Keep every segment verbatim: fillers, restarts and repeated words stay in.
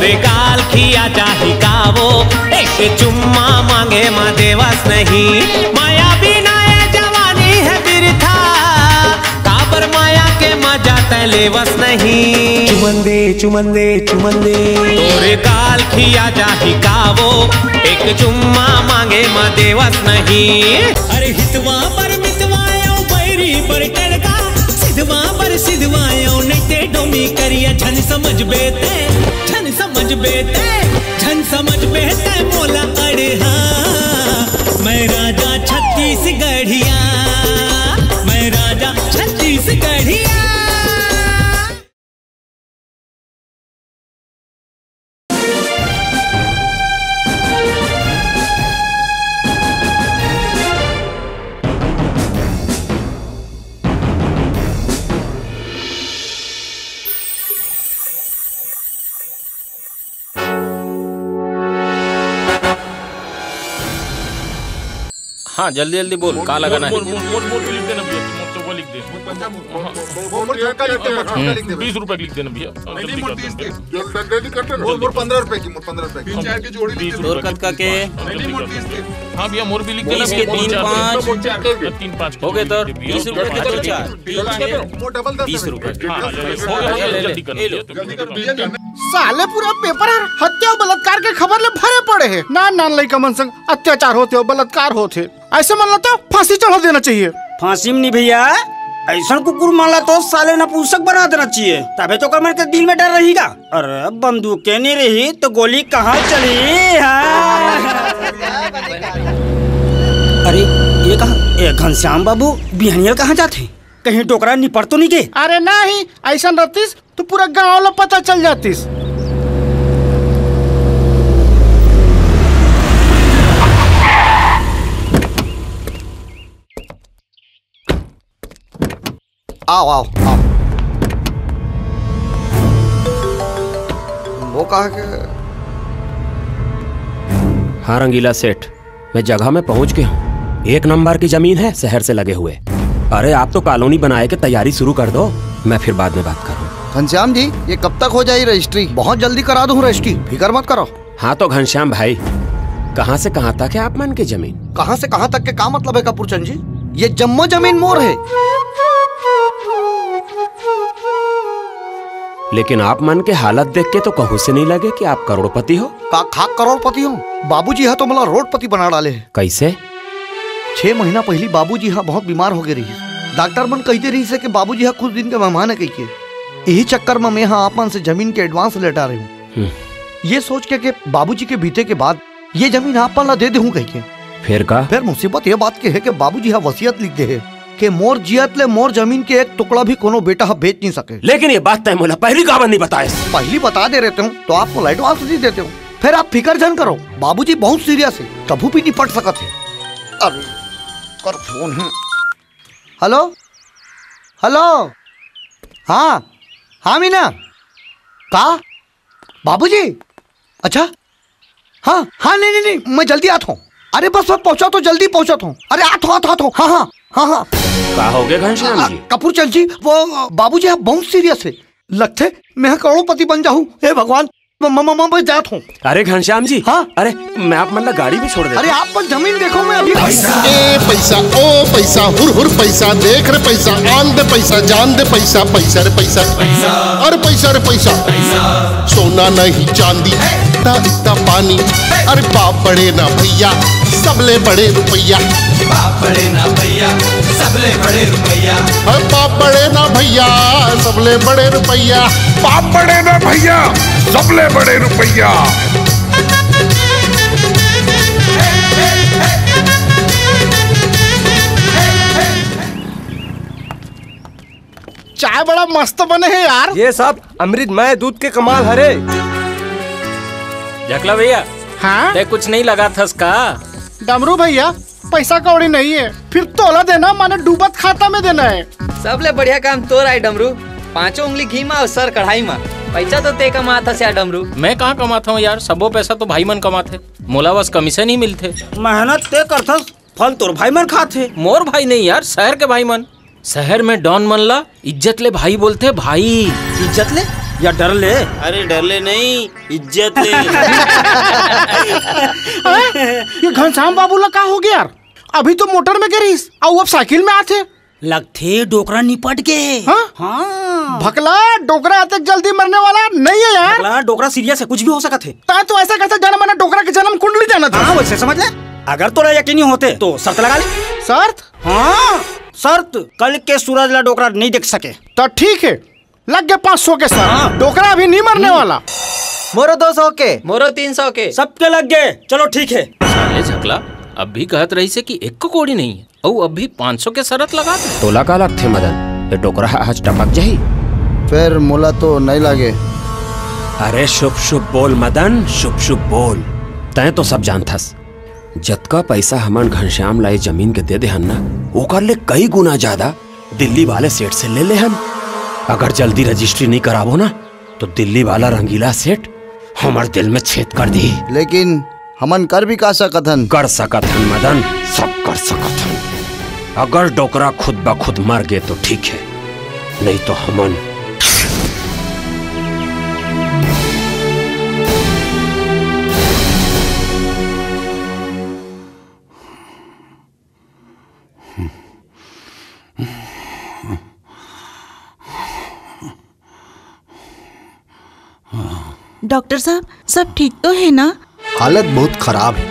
रे काल खिया जाही का वो, एक चुम्मा मांगे म देवस नहीं। माया बिना ये जवानी है बिरथा, काबर माया के मजा तै लेवस नहीं। चुमन दे, चुमन दे, चुमन दे। तोरे काल खिया जाही का वो, एक चुम्मा मांगे म देवस नहीं। अरे हितवा बर मितवा यो बैरी बर टड़का, सिधवा बर सिधवा यो नैते डोमी करिया, झन समझ बेते, झन समझ बेते, झन समझ बेते मोला अड़हा। मैं राजा छत्तीसगढ़िया, मैं राजा छत्तीसगढ़िया। हाँ, जल्दी जल्दी बोल, का लगाना है? मोर, मोर, मोर, मोर भी लिख देना भैया, मोर चौका लिख दे। हाँ। मोर, मोर चौका लिख दे, मोर चौका लिख दे। बीस रुपए लिख देना भैया। नहीं, नहीं, मोर तीस दे। जल्दी, जल्दी कर दे ना। मोर, मोर पंद्रह रुपए की, मोर पंद्रह रुपए की। तीन चार की जोड़ी लिख दे। तोर कतका के? नहीं, नहीं, मोर तीस दे। हाँ भैया, मोर भी लिख देना बीस के भैया, तीन तीन चार। पाँच। तीन पाँच हो गए तो बीस रुपए के दो चार। मोर डबल दस बीस रुपए। हाँ, हाँ, ले, ले, हो गया, हो गया, ले, ले, जल्दी कर ले, लो। जल्दी कर लो। साले पूरा पेपर हर हत्या अउ बलात्कार के खबर ले भरे पड़े हे। नान नान लइका मन संग अत्याचार होथे अउ बलात्कार होथे, अइसे मन ला तो फांसी चढ़ा देना चाहिए। फांसी में नहीं भैया, अइसन कुकुर मन ला तो साले नपुंसक बना देना चाहिए, तभे तो ओकर मन के दिल में डर रही गा। अरे बंदूके नहीं रही तो गोली कहाँ चली? हाँ। अरे ये कहा, ए घनश्याम बाबू बिहनिया कहाँ जाथे? कहीं डोकरा निपट तो नहीं गे? अरे नहीं, अइसन रहतिस तो पूरा गांव ला पता चल जातिस। आओ, आओ, आओ। वो कहा के हाँ रंगीला सेठ, मैं जगह में पहुंच गया हूँ। एक नंबर की जमीन है, शहर से लगे हुए। अरे, आप तो कॉलोनी बनाए के तैयारी शुरू कर दो, मैं फिर बाद में बात करूँ। घनश्याम जी, ये कब तक हो जाही रजिस्ट्री? बहुत जल्दी करा दूँ रजिस्ट्री, फिकर मत करो। हाँ तो घनश्याम भाई, कहाँ से कहाँ तक है आप मन के जमीन? कहाँ से कहाँ तक के का मतलब है कपूरचंद जी? ये जम्मो जमीन मोर है। लेकिन आप मन के हालत देख के तो कहूँ से नहीं लगे कि आप करोड़पति हो। का खाक करोड़पति हो? बाबूजी हा तो मोला रोडपति बना डाले हे। कैसे? छह महीना पहिली बाबूजी हा बहुत बीमार हो गए रहिस। डॉक्टर मन कहिते रहिस हे कि बाबूजी हा कुछ दिन के मेहमान है कहिके। यही चक्कर में मैं हा आप मन से जमीन के एडवांस लेटा रही हूँ। हम्म। ये सोच के कि बाबूजी के बीते के बाद ये जमीन आप मन ला दे देहूँ कहिके। फिर का? फिर मुसीबत ये बात के है कि बाबूजी हा वसीयत लिख दे हे कि मोर जियत ले मोर जमीन के एक टुकड़ा भी कोनो बेटा हा बेच नहीं सके। लेकिन ये बात तय मोला पहली काबर नहीं बताए? पहली बता दे रहते हो तो आप मोला एडवांस नहीं देते हो। फिर आप फिकर झन करो, बाबूजी बहुत सीरियस है, कभू भी निपट सकत है। अरे कर फोन है। हेलो, हेलो, हाँ, हाँ मीना, का बाबूजी? अच्छा, हाँ, हाँ, नहीं, नहीं, नहीं, मैं जल्दी आता हूँ। अरे बस, बस पहुँचा तो जल्दी पहुँचा तो। अरे आता हूँ, आता हूँ, आता हूँ। हाँ, हाँ, हाँ, हाँ। का हो गया घनश्याम जी? कपूर चंद जी, वो बाबूजी आप बहुत सीरियस है। लगथे मैं करोड़पति बन जाहूँ। हे भगवान, मैं जात हूँ। अरे घनश्याम जी। हाँ? अरे मैं आप मन ला गाड़ी में छोड़ देता हूँ। अरे आप मन जमीन देखो, मैं अभी पैसा, ए पैसा, ओ पैसा, हुर हुर पैसा, देख रे पैसा, आन दे पैसा, जान दे पैसा, पैसा रे पैसा, अरे पैसा रे पैसा, सोना नहीं चांदी, इतना इतना पानी, अरे बाप बड़े ना भैया, सबले बड़े रुपैया। बाप बड़े ना भैया, सबले बड़े रुपैया। अरे बाप बड़े ना भैया, सबले बड़े रुपैया। बाप बड़े ना भैया, सबले बड़े रुपैया। चाय बड़ा मस्त बने हे यार। ये सब अमृतमय दूध के कमाल हरे। जकला भैया, हाँ? तै कुछ नहीं लगाथस का? डमरू भैया, पैसा कौड़ी नहीं है, फिर तोला देना माने डूबत खाता में देना है। सबले बढ़िया काम तोर आय डमरू, पांचों उंगली घी मा अउ सर कढ़ाई मा। पैसा तो तै कमाथस यार डमरू। मैं कहाँ कमाता हूँ यार, सबो पैसा तो भाई मन कमाथे, मोला बस कमीशन ही मिलथे। मेहनत तै करथस, फल तोर भाई मन खाथे। मोर भाई नहीं यार, शहर के भाई मन। शहर में डॉन मन ला इज्जत ले भाई बोलथे, भाई। इज्जत ले? या डर ले। अरे डर ले नहीं, इज्जत ले। ये घनश्याम बाबू ला का हो गया यार? अभी तो मोटर में गे रहिस, अउ अब साइकिल में आथे। लगथे डोकरा निपट गे। हाँ? हाँ। भकला, डोकरा अतेक जल्दी मरने वाला नहीं है यार। भकला, डोकरा सीरियस है, कुछ भी हो सकत है। तैं तो ऐसा कैसे जाने, मैंने डोकरा के जन्म कुंडली जाना था। हाँ, वैसे समझ ले। अगर तोला यकीनी होते तो शर्त लगा ले। शर्त? हाँ, शर्त। कल के सूरज ला डोकरा नहीं देख सके। तो ठीक है, लग गए पाँच सौ के शर्त। हाँ। डोकरा अभी नहीं मरने वाला। मोरो दो सौ के। मोरो तीन सौ के। सबके लग गए। चलो ठीक है। साले झकला, अब भी कहत रहिसे कि एक कोड़ी नहीं है, अउ अब भी पाँच सौ के शरत लगा दे। तोला का लगथे मदन, ये डोकरा ह आज टपक जाही? फिर मोला तो नहीं लागे। अरे शुभ शुभ बोल मदन, शुभ शुभ बोल। तैं तो सब जानथस, जतका पैसा हमन घनश्याम ला ये जमीन के दे देहन ना, ओकर ले कई गुना ज्यादा दिल्ली वाले सेठ से ले लेहन। अगर जल्दी रजिस्ट्री नहीं कराबो ना, तो दिल्ली वाला रंगीला सेठ हमर दिल में छेद कर दी। लेकिन हमन कर भी का सकत हन? कर सकत हन मदन, सब कर सकत हन। अगर डोकरा खुद ब खुद मर गे तो ठीक है, नहीं तो हमन डॉक्टर साहब, सब ठीक तो है ना? हालत बहुत खराब है,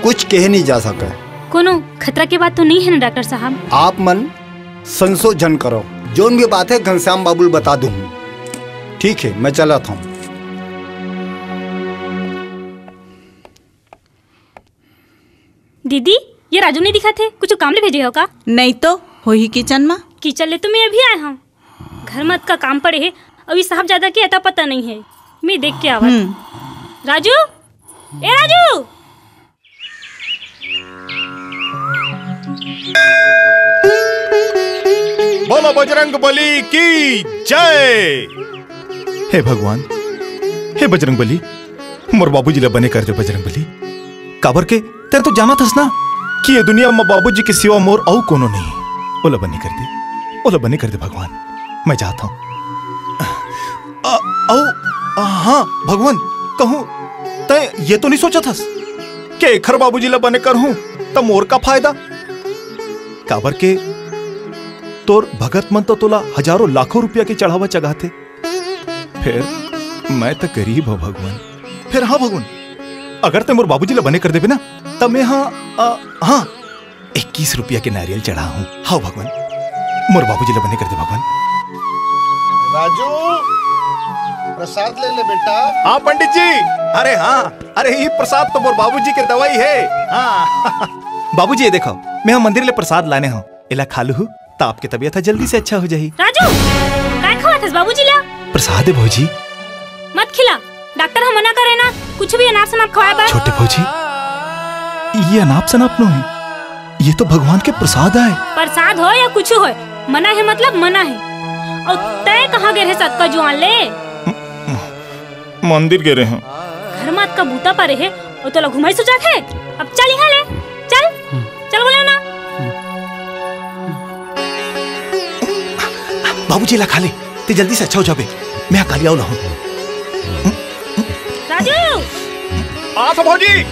कुछ कहे नहीं जा सके। कोनो खतरा के बात तो नहीं है ना डॉक्टर साहब? आप मन संशोधन करो, जोन भी बात है घनश्याम बाबू ल बता दूँ। ठीक है, मैं चलत हूँ। दीदी, ये राजू नहीं दिखा थे, कुछ काम ले भेजे हो का? नहीं तो, होही किचन में। किचन ले तो मैं अभी आए हूँ। घर में अतका काम पड़े हे, अउ ये साहबजादा के अता पता नहीं है। मैं देख के आवत। हम्म। राजू, ए राजू। बोलो बजरंग बली की जय। हे भगवान, हे बजरंग बली, मोर बाबूजी ला बने कर दे बजरंग बली। काबर के तें तो जानत हस ना कि ये दुनिया म बाबूजी के सिवा मोर अउ कोनो नहीं। ओला बने कर दे, ओला बने कर दे भगवान, मैं जात हूँ। अ, अउ, अ, हाँ, भगवान, कहूँ, तैं ये तो नहीं सोचत हस कि एखर बाबूजी ला बने करहूँ, त मोर का फायदा? काबर के तोर भगत मन तो तोला हजारों लाखों रुपया के चढ़ावा चघाथे, फेर मैं त गरीब हूँ भगवान। फेर हाँ भगवान, अगर तैं मोर बाबूजी ला बने कर देबे ना, त मैं हाँ, अ, हाँ, इक्कीस रुपया के नारियल चढ़ाहूँ। हाँ भगवान, मोर बाबूजी ला बने कर दे भगवान। राजू, प्रसाद ले ले बेटा। हाँ पंडित जी। अरे हाँ, अरे ये प्रसाद तो मोर बाबूजी के दवाई है। हाँ। बाबूजी, ये देखो, मैं हम मंदिर ले प्रसाद लाने हूँ, एला खा लूहू, त आपके तबीयत ह जल्दी से अच्छा हो जाही। राजू, काय खवाथस बाबूजी ला? प्रसाद है भौजी। मत खिला, डॉक्टर ह मना करे ना, कुछ भी अनाप शनाप खवाए बर। छोटे भौजी, ये अनाप शनाप नो है, ये तो भगवान के प्रसाद आय। प्रसाद हो या कुछ हो, मना है मतलब मना है। अउ तय कहाँ गे रहे सतका जुआन ले? मंदिर गे रहे हूँ। घर मात का बूता परे है, अउ तोला घुमाई सुझात है। अब चल यहाँ ले, चल, चल बोले ना। बाबूजी ला खा ले, ते जल्दी से अच्छा हो जाबे। मैं काली आऊ लाहूं। राजू! आ तो भौजी।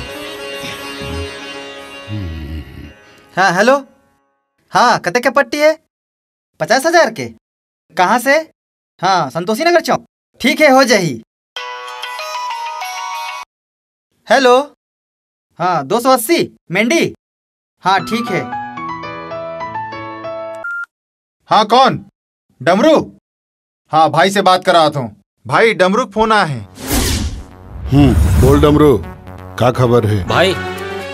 हाँ, हेलो। हाँ, कते के पट्टी है? पचास हजार के? कहाँ से? हाँ, संतोषी नगर चौक। ठीक है, हो जाही। हेलो। हाँ, दो सौ अस्सी, मेंढी। हाँ, ठीक है। हाँ, कौन? डमरू? हाँ, भाई से बात करात हूँ। भाई, डमरू के फोन आए हैं। हम्म, बोल डमरू, का खबर है? भाई,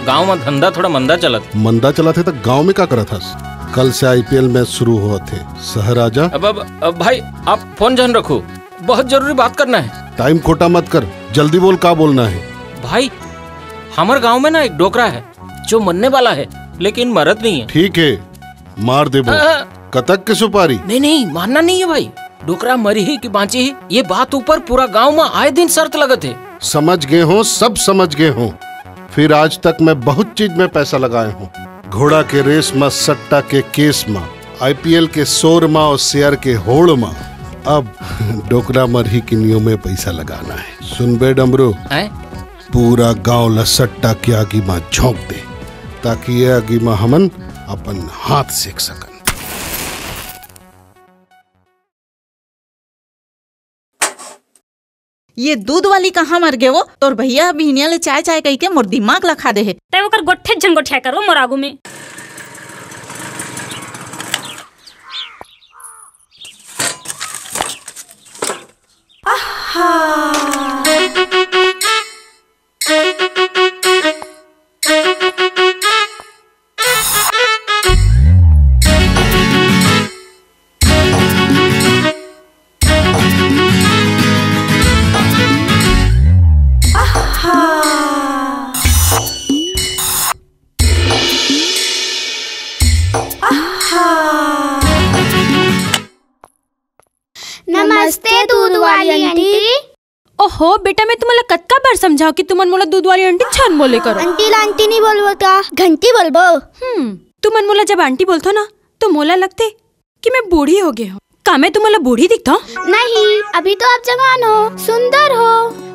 गांव में धंधा थोड़ा मंदा चलत। मंदा चलत है तो गांव में का करत हस? कल से आईपीएल मैच शुरू होत है, शहर आजा। अब, अब, अब भाई, आप फोन जन रखो, बहुत जरूरी बात करना है। टाइम खोटा मत कर, जल्दी बोल, का बोलना है? भाई, हमर गांव में ना एक डोकरा है जो मरने वाला है, लेकिन मरत नहीं है। ठीक है, मार देबो। हाँ, हाँ। कतक के सुपारी? नहीं, नहीं, मारना नहीं है भाई। डोकरा मरी ही कि बांची ही, ये बात ऊपर पूरा गांव में आए दिन शर्त लगत है। समझ गए हो, सब समझ गए हो। फिर आज तक मैं बहुत चीज में पैसा लगाए हूँ। घोड़ा के रेस में, सट्टा के केस में, आईपीएल के शोर में और शेयर के होड़ में। अब डोकरा मरही के नियो में पैसा लगाना है। सुन बे डमरू, हैं? पूरा गांव ला सट्टा के आगी मा झोंक दे, ताकि ये आगी मा हमन अपन हाथ सेक सकन। ये दूध वाली कहाँ मर गे वो? तोर भैया बिहनिया ले चाय चाय कहिके मोर दिमाग ला खा दे हे। तै ओकर गोठे झन गोठिया कर वो मोर आगू में। नमस्ते दूध वाली आंटी। ओहो बेटा, मैं तुमन ला कतका बार समझाओ कि तुमन मोला दूध वाली आंटी झन बोले करो। आंटी ला आंटी नहीं बोलबो त घंटी बोलबो। हम्म, तुमन मोला जब आंटी बोलथो ना, तो मोला लगथे कि मैं बूढ़ी हो गे हूँ। का मैं तुमन ला बूढ़ी दिखथो? नहीं, अभी तो आप जवान हो, सुंदर हो।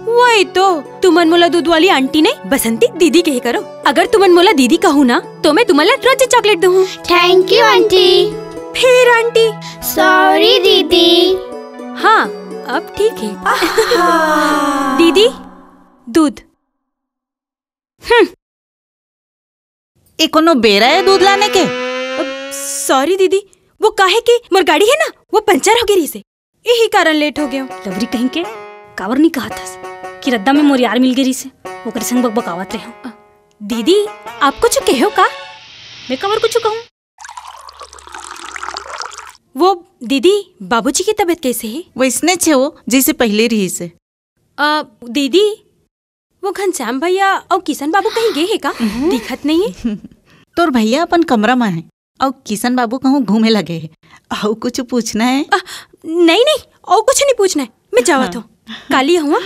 वही तो, तुमन मोला दूध वाली आंटी नहीं, बसंती दीदी कहे करो। अगर तुमन मोला दीदी कहू ना, तो मैं तुमन ला रोज चॉकलेट दूँ। Thank you aunty. फिर आंटी। Sorry दीदी। हाँ, अब ठीक है। दीदी, दूध। हम्म। ए कोनो बेरा है दूध लाने के? Sorry दीदी, वो काहे कि मोर गाड़ी है ना, वो पंचर हो गे रहिसे, यही कारण लेट हो गयो। लवरी कहीं के, काबर नहीं कहा थस कि रद्दा में मोर यार मिल गे रहिसे, ओकरे संग बकबकावत रहे हूँ। दीदी, आप कुछ कहो का? मैं काबर कुछ कहूँ? वो दीदी, बाबूजी की तबीयत कैसे है? वैसने छे वो, जैसे पहले रहिसे। अ, दीदी, वो घनश्याम भैया अउ किशन बाबू कहीं गे हे का? दिखत नहीं है। तोर भैया अपन कमरा में है, अउ किशन बाबू कहूँ घूमे लगे हे। अउ कुछ पूछना है? अ, नहीं, नहीं, अउ कुछ नहीं पूछना है। मैं जावत हूँ। काली हुआ।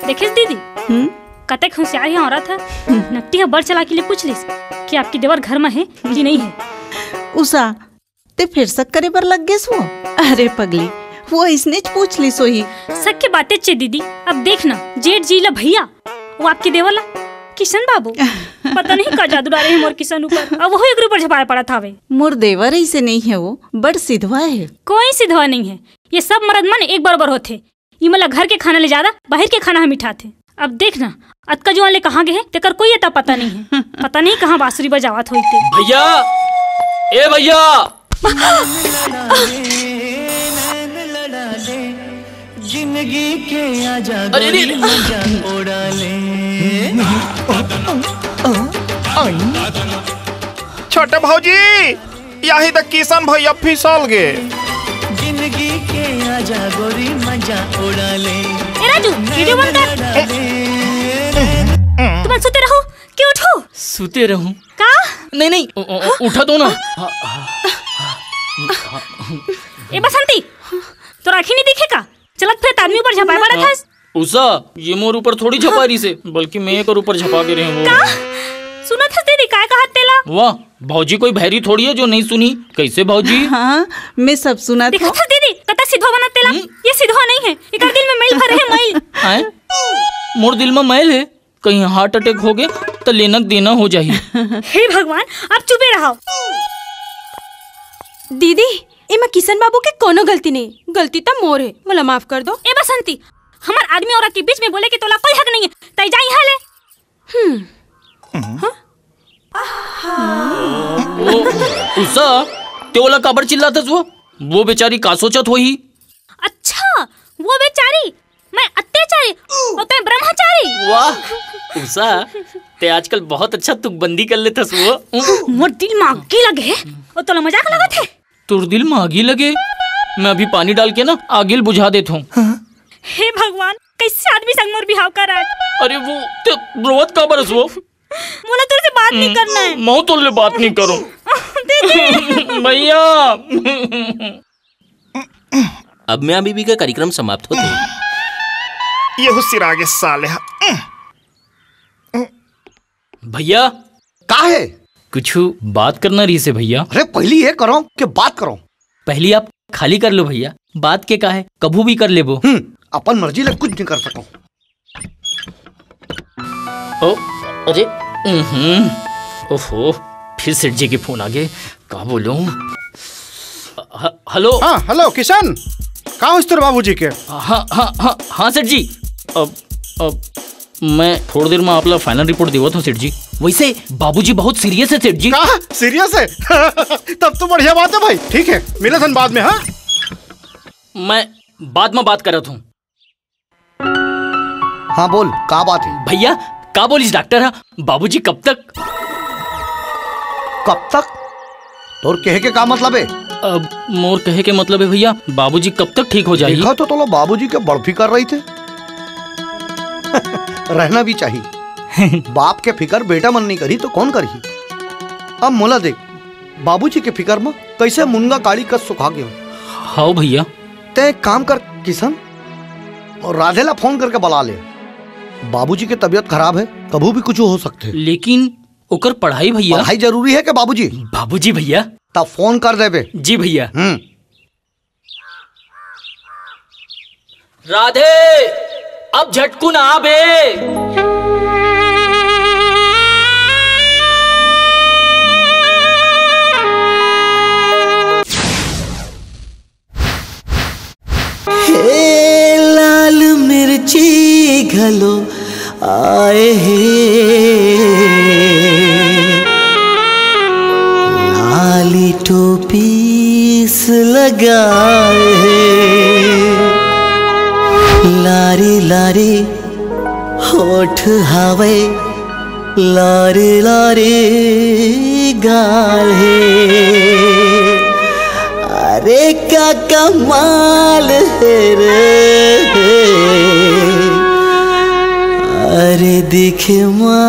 देखिस दीदी, हम्म? कतेक होशियार हे औरत है। नट्टी ह बड़ चलाकी ले पूछ लिस कि आपके देवर घर में है कि नहीं है। उषा, ते फिर शक करे बर लग गेस वो? अरे पगली, वो अइसनेच पूछ लिस होही। शक के बातें चे दीदी, अब देख ना, जेठ जी ला भैया, वो आपके देवर ला किशन बाबू, पता नहीं का जादू डारे हे मोर किशन ऊपर, अब वो एकरे ऊपर झपाए पड़त हावे। मोर देवर अइसे नहीं है, वो बड़ सिधवा है। कोई सिधवा नहीं है, ये सब मरद मन एक बरोबर होथे। इमन ला घर के खाना ले ज्यादा बाहर के खाना ह मिठाथे। अब देख ना, अतका जुआन ले कहाँ गे हे, तेकर कोई अता पता नहीं है। पता नहीं कहाँ बांसुरी बजावत होई ते। भैया, ए भैया। जिंदगी के आजा अरे, अरे, गोरी, मजा उड़ा ले। छोटे भौजी, यही त किशन भैया फिसल गे। जिंदगी के आजा गोरी, मजा उड़ा ले। ए राजू, वीडियो बंद कर। तुमन सुते रहो कि उठो? सुते रहूं? का? नहीं, नहीं। उ-, उ-, उठा दो ना। ए बसंती, तोर आँखी नहीं दिखे का? चलत फिरत आदमी ऊपर झपाए पड़त हस। उषा, ये मोर ऊपर थोड़ी झपा रहिसे, बल्कि मैं एकर ऊपर झपा गे रहे हूँ। का? सुनत हस दीदी, काय कहत तेला? वाह, भौजी कोई भैरी थोड़ी है जो नहीं सुनी। कैसे भौजी? हाँ, मैं सब सुनत हूँ। देखत हस दीदी, कता सिधवा बनत तेला। हम्म? ये सिधवा नहीं है, एकर दिल में मैल भरे है, मैल। आए? मोर दिल में मैल है, कहीं हार्ट अटैक हो गए तो लेनक देना हो जाही। हे भगवान, आप चुपे रहो। दीदी, एमा किशन बाबू के कोनो गलती नहीं, गलती त मोर है, मोला माफ कर दो। ए बसंती, हमर आदमी औरत के बीच में बोले के तोला कोई हक नहीं है, तै जा यहाँ ले। हम्म। हाँ? ओ, उषा, ते ओला काबर चिल्लाथस वो? वो बेचारी का सोचत होही? अच्छा, वो बेचारी, मैं अत्याचारी, और तै ब्रह्मचारी। वाह, उषा, ते आजकल बहुत अच्छा तुकबंदी कर लेथस वो। मोर दिल में आगी लगे है, और तोला मजाक लगत है? तोर दिल में आगी लगे? मैं अभी पानी डाल के ना आगी ल बुझा देत हूँ। हे भगवान, कैसे आदमी संग मोर बिहाव कराए? अरे वो, ते रोवत काबर हस वो? मोला तोर से बात नहीं करना है। मैं तोर ले बात नहीं करूँ। दीदी। भैया। अब मियाँ बीबी का कार्यक्रम समाप्त होते हैं। ये हुसिर आगे साले हा। भैया। का है? कुछ बात करना रहिसे भैया। अरे, पहली ये करो कि बात करो। पहली आप खाली कर लो भैया, बात के का है, कभू भी कर लेबो। हम्म, अपन मर्जी ले कुछ नहीं कर सको। ओ, अरे, हम्म, ओहो, फिर सेठ जी के फोन आ गए, का बोलूं? ह-, हेलो। हाँ, हेलो किशन, का होइस तोर बाबूजी के? हाँ, हाँ, हाँ, हाँ सेठ जी, अब, अब मैं थोड़ी देर में आपला फाइनल रिपोर्ट देवत हूँ सेठ जी। वैसे बाबूजी बहुत सीरियस है सेठ जी। का सीरियस है? तब तो बढ़िया बात है भाई। ठीक है, मिलत हन बाद में। हाँ, मैं बाद में बात करत हूँ। हाँ बोल, का बात है? भैया, का बोलिस डॉक्टर हा? बाबूजी कब तक? कब तक? तोर कहे के का मतलब है? अब मोर कहे के मतलब है भैया, बाबूजी कब तक ठीक हो जाही? देखा तो तोला बाबूजी के बड़ फिकर रहिथे। रहना भी चाहिए। बाप के फिकर बेटा मन नहीं करी तो कौन करही? अब मोला देख, बाबूजी के फिकर म कैसे मुनगा काड़ी कस सुखा गयो। हाव भैया। तैं एक काम कर किशन, राधे ला फोन करके बुला ले। बाबूजी के तबीयत खराब है, कभू भी कुछ हो सकते। लेकिन ओकर पढ़ाई भैया। पढ़ाई जरूरी है के बाबूजी? बाबूजी भैया। तब फोन कर देबे। जी भैया। हम्म। राधे, अब झटकुन आ बे। हे लाल मिर्ची घलो आए हे, लाली टोपीस लगाए हे, लारी लारी होठ हावय, लारी लारी गाल हे। अरे का कमाल हे रे, अरे दिखे मा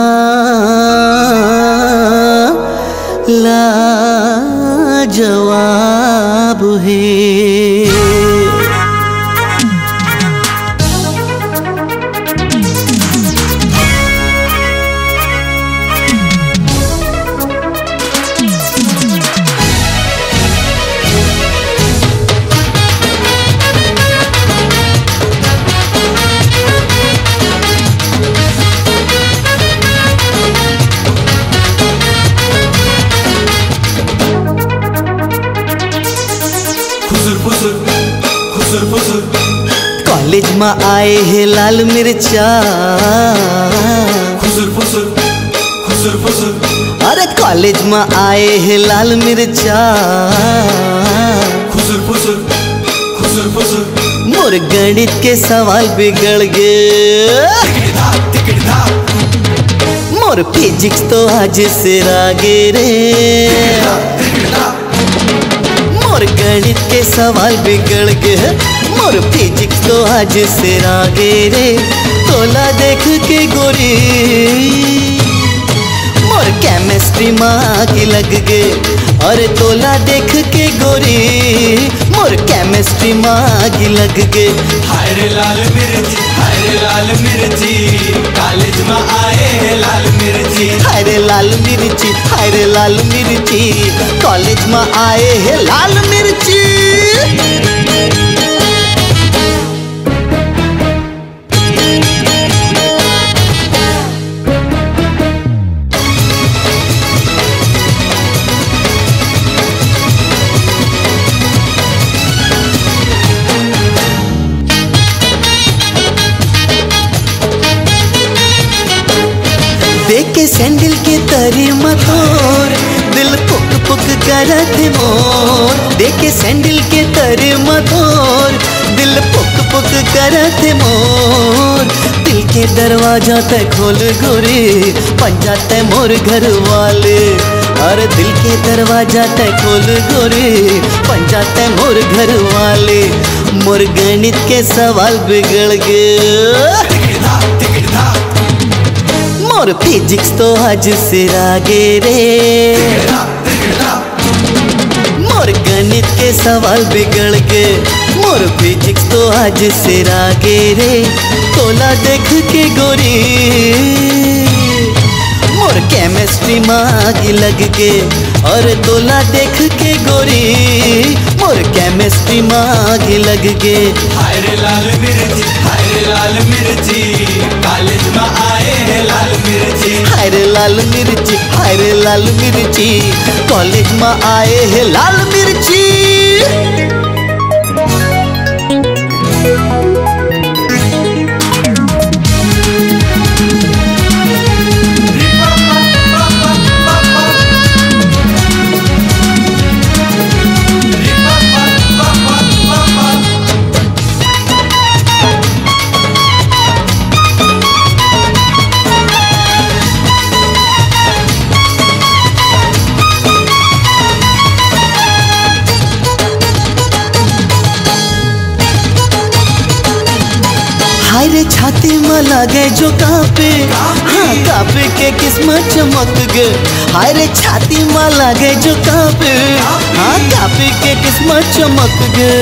लाजवाब हे। फुसुर फुसुर, फुसुर फुसुर। कॉलेज म आए हे लाल मिर्चा। फुसुर फुसुर, फुसुर फुसुर। अरे कॉलेज म आए हे लाल मिर्चा। फुसुर फुसुर, फुसुर फुसुर। मोर गणित के सवाल बिगड़ गे। मोर फिजिक्स तो आज सिरा गे रे। मोर गणित के सवाल बिगड़ गे, मोर फिजिक्स तो आज सिरा गे रे। तोला देख के गोरी, मोर केमिस्ट्री म आगी लग गे। अरे तोला देख के गोरी, मोर केमिस्ट्री म आगी लग गे। हाय रे लाल मिर्ची, हाय रे लाल मिर्ची, कॉलेज म आए हे लाल मिर्ची। हाय रे लाल मिर्ची, हाय रे लाल मिर्ची, कॉलेज म आए हे लाल मिर्ची। देख के सैंडल के तरी म तोर, दिल पुक पुक करत हे मोर। देख के सैंडल के तरी म तोर, दिल पुक पुक करत हे मोर। दिल के दरवाजा तैं खोल गोरी, बन जा तैं मोर घर वाले। अरे दिल के दरवाजा तैं खोल गोरी, बन जा तैं मोर घर वाले। मोर गणित के सवाल बिगड़ गे। मोर फिजिक्स तो आज सिरा गे रे। मोर गणित के सवाल बिगड़ गे, मोर फिजिक्स तो आज सिरा गे रे। तोला देख के गोरी, केमिस्ट्री मा आगी लग गे, अरे तोला देख के गोरी, मोर केमिस्ट्री मा आगी लग गे। हाय रे लाल मिर्ची, हाय रे लाल मिर्ची, कॉलेज मा आए हे लाल मिर्ची। हाय रे लाल मिर्ची, हाय रे लाल मिर्ची, कॉलेज मा आए हे लाल मिर्ची। हाय रे, छाती म लागे जो कांपे, हाँ, कांपे के किस्मत चमक गे। हाय रे, छाती म लागे जो कांपे, हाँ, कांपे के किस्मत चमक गे।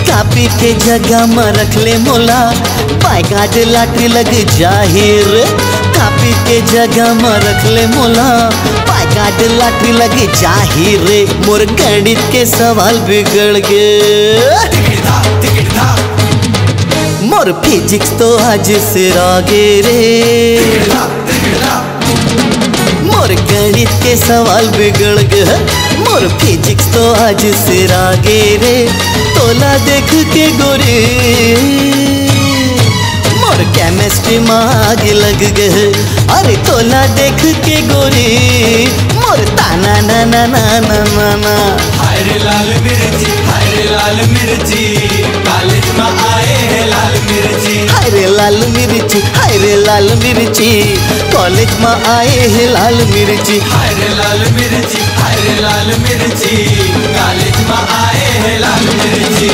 कांपे के जगह म रख ले मोला, बाय गार्ड लॉटरी लग जाही रे। कांपे के जगह म रख ले मोला, बाय गार्ड लॉटरी लग जाही रे। मोर गणित के सवाल बिगड़ गे। मोर फिजिक्स तो आज सिरा गे रे। मोर गणित के सवाल बिगड़ गे। मोर फिजिक्स तो आज सिरा गे रे। तोला देख के गोरी, मोर केमिस्ट्री मा आगी लग गे। अरे तोला देख के गोरी, मोर ताना ना ना ना ना ना ना। हाय रे लाल मिर्ची, हाय रे लाल मिर्ची, कॉलेज मा आए हे लाल मिर्ची। हाय रे लाल मिर्ची, हाय रे लाल मिर्ची, कॉलेज मा आए हे लाल मिर्ची। हाय रे लाल मिर्ची, हाय रे लाल मिर्ची, कॉलेज मा आए हे लाल मिर्ची।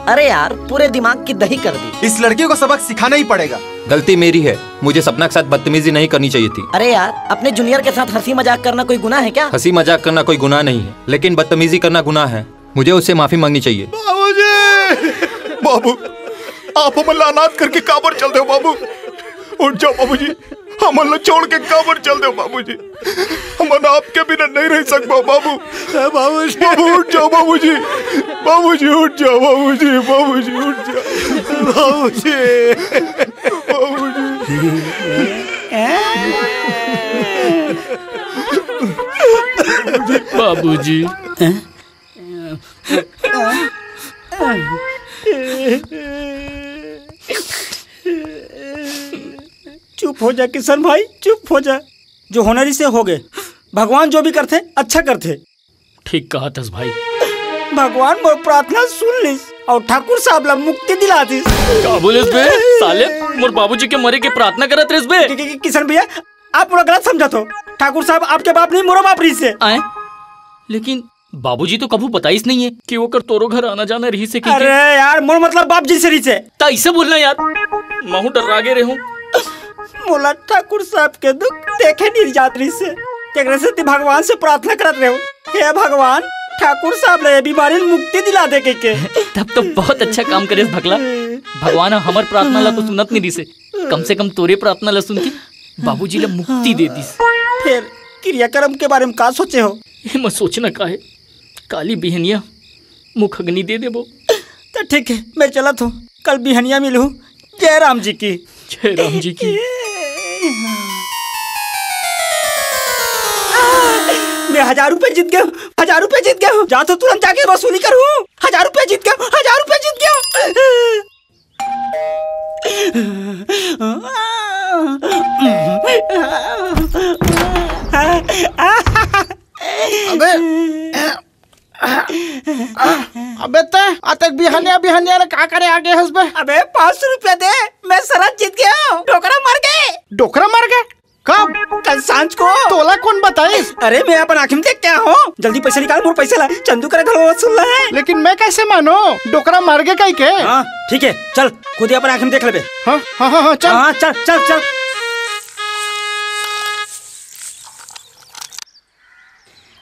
अरे यार, पूरे दिमाग की दही कर दी। इस लड़की को सबक सिखाना ही पड़ेगा। गलती मेरी है, मुझे सपना के साथ बदतमीजी नहीं करनी चाहिए थी। अरे यार, अपने जूनियर के साथ हंसी मजाक करना कोई गुनाह है क्या? हंसी मजाक करना कोई गुनाह नहीं है, लेकिन बदतमीजी करना गुनाह है। मुझे उससे माफी मांगनी चाहिए। बाबूजी! बाबू, आप हमन ला अनाथ करके काबर चल देव बाबू? उठ जाव बाबूजी, हमन ला छोड़ के काबर चल देव बाबूजी? हमन आपके बिना नहीं रह सकबो बाबू। बाबूजी। बाबू उठ जाव बाबूजी, बाबूजी उठ जाव बाबूजी, बाबूजी उठ जाव। बाबूजी। बाबूजी। बाबूजी। चुप हो जा किशन भाई, चुप हो जा। जो होना रहिसे हो गे। भगवान जो भी करथे, अच्छा करथे। ठीक कहत हस भाई। भगवान मोर प्रार्थना सुन लिस अउ ठाकुर साहब ला मुक्ति दिला दिस। का बोलिस बे साले? मोर बाबूजी के मरे के प्रार्थना करत रहिस बे? कि-, कि-, किशन भैया, आप पूरा गलत समझत हो। ठाकुर साहब आपके बाप नहीं, मोरो बाप रहिसे। आए? लेकिन बाबूजी तो कभू बताइस नहीं है कि ओकर तोरो घर आना जाना रहिसे कि अरे यार, मोर मतलब बाप जी से रहिसे। त ऐसे बोलना यार, महू डर्रा गे रेहूं। मोला ठाकुर साहब के दुख देखे नहीं जात रहिसे, तेकरे सेती भगवान से प्रार्थना करत रेहूं, हे भगवान, ठाकुर साहब ला ये बीमारी ले मुक्ति दिला दे के, के। तब तो बहुत अच्छा काम करेस भकला। भगवान ह हमर प्रार्थना ला तो सुनत नहीं रहिसे, कम से कम तोरे प्रार्थना ला सुन के बाबूजी ला मुक्ति दे दिस। फिर क्रियाकर्म के बारे में का सोचे हो? एमा सोचना का है, काली बिहनिया मुखअग्नि दे देबो। त ठीक है, मैं चलत हूँ, कल बिहनिया मिलहूँ। जय राम जी की। जय राम जी की। मैं हजार रुपए जीत गया हूँ, हजार रुपए जीत गया हूँ। जा तो तुरंत जाके वसूली करूँ। हजार रुपए जीत गया हूँ, हजार रुपए जीत गया हूँ। अबे, अबे तैं अतेक बिहनिया बिहनिया ले का करे आगे हस बे? अबे पाँच सौ रुपया दे, मैं शरत जीत गया हूँ। डोकरा मर गे। डोकरा मर गे? कब? कल सांझ को। तोला कौन बताइस? अरे मैं अपन आँखी में देख के आए हूँ। जल्दी पैसा निकाल, मोर पैसा ला। चंदू करा घलो वसूलना है। लेकिन मैं कैसे मानो? डोकरा मर गे कहि के। हाँ ठीक है, चल खुद ही अपन आँखी में देख लेबे। हाँ हाँ हाँ हाँ, चल। हाँ, चल चल चल।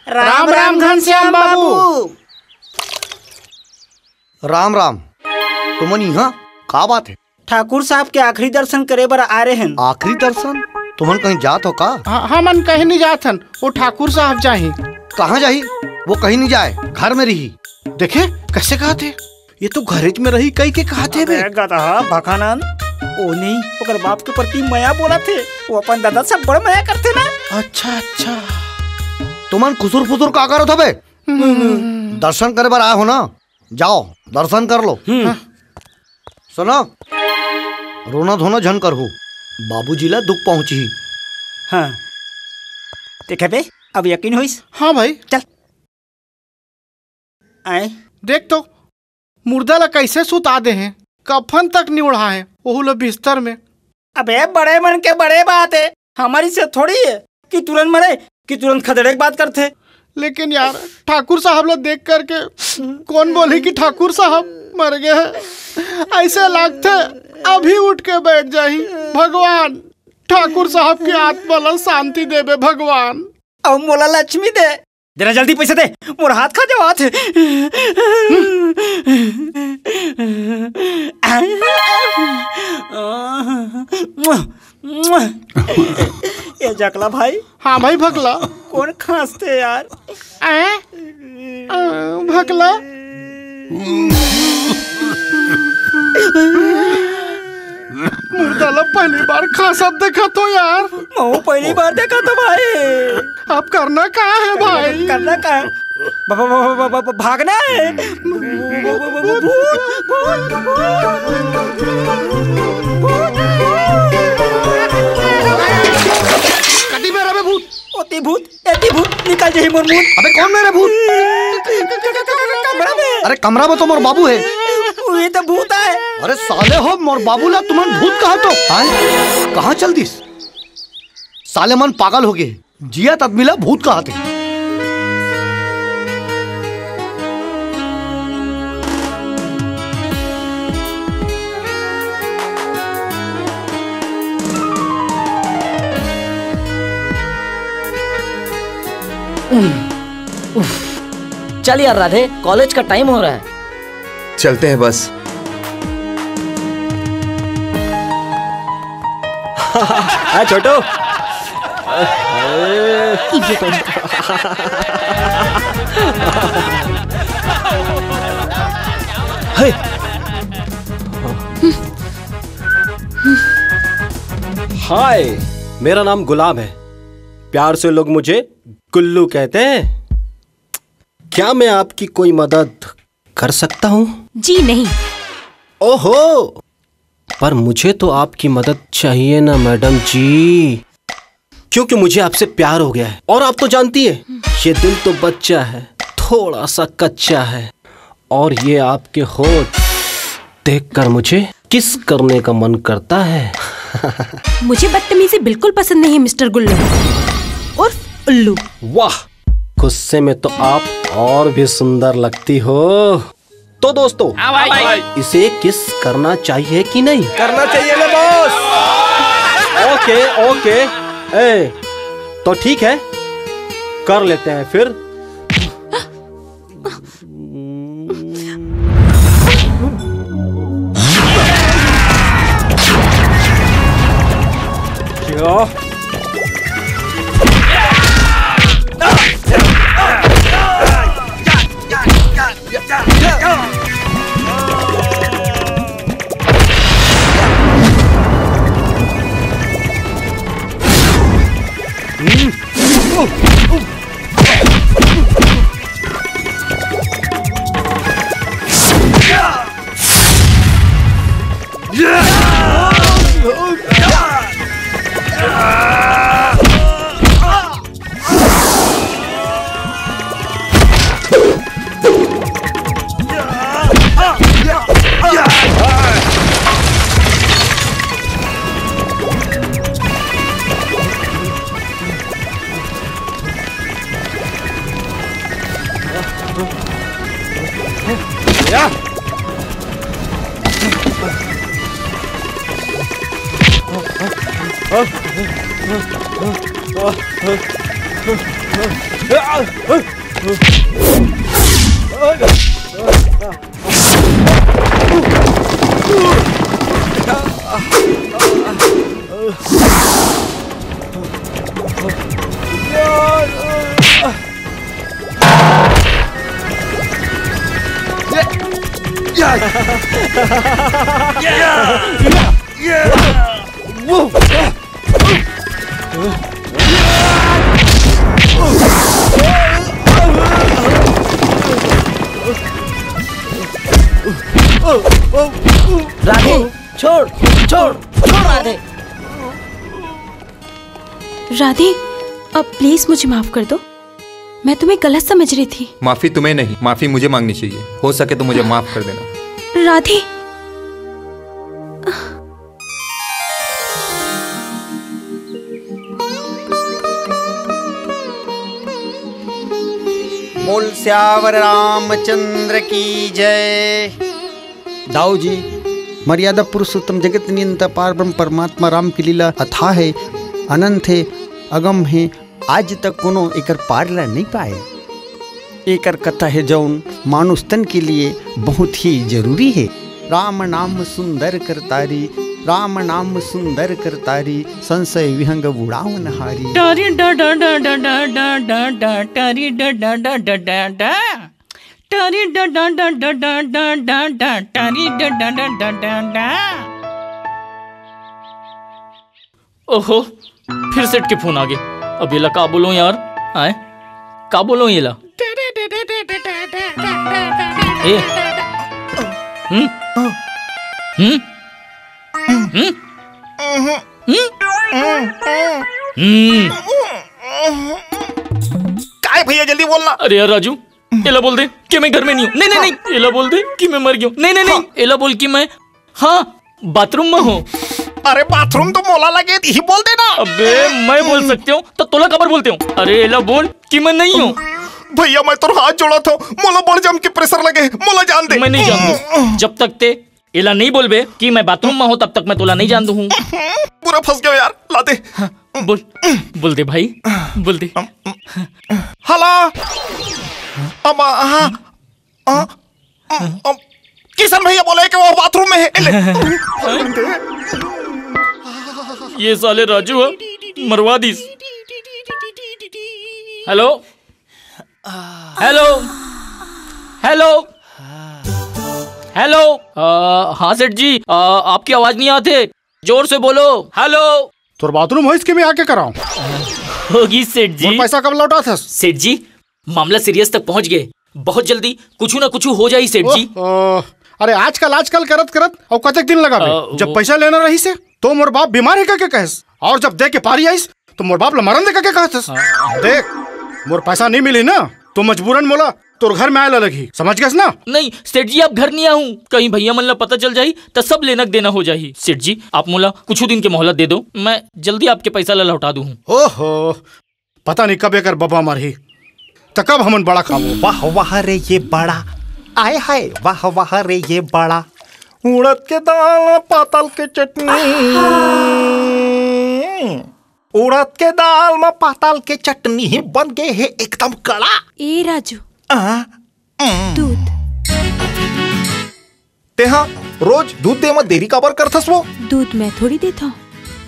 राम राम घनश्याम बाबू। राम राम। तुमन इहाँ का बात हे? ठाकुर साहब के आखिरी दर्शन करे बर आ रहे हन। आखिरी दर्शन? तुमन कहीं जात हो का? ह-, हमन कहीं नहीं जात हन, वो ठाकुर साहब जाही। कहाँ जाही? वो कहीं नहीं जाए, घर में रही। देखे, कैसे कहत हे? ये तो घरेच में रही कही के कहत हे बे। अबे गदहा भखानंद, ओ नहीं, ओकर बाप के प्रति मया बोलत हे। वो अपन दादा से बड़ मया करथे ना। अच्छा, अच्छा। तुमन खुसुर फुसुर का करत हो बे? हम्म। दर्शन करे बर आए हो ना, जाओ दर्शन कर लो। हम्म। हाँ। सुनो, रोना धोना झन करहू, बाबूजी ला दुख पहुंचही। हाँ, देखे बे, अब यकीन होइस? हाँ भाई। चल। आए। देख तो, मुर्दा ला कैसे सुता दे हे, कफन तक नहीं ओढ़ा हे, ओहू ला बिस्तर में। अबे बड़े मन के बड़े बात हे, हमर से थोड़ी हे कि तुरंत मरे कि तुरंत खदेड़े के बात करथे। लेकिन यार, ठाकुर साहब ला देख करके कौन बोलही कि ठाकुर साहब मर गए हे? ऐसे लागथे अभी उठ के बैठ जाही। भगवान, ठाकुर साहब के आत्मा ला शांति देबे भगवान। अउ मोला लक्ष्मी दे। जरा जल्दी पैसा दे, मोर हाथ खा जावत हे। ए जकला भाई। हाँ भाई भकला। कौन खांसथे यार? आय? आ, भकला। मुर्दा ला पहली बार खांसत देखत हों यार। महूं पहली बार देखत हों भाई। अब करना का हे भाई? करना का हे? ब-, ब-, ब-, ब-, ब-, ब-, भागना हे। भूत, भूत, भूत, भूत। कति बेर अबे भूत? ओती भूत, एती भूत, निकल जाही मोर मुंह। अबे कौन मेरे भूत? कमरा में। अरे कमरा में तो मोर बाबू हे। वही तो भूत आय। अरे साले हो, मोर बाबू ला तुमन भूत कहा तो? आय? कहाँ चल दिस? साले मन पागल हो गए। जियत आदमी ला भूत कहथे। उफ। चल यार राधे, कॉलेज का टाइम हो रहा है। चलते हैं बस। हाँ, छोटू। हे। हाय, मेरा नाम गुलाब है। प्यार से लोग मुझे गुल्लू कहते हैं। क्या मैं आपकी कोई मदद कर सकता हूँ? जी नहीं। ओहो, पर मुझे तो आपकी मदद चाहिए ना मैडम जी, क्योंकि मुझे आपसे प्यार हो गया है। और आप तो जानती है, ये दिल तो बच्चा है, थोड़ा सा कच्चा है, और ये आपके होठ देखकर मुझे किस करने का मन करता है। मुझे बदतमीजी बिल्कुल पसंद नहीं है मिस्टर गुल्लू उर्फ उल्लू। वाह, गुस्से में तो आप और भी सुंदर लगती हो। तो दोस्तों, हाँ भाई। इसे किस करना चाहिए कि नहीं? करना चाहिए ना बॉस। ओके, ओके। ए, तो ठीक है, कर लेते हैं फिर। क्या? राधे, छोड़, छोड़, छोड़ राधे। राधे, अब प्लीज मुझे माफ कर दो, मैं तुम्हें गलत समझ रही थी। माफी तुम्हें नहीं, माफी मुझे मांगनी चाहिए। हो सके तो मुझे माफ कर देना। राधे। बोल सियावर रामचंद्र की जय। दाऊ जी, मर्यादा पुरुषोत्तम जगत नियंता पार ब्रह्म परमात्मा राम की लीला अथाह है, अनंत है, अगम है, आज तक कोनो एकर पार ला नहीं पाए। एकर कथा है जौन मानुष तन के लिए बहुत ही जरूरी है। राम नाम सुंदर करतारी, राम नाम सुंदर करतारी, संशय विहंग उड़ावन हारी। टारी डा डा डा डा डा डा डा डा, टारी डा डा डा डा डा डा, टारी डा डा डा डा डा डा डा डा, टारी डा डा डा डा डा डा। ओहो, फिर सेठ के फोन आ गए। अब एला का बोलूं यार? आए, का बोलूं एला? ए, हम्म, हम्म, हम्म, हम्म, हम्म। काय भैया, जल्दी बोलना। अरे यार राजू, एला बोल दे कि मैं घर में नहीं हूँ। नहीं, नहीं, नहीं, एला बोल दे कि मैं मर गया हूँ। नहीं, नहीं, नहीं, हाँ। एला बोल कि मैं, हाँ, बाथरूम में हूँ। अरे बाथरूम तो मोला लगे, यही बोल देना। अबे, मैं बोल सकते हूँ तो तोला काबर बोलते हूँ? अरे एला बोल कि मैं नहीं हूँ। भैया, मैं तोर हाथ जोड़त हूँ, मोला बड़ जम के प्रेशर लगे, मोला जान दे। मैं नहीं जान दूँ। जब तक ते एला नहीं बोलबे कि मैं बाथरूम में हूँ, तब तक मैं तोला नहीं जान दूँ हूँ। पूरा फंस गया यार, ला दे। हाँ, बोल, बोल दे भाई, बोल दे। हला, अब, हाँ, अ, अ, अ, किशन भैया बोले कि वो बाथरूम में है। ले। ये साले राजू है, मरवा दीस। Hello, hello, hello, hello. अ, हाँ सेठ जी, अ, आपकी आवाज नहीं आते, जोर से बोलो। हेलो। तोर बाथरूम होइस कि मैं आके कराऊं? होगी सेठ जी। मोर पैसा कब लौटाथस? सेठ जी, मामला सीरियस तक पहुंच गए, बहुत जल्दी कुछ ना कुछ हो जाई सेठ जी। ओह, अरे आजकल, आजकल करत करत अउ कतेक दिन लगाबे? अ, जब वो पैसा लेना रहिस हे तो मोर बाप बीमार हे कहिके कहेस, अउ जब दे के पारी आइस तो मोर बाप ला मरन दे कहिके कहत हस। हाँ। देख, मोर पैसा नहीं मिली ना तो मजबूरन मोला तोर घर में आए ला लगही, समझ गेस ना? नहीं सेठ जी, आप घर नहीं आहूं, कहीं भैया मन ला पता चल जाही त सब लेना देना हो जाही। सेठ जी, आप मोला कुछ दिन के मोहलत दे दो, मैं जल्दी आपके पैसा ला लौटा दूं। ओहो, पता नहीं कब एकर बबा मरही, त कब हमन बड़ा खाबो। वाह वाह रे ये बड़ा, आय हाय, वाह वाह रे ये बड़ा, उड़द के दाल पातल के चटनी, उड़द के दाल में पातल के चटनी बन गए हे एकदम कड़ा। ए राजू, आ, उम। दूध। तेहा रोज दूध दे म देरी काबर करथस वो? दूध मैं थोड़ी देथव।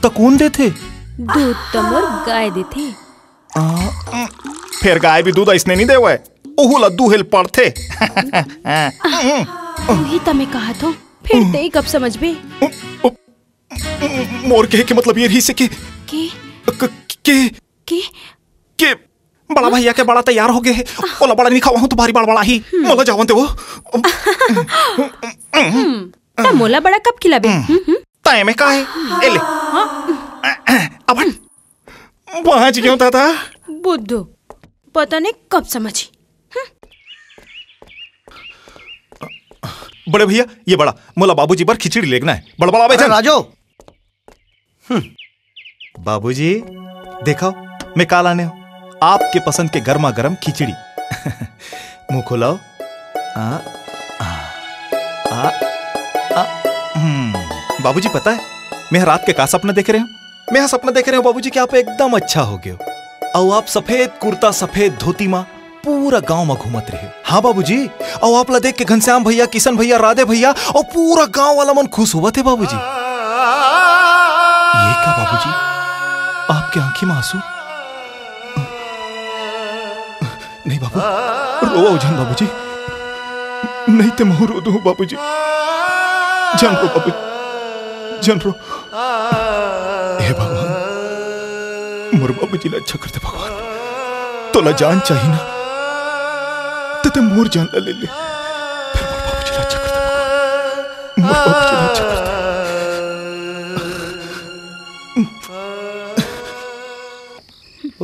त कोन देथे? दूध त मोर गाय देथे। आ, उम, फेर गाय भी दूध अइसने नहीं देवय, ओहू ला दूहे ल पड़थे। उही त मैं कहत हव, फेर तें कब समझबे? मोर कहे के मतलब ये रहिस हे कि के? क-, के? के? के? बड़ा भैया के बड़ा तैयार हो गए हे। ओला बड़ा नहीं खवाहूं तो भारी बड़बड़ाही। मोला जावन दे वो। हम्म, त मोला बड़ा कब खिलाबे? हम्म, हम्म। तय में का हे? ए ले। हाँ। अब हट। बांच गेंव दादा। बुद्धू, पता नहीं कब समझही। बड़े भैया, ये बड़ा, मोला बाबूजी बर खिचड़ी लेगना हे। बड़बड़ाबे अरे झन। राजू। हम्म। बाबूजी, देखव, मैं का लाने हंव। आपके पसंद के गर्मा गर्म खिचड़ी। मुंह खोलाव। आ, आ, आ, आ, हम्म। बाबूजी, पता हे, मैं रात के का सपना देखे रहेंव? मैं सपना देखे रहेंव बाबूजी कि आप एकदम अच्छा हो गेव। अउ आप सफेद कुर्ता, सफेद धोती मा पूरा गांव म घूमत रहे। हाँ बाबूजी, अउ आप ला देख के घनश्याम भैया, किशन भैया, राधे भैया अउ पूरा गांव वाला मन खुश होवत हे बाबूजी। ये का बाबूजी, आपके आंखी म आंसू? नहीं बाबू, रोवव झन बाबूजी, नहीं ते महूं रो दूं बाबूजी। झन रो बाबू, झन रो। हे भगवान, मोर बाबूजी ला अच्छा कर दे भगवान। तोला जान चाही ना, त ते मोर जान ला ले ले। फेर मोर बाबूजी ला अच्छा कर दे भगवान। मोर बाबूजी ला अच्छा कर दे।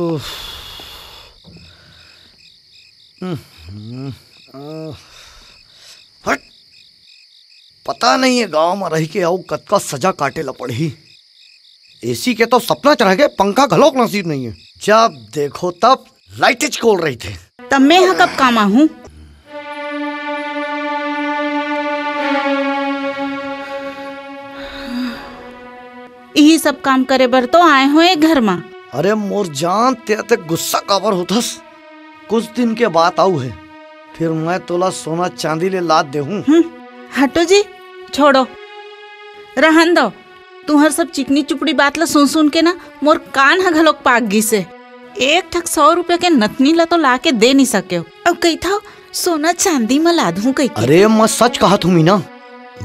उफ। हट। पता नहीं ये गांव म रहिके अउ कतका सजा काटे ला पड़ही। एसी के तो सपना च रहिगे, पंखा घलोक नसीब नहीं हे। जब देखो तब लाइटेच कोल रहिथे। त मैं ह कब काम आहूं? इही सब काम करे बर तो आए हों ए घर म। अरे मोर जान, ते अतेक गुस्सा काबर होथस? कुछ दिन के बात अउ हे, फिर मैं तोला सोना चांदी ले लाद देहूं। हम्म, हटो जी, छोड़ो, रहन दो। तुंहर सब चिकनी चुपड़ी बात ला सुन सुन के ना मोर कान ह घलोक पाक गिस हे। एक ठक सौ रुपया के नथनी ला तो ला के दे नहीं सकेव, अउ कहिथव सोना चांदी म लादहूं कहिके। अरे मैं सच कहत हूं मीना,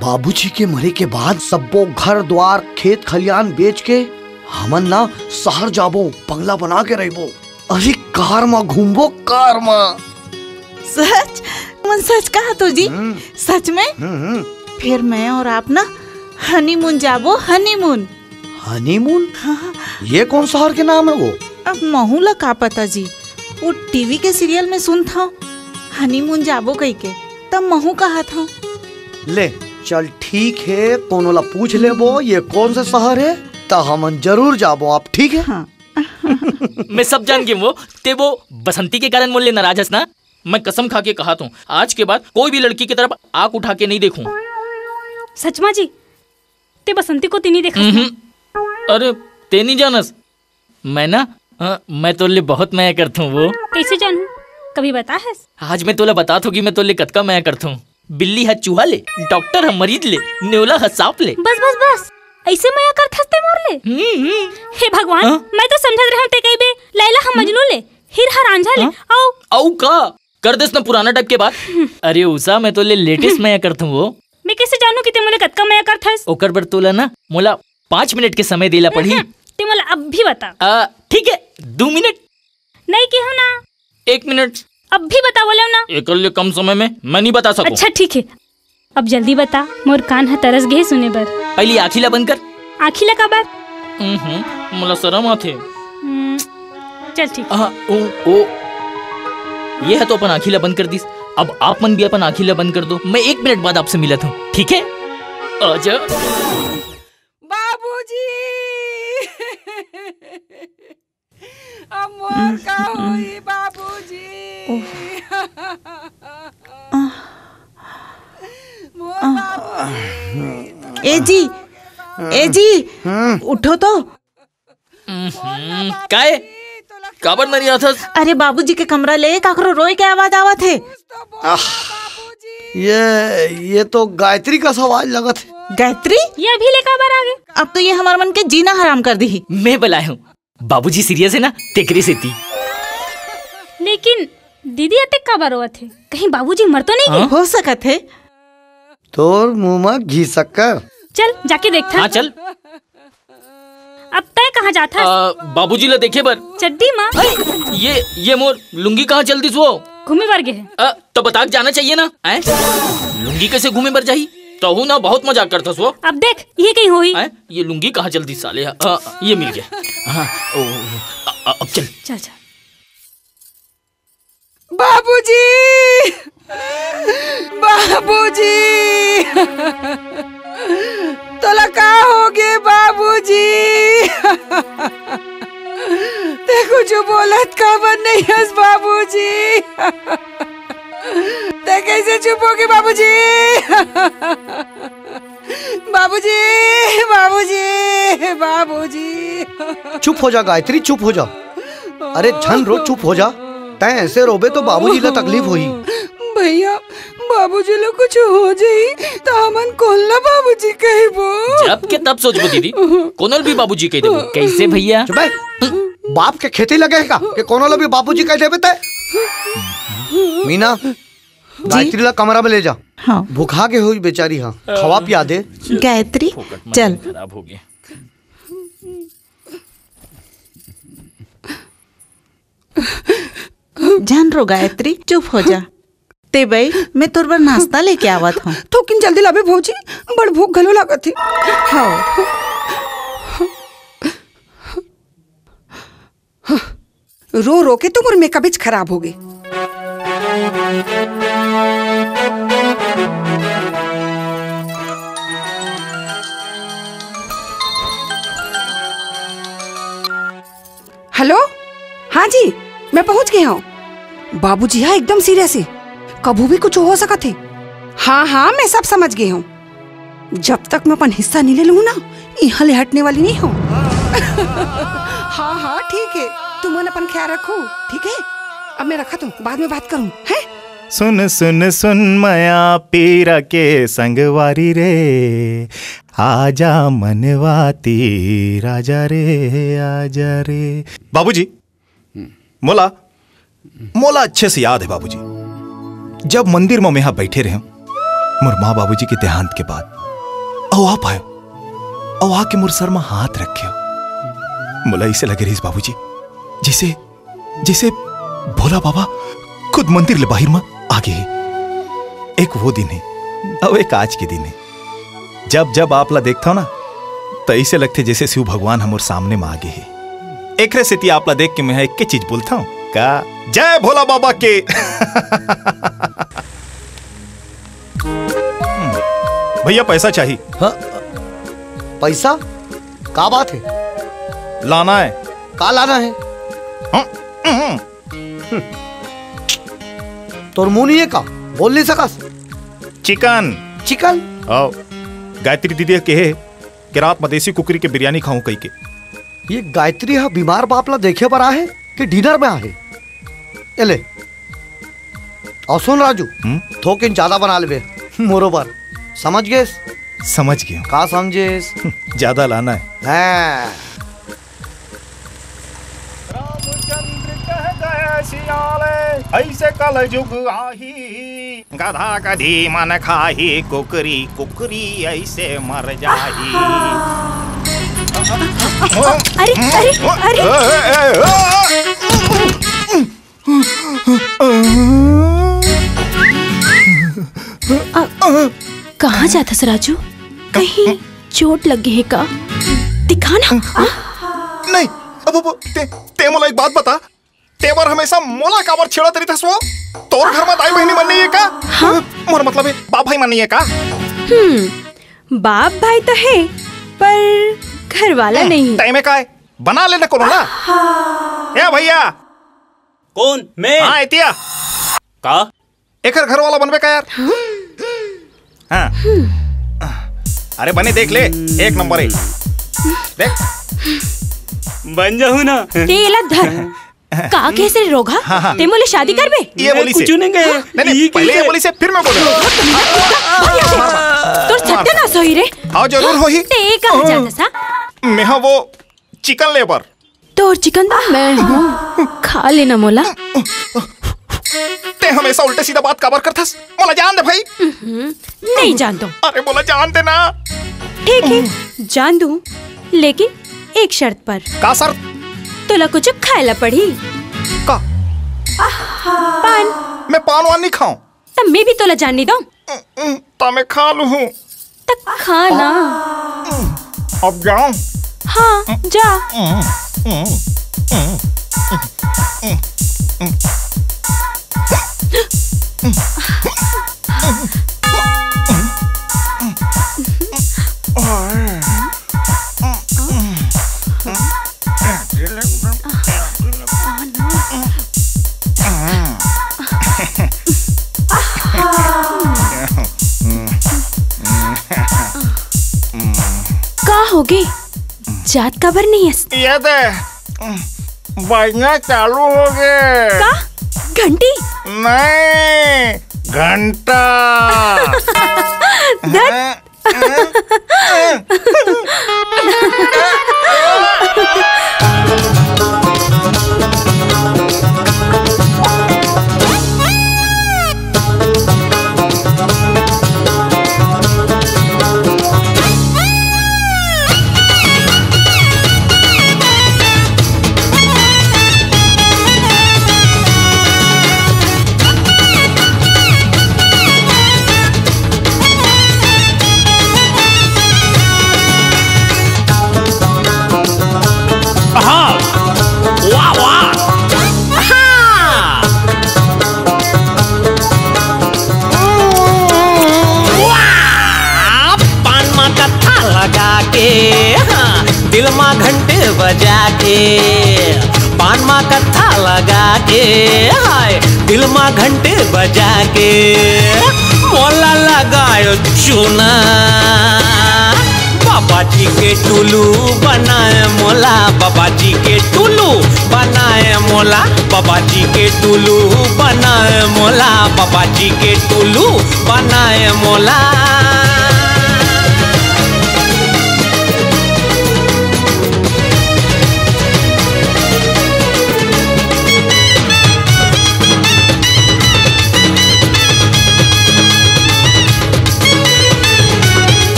बाबूजी के मरे के बाद सब्बो घर द्वार खेत खलियान बेच के हमन ना शहर जाबो, बंगला बना के रहिबो। अरे कार म घूमबो, कार म। सच? मन सच कहत हो जी? हम्म। सच में? हम्म, हम्म। फिर मैं और आप ना हनीमून जाबो, हनीमून। हनीमून? हाँ। ये कौन शहर के नाम हे वो? अब महूं ला का पता जी, वो टीवी के सीरियल में सुनत हंव हनीमून जाबो कहिके, तब महूं कहत हंव। ले चल ठीक हे, कोनो ला पूछ लेबो ये कौन से शहर हे, त हमन जरूर जाबो आप, ठीक हे? हाँ। मैं सब जान गेंव वो, ते वो बसंती के कारण मोर ले नाराज हस ना। मैं कसम खा के कहत हंव, आज के बाद कोई भी लड़की के तरफ आंख उठा के नहीं देखहूं। सच मा जी? ते बसंती कोती नहीं देखस ना? हम्म। अरे, ते नहीं जानस, मैं ना, अ, मैं तोर ले बहुत मया करत हंव वो। कइसे जानहूं? कभी बताय हस? आज मैं तोला बतात हंव कि मैं तोर ले कतका मया करत हंव। बिल्ली ह चूहा ले, डॉक्टर ह मरीज ले, नेवला ह सांप ले। बस, बस, बस। अइसे मया करत हस ते मोर ले? हम्म, हम्म। हे भगवान, हाँ? मैं तो समझत रहेंव ते कहिबे लैला ह मजनू ले, हीर ह रांझा ले, हाँ? अउ अउ का? कर देस ना पुराना टाइप के बात। अरे उषा, मैं तोर ले लेटेस्ट मया करत हंव वो। मैं कइसे जानहूं कि ते मोला कतका मया करत हस? ओकर बर तोला ना मोला पाँच मिनट के समय देला पड़ही। हम्म, ते मोला अभी बता। आ, ठीक हे, दू मिनट। नहीं केहेंव ना। एक मिनट। अभी बता बोलेंव ना। एकर ले कम समय में मैं नहीं बता सकंव। अच्छा ठीक हे, अब जल्दी बता, मोर कान ह तरस गे हे सुने बर। पहिली आँखी ला बंद कर। आँखी ला काबर? हम्म, मोला शरम आथे। हम्म, चल ठीक। आ, ओ, ओ। ये ह तो अपन आँखी ला बंद कर दिस। अब आप मन भी अपन आँखी ला बंद कर दो। मैं एक मिनट बाद आपसे मिलत हंव, ठीक हे? आजा। बाबूजी। अब मोर का होई बाबूजी? मोर बाबूजी। ए जी, ए जी, उठो तो। हम्म, काय? काबर नरियाथस? अरे बाबूजी के कमरा ले काकरो रोए के आवाज आवत हे। आह, ये, ये तो गायत्री का आवाज लगत हे। गायत्री? ये अभी ले काबर आ गे? अब तो ये हमर मन के जीना हराम कर दिही। मैं बलाय हंव। बाबूजी सीरियस हे ना, तेकरे सेती। लेकिन दीदी अतेक काबर रोवत हे? कहीं बाबूजी मर तो नहीं गे? हाँ? हो सकत हे। तोर मुंह म घी शक्कर। चल, जाके देखथन। हाँ, चल। अब तैं कहाँ जाथस? आ, बाबूजी ला देखे बर। चड्डी म? अरे, ये, ये मोर लुंगी कहाँ चल दिस वो? घूमे बर गे हे। आ, तो बता के जाना चाहिए ना, हैं? लुंगी कैसे घूमे बर जाही? तहू ना बहुत मजाक करथस वो। अब देख, ये कहीं होही। हैं? ये लुंगी कहाँ चल दिस साले? आ, ये मिल गया। हाँ, ओ, ओ, ओ, आ, आ, अब चल। चल, चल। बाबूजी, बाबूजी, तोला का होगे बाबूजी? ते कुछ बोलत काबर नहीं हस बाबूजी? ते कैसे चुप होगे बाबूजी? बाबूजी, बाबूजी, बाबूजी। चुप हो जा गायत्री, चुप हो जा। अरे झन रो, चुप हो जा। तैं ऐसे रोबे तो बाबूजी ला तकलीफ होही। भैया, बाबूजी ला कुछ हो जाई त हमन कोन ला बाबूजी कहिबो? जब के तब सोचबो दीदी, कोनो ल भी बाबूजी कह देबो। कैसे भैया? चुप बे। बाप के खेती लगे हे का कि कोनो ल भी बाबूजी कह देबे तैं? मीना, गायत्री ला कमरा में ले जा। हाँ। भुखा के होही बेचारी, हाँ, खवा पिया दे। गायत्री, चल। खराब हो गया। झन रो गायत्री, चुप हो जा। ते बई, मैं तोर बर नाश्ता लेके आवत हूँ। थोकिन जल्दी लाबे भौजी, बड़ भूख घलो लागत हे। हाँ। रो रो के तो मोर मेकअप इच खराब हो गे। हेलो, हाँ जी, मैं पहुंच गे हूँ। बाबूजी हा एकदम सीरियस हे, कभू भी कुछ हो सकत हे। हाँ हाँ, मैं सब समझ गे हूँ। जब तक मैं अपन हिस्सा नहीं ले लूँ ना, यहाँ ले हटने वाली नहीं हूँ। हाँ हाँ, ठीक हे, तुमन अपन ख्याल रखो, ठीक हे? अब मैं रखत हूँ, बाद में बात करूँ, हैं? सुन सुन सुन मया पीरा के संगवारी रे, आजा मनवा तीर आजा रे, आजा रे। बाबूजी, मोला, मोला अच्छे से याद हे बाबूजी, जब मंदिर म मेहा बैठे रहेंव, मोर माँ बाबूजी के देहांत के बाद, अउ आप आयो, अउ आके मोर सर म हाथ रखे हो। मोला ऐसे लगे रहिस बाबूजी, जैसे, जैसे भोला बाबा खुद मंदिर ले बाहिर म आ गे हे। एक वो दिन हे, अउ एक आज के दिन हे। जब जब आप ला देखथव ना, त ऐसे लगथे जैसे शिव भगवान हमर सामने म आ गे हे। एकरे सेती आप ला देख के मैं एक के चीज बोलथव का, जय भोला बाबा के। भैया, पैसा चाही। हाँ, पैसा? का बात हे? लाना हे। का लाना हे? हाँ, हम्म। तोर मुंह नहीं हे का? बोल नहीं सकस? चिकन। चिकन? आओ, गायत्री दीदी कहे कि रात में देसी कुकरी के बिरयानी खाऊं कहिके। ये गायत्री हा बीमार बाप ला देखे बर आहे कि डिनर में आहे? ए ले। अउ सुन राजू, हम्म? थोकिन ज्यादा बना लेबे मोरो बर। समझ गेस? समझ गेंव। का समझेस? ज्यादा लाना हे। हाँ। रामचंद्र कह गए सियाले, ऐसे कलजुग आही। गधा गधी मन खाही कुकरी, कुकरी ऐसे मर जाही। अरे, अरे, अरे। अ, कहाँ जाथस राजू? कहीं चोट लग गे हे का? दिखा ना। आ? नहीं, अब, अब, ते, ते मोला एक बात बता, तें हमेशा मोला काबर छेड़त रहिथस वो? तोर घर म दाई बहिनी मन नहीं हे का? हाँ? मोर मतलब हे, बाप भाई मन नहीं हे का? हम्म, बाप भाई तो हे, पर घर वाला हम्म, नहीं हे। तैं में का हे? बना लेना कोनो ना। ए भैया। कौन? मैं? हाँ, एतिया। का? एकर घर वाला बनबे का यार? हाँ। अरे बने देख ले, एक नंबर हे। देख। बन जाहूं ना। तेला धर। का कहे से रोगहा? हाँ, हाँ। ते मोले शादी करबे? ये मैं बोली से। कुछ नहीं कहे। नहीं, नहीं, ये पहले ये बोली से, फिर मैं बोलूँ। तोर सत्यानाश होही रे। हाँ, जरूर होही। ते कहाँ जाथस? मैं हाँ वो चिकन लेबर। तोर चिकन तो मैं हूँ, खा लेना मोला। ते हमेशा उल्टे सीधा बात काबर करथस? मोला जान दे भाई। नहीं जान दो। अरे मोला जान दे ना। ठीक हे, जान दूँ, लेकिन एक शर्त पर। का शर्त? तोला कुछ खाए ला पड़ही। का? पान। मैं पान वान नहीं खाऊं। तब मैं भी तोला जान नहीं दूँ। त मैं खा लूँ। त खा ना। अब जाऊं? हाँ, जा। का होगे? जात काबर नहीं हस? ये दे, बजना चालू होगे। का? घंटी? नहीं, घंटा। धत। हाँ। वाह, वाह। हाँ। वाह। पान मा कत्था लगा के, हाँ, दिल मा घंटे बजा के, पान मा कत्था लगा के, हाय, दिल मा घंटे बजा के, मोला लगायो चूना। बाबा जी के टुलू बनाए मोला, बाबा जी के टुलू बनाए मोला, बाबा जी के टुलू बनाए मोला, बाबा जी के टुलू बनाए मोला।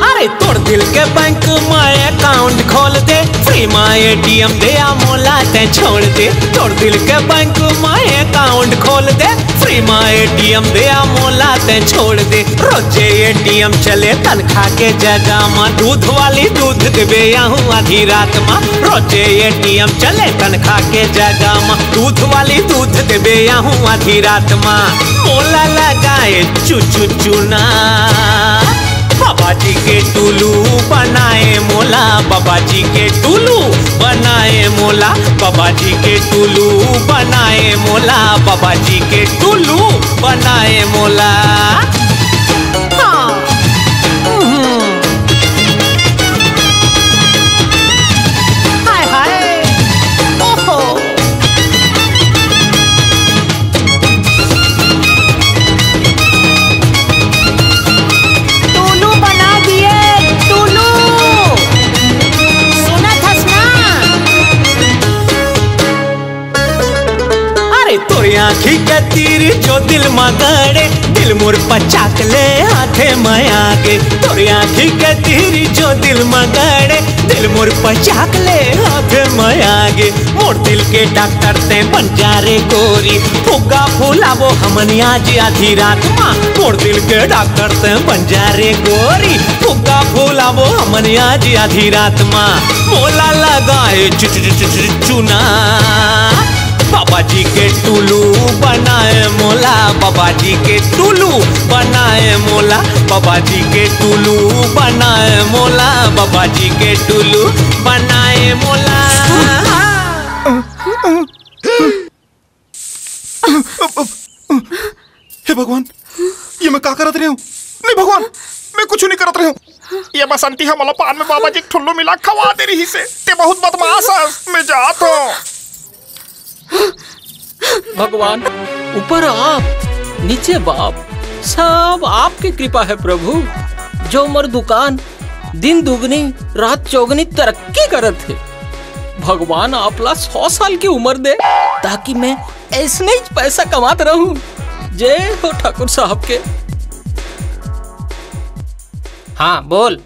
अरे तोर दिल के बैंक में अकाउंट खोल दे, फ्री में एटीएम दे आ मोला तैं छोड़ दे। तोर दिल के बैंक में अकाउंट खोल दे, फ्री में एटीएम दे आ मोला तैं छोड़ दे। रोजे एटीएम चले तनखा के जगह मा, दूध वाली दूध देबे आहू आधी रात मा। रोजे एटीएम चले तनखा के जगह मा, दूध वाली दूध देबे आहू आधी रात मा। मोला लगाए चुचु चुना, बाबा जी के टुलू बनाए मोला, बाबा जी के टुलू बनाए मोला, बाबा जी के टुलू बनाए मोला, बाबा जी के टुलू बनाए मोला। हाँ। हम्म। हाय हाय। ओहो। टुलू बना दिए, टुलू। सुनत हस ना? अरे तोर आँखी के तीर जो दिल मा गड़े, दिल मोर पचाक ले हाथे मा आगे। तोर आँखी के तीर जो दिल मा गड़े, दिल मोर पचाक ले हाथे मा आगे। मोर दिल के डॉक्टर तैं बन जा रे गोरी, फुग्गा फुलाबो हमन आज आधी रात मा। मोर दिल के डॉक्टर तैं बन जा रे गोरी, फुग्गा फुलाबो हमन आज आधी रात मा। मोला लगाए चु-, चु-, चु-, चु-, चुना। बाबा जी के टुलू बनाए मोला, बाबा जी के टुलू बनाए मोला, बाबा जी के टुलू बनाए मोला, बाबा जी के टुलू बनाए मोला। हे भगवान, ये मैं का करत रहे हूँ? नहीं भगवान, मैं कुछ नहीं करत रहे हूँ। ये बसंती ह मोला पान में बाबा जी के ठुल्लू मिला खवा दे रही से। ते बहुत बदमाश हस, मैं जात हूँ। भगवान, ऊपर आप, नीचे बाप, सब आपके कृपा है प्रभु, जो मोर दुकान दिन दुगनी रात चौगनी तरक्की करत हे। भगवान आप ला सौ साल की उम्र दे, ताकि मैं ऐसने ही पैसा कमात रहूं। जय हो ठाकुर साहब के। हाँ, बोल।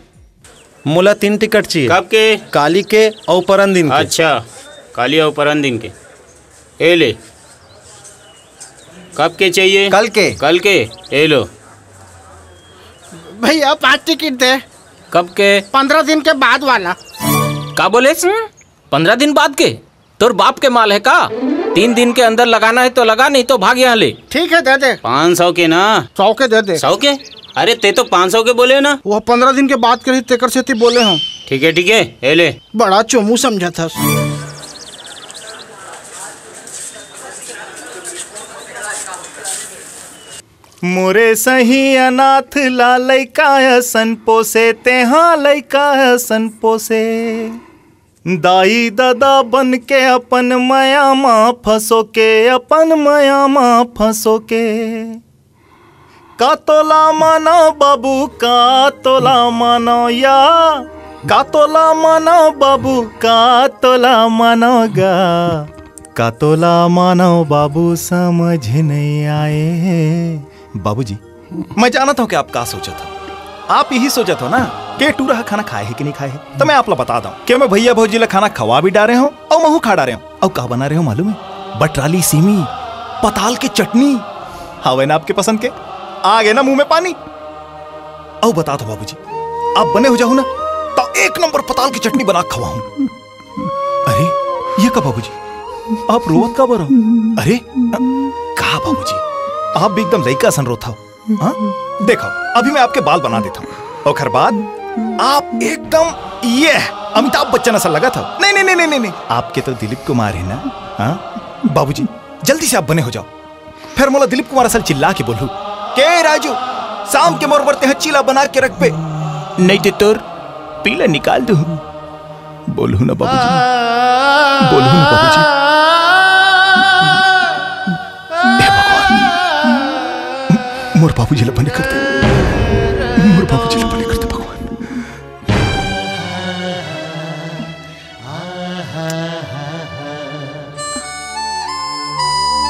मोला तीन टिकट चाहिए। कब के? काली के अउ परन दिन के। अच्छा, काली अउ परन दिन के। ए ले। कब के चाहिए? कल के। कल के? ए लो। भैया, पाँच टिकट दे। कब के? पंद्रह दिन के बाद वाला। का बोलेस? हम्म? पंद्रह दिन बाद के? तोर बाप के माल है का? तीन दिन के अंदर लगाना है तो लगा, नहीं तो भाग यहाँ ले। ठीक है, दे दे। पाँच सौ के ना। सौ के दे दे। सौ के? अरे, ते तो पाँच सौ के बोले ना। वो पंद्रह दिन के बाद के रही, तेकर सेती बोले हूँ। ठीक है, ठीक है, ए ले। बड़ा चोमू समझत हस। मोरे सही अनाथ ला लइका असन पोसे, तेहा लइका असन पोसे। दाई ददा बन के अपन मया मा फंसो के, अपन मया मा फंसो के। का तोला मानो बाबू, का तोला मानो या, का तोला मानो बाबू, का तोला मानो गा, का तोला मानो बाबू, समझ नहीं आए। बाबूजी, मैं जानत हूँ कि आप का सोचत हो। आप यही सोचत हो ना कि टूरा ह खाना खाए हे कि नहीं खाए हे। तो मैं आप ला बता दूं कि मैं भैया भौजी ला खाना खवा भी डारे हूँ और महू खा डारे हूँ। और का बना रहे हो मालूम है? बटराली सीमी, पताल के चटनी। हवे ना आपके पसंद के? आ गए ना मुंह में पानी। और बता दो बाबूजी, आप बने हो जाओ ना, तो एक नंबर पताल की चटनी बना के खवाऊं। अरे, ये का बाबूजी, आप रोवत का बरो? अरे, अ, का बाबूजी, आप भी एकदम लइका असन रोत हो। हाँ? देखो, अभी मैं आपके बाल बना देता हूँ, ओकर बाद आप एकदम ये अमिताभ बच्चन असन लगत हो। नहीं, नहीं, नहीं, नहीं, नहीं, नहीं, आपके तो दिलीप कुमार है ना? हाँ? बाबूजी, जल्दी से आप बने हो जाओ। फिर मोला दिलीप कुमार असन चिल्ला के बोलू, "के राजू, शाम के मोर बर तेह चीला बना के रखबे, नहीं ते तोर पीला निकाल दूँ।" बोलू ना बाबूजी, बोलू ना बाबूजी। हे भगवान, मोर बाबूजी ला बने कर दे, मोर बाबूजी ला बने कर दे भगवान।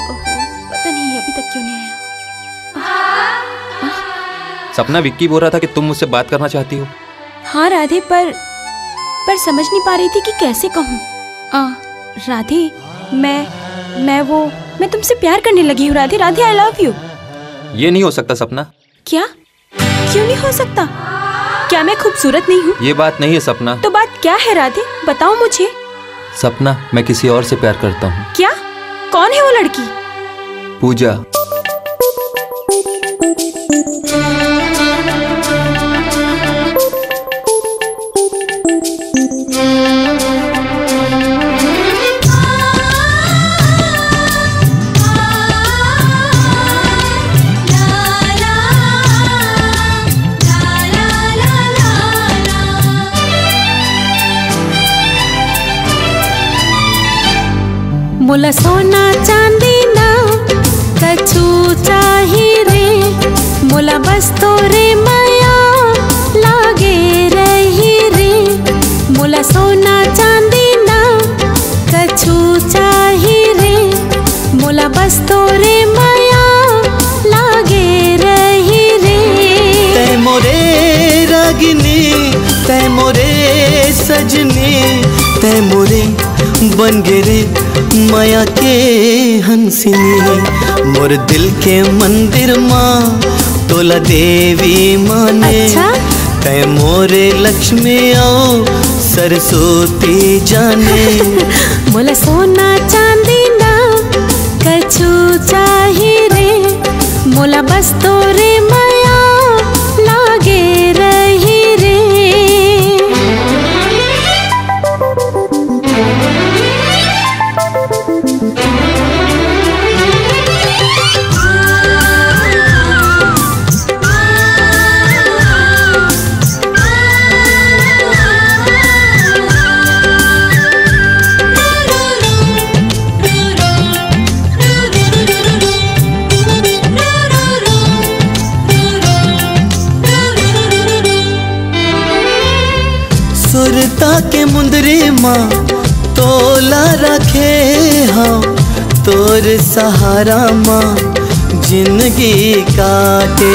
ओहो, पता नहीं अभी तक क्यों नहीं आया। सपना, विक्की बोल रहा था कि तुम मुझसे बात करना चाहती हो। हाँ राधे, पर पर समझ नहीं पा रही थी कि कैसे कहूँ। आ, राधे, मैं मैं वो मैं तुमसे प्यार करने लगी हूँ राधे। राधे, I love you। ये नहीं हो सकता सपना। क्या? क्यों नहीं हो सकता? क्या मैं खूबसूरत नहीं हूँ? ये बात नहीं है सपना। तो बात क्या है राधे, बताओ मुझे। सपना, मैं किसी और से प्यार करता हूँ। क्या? कौन है वो लड़की? पूजा। मोला सोना चांदी ना कछु चाही रे, मोला बस तोरे मया लागे रही रे। मोला सोना चांदी ना कछु चाही रे, मोला बस तोरे मया लागे रही रे। तै मोरे रागिनी, तै मोरे सजनी, तै मोरे बन गे रे मया के हंसिनी। मोर दिल के मंदिर मा तोला देवी माने। अच्छा? तै मोरे लक्ष्मी अउ सरस्वती जाने। मोला सोना चांदी ना कछु चाही रे, मोला बस तोरे मया लागे रही रे। सुरता के मुंदरी मा तोला रखे हंव, तोर सहारा मा जिंदगी काटे।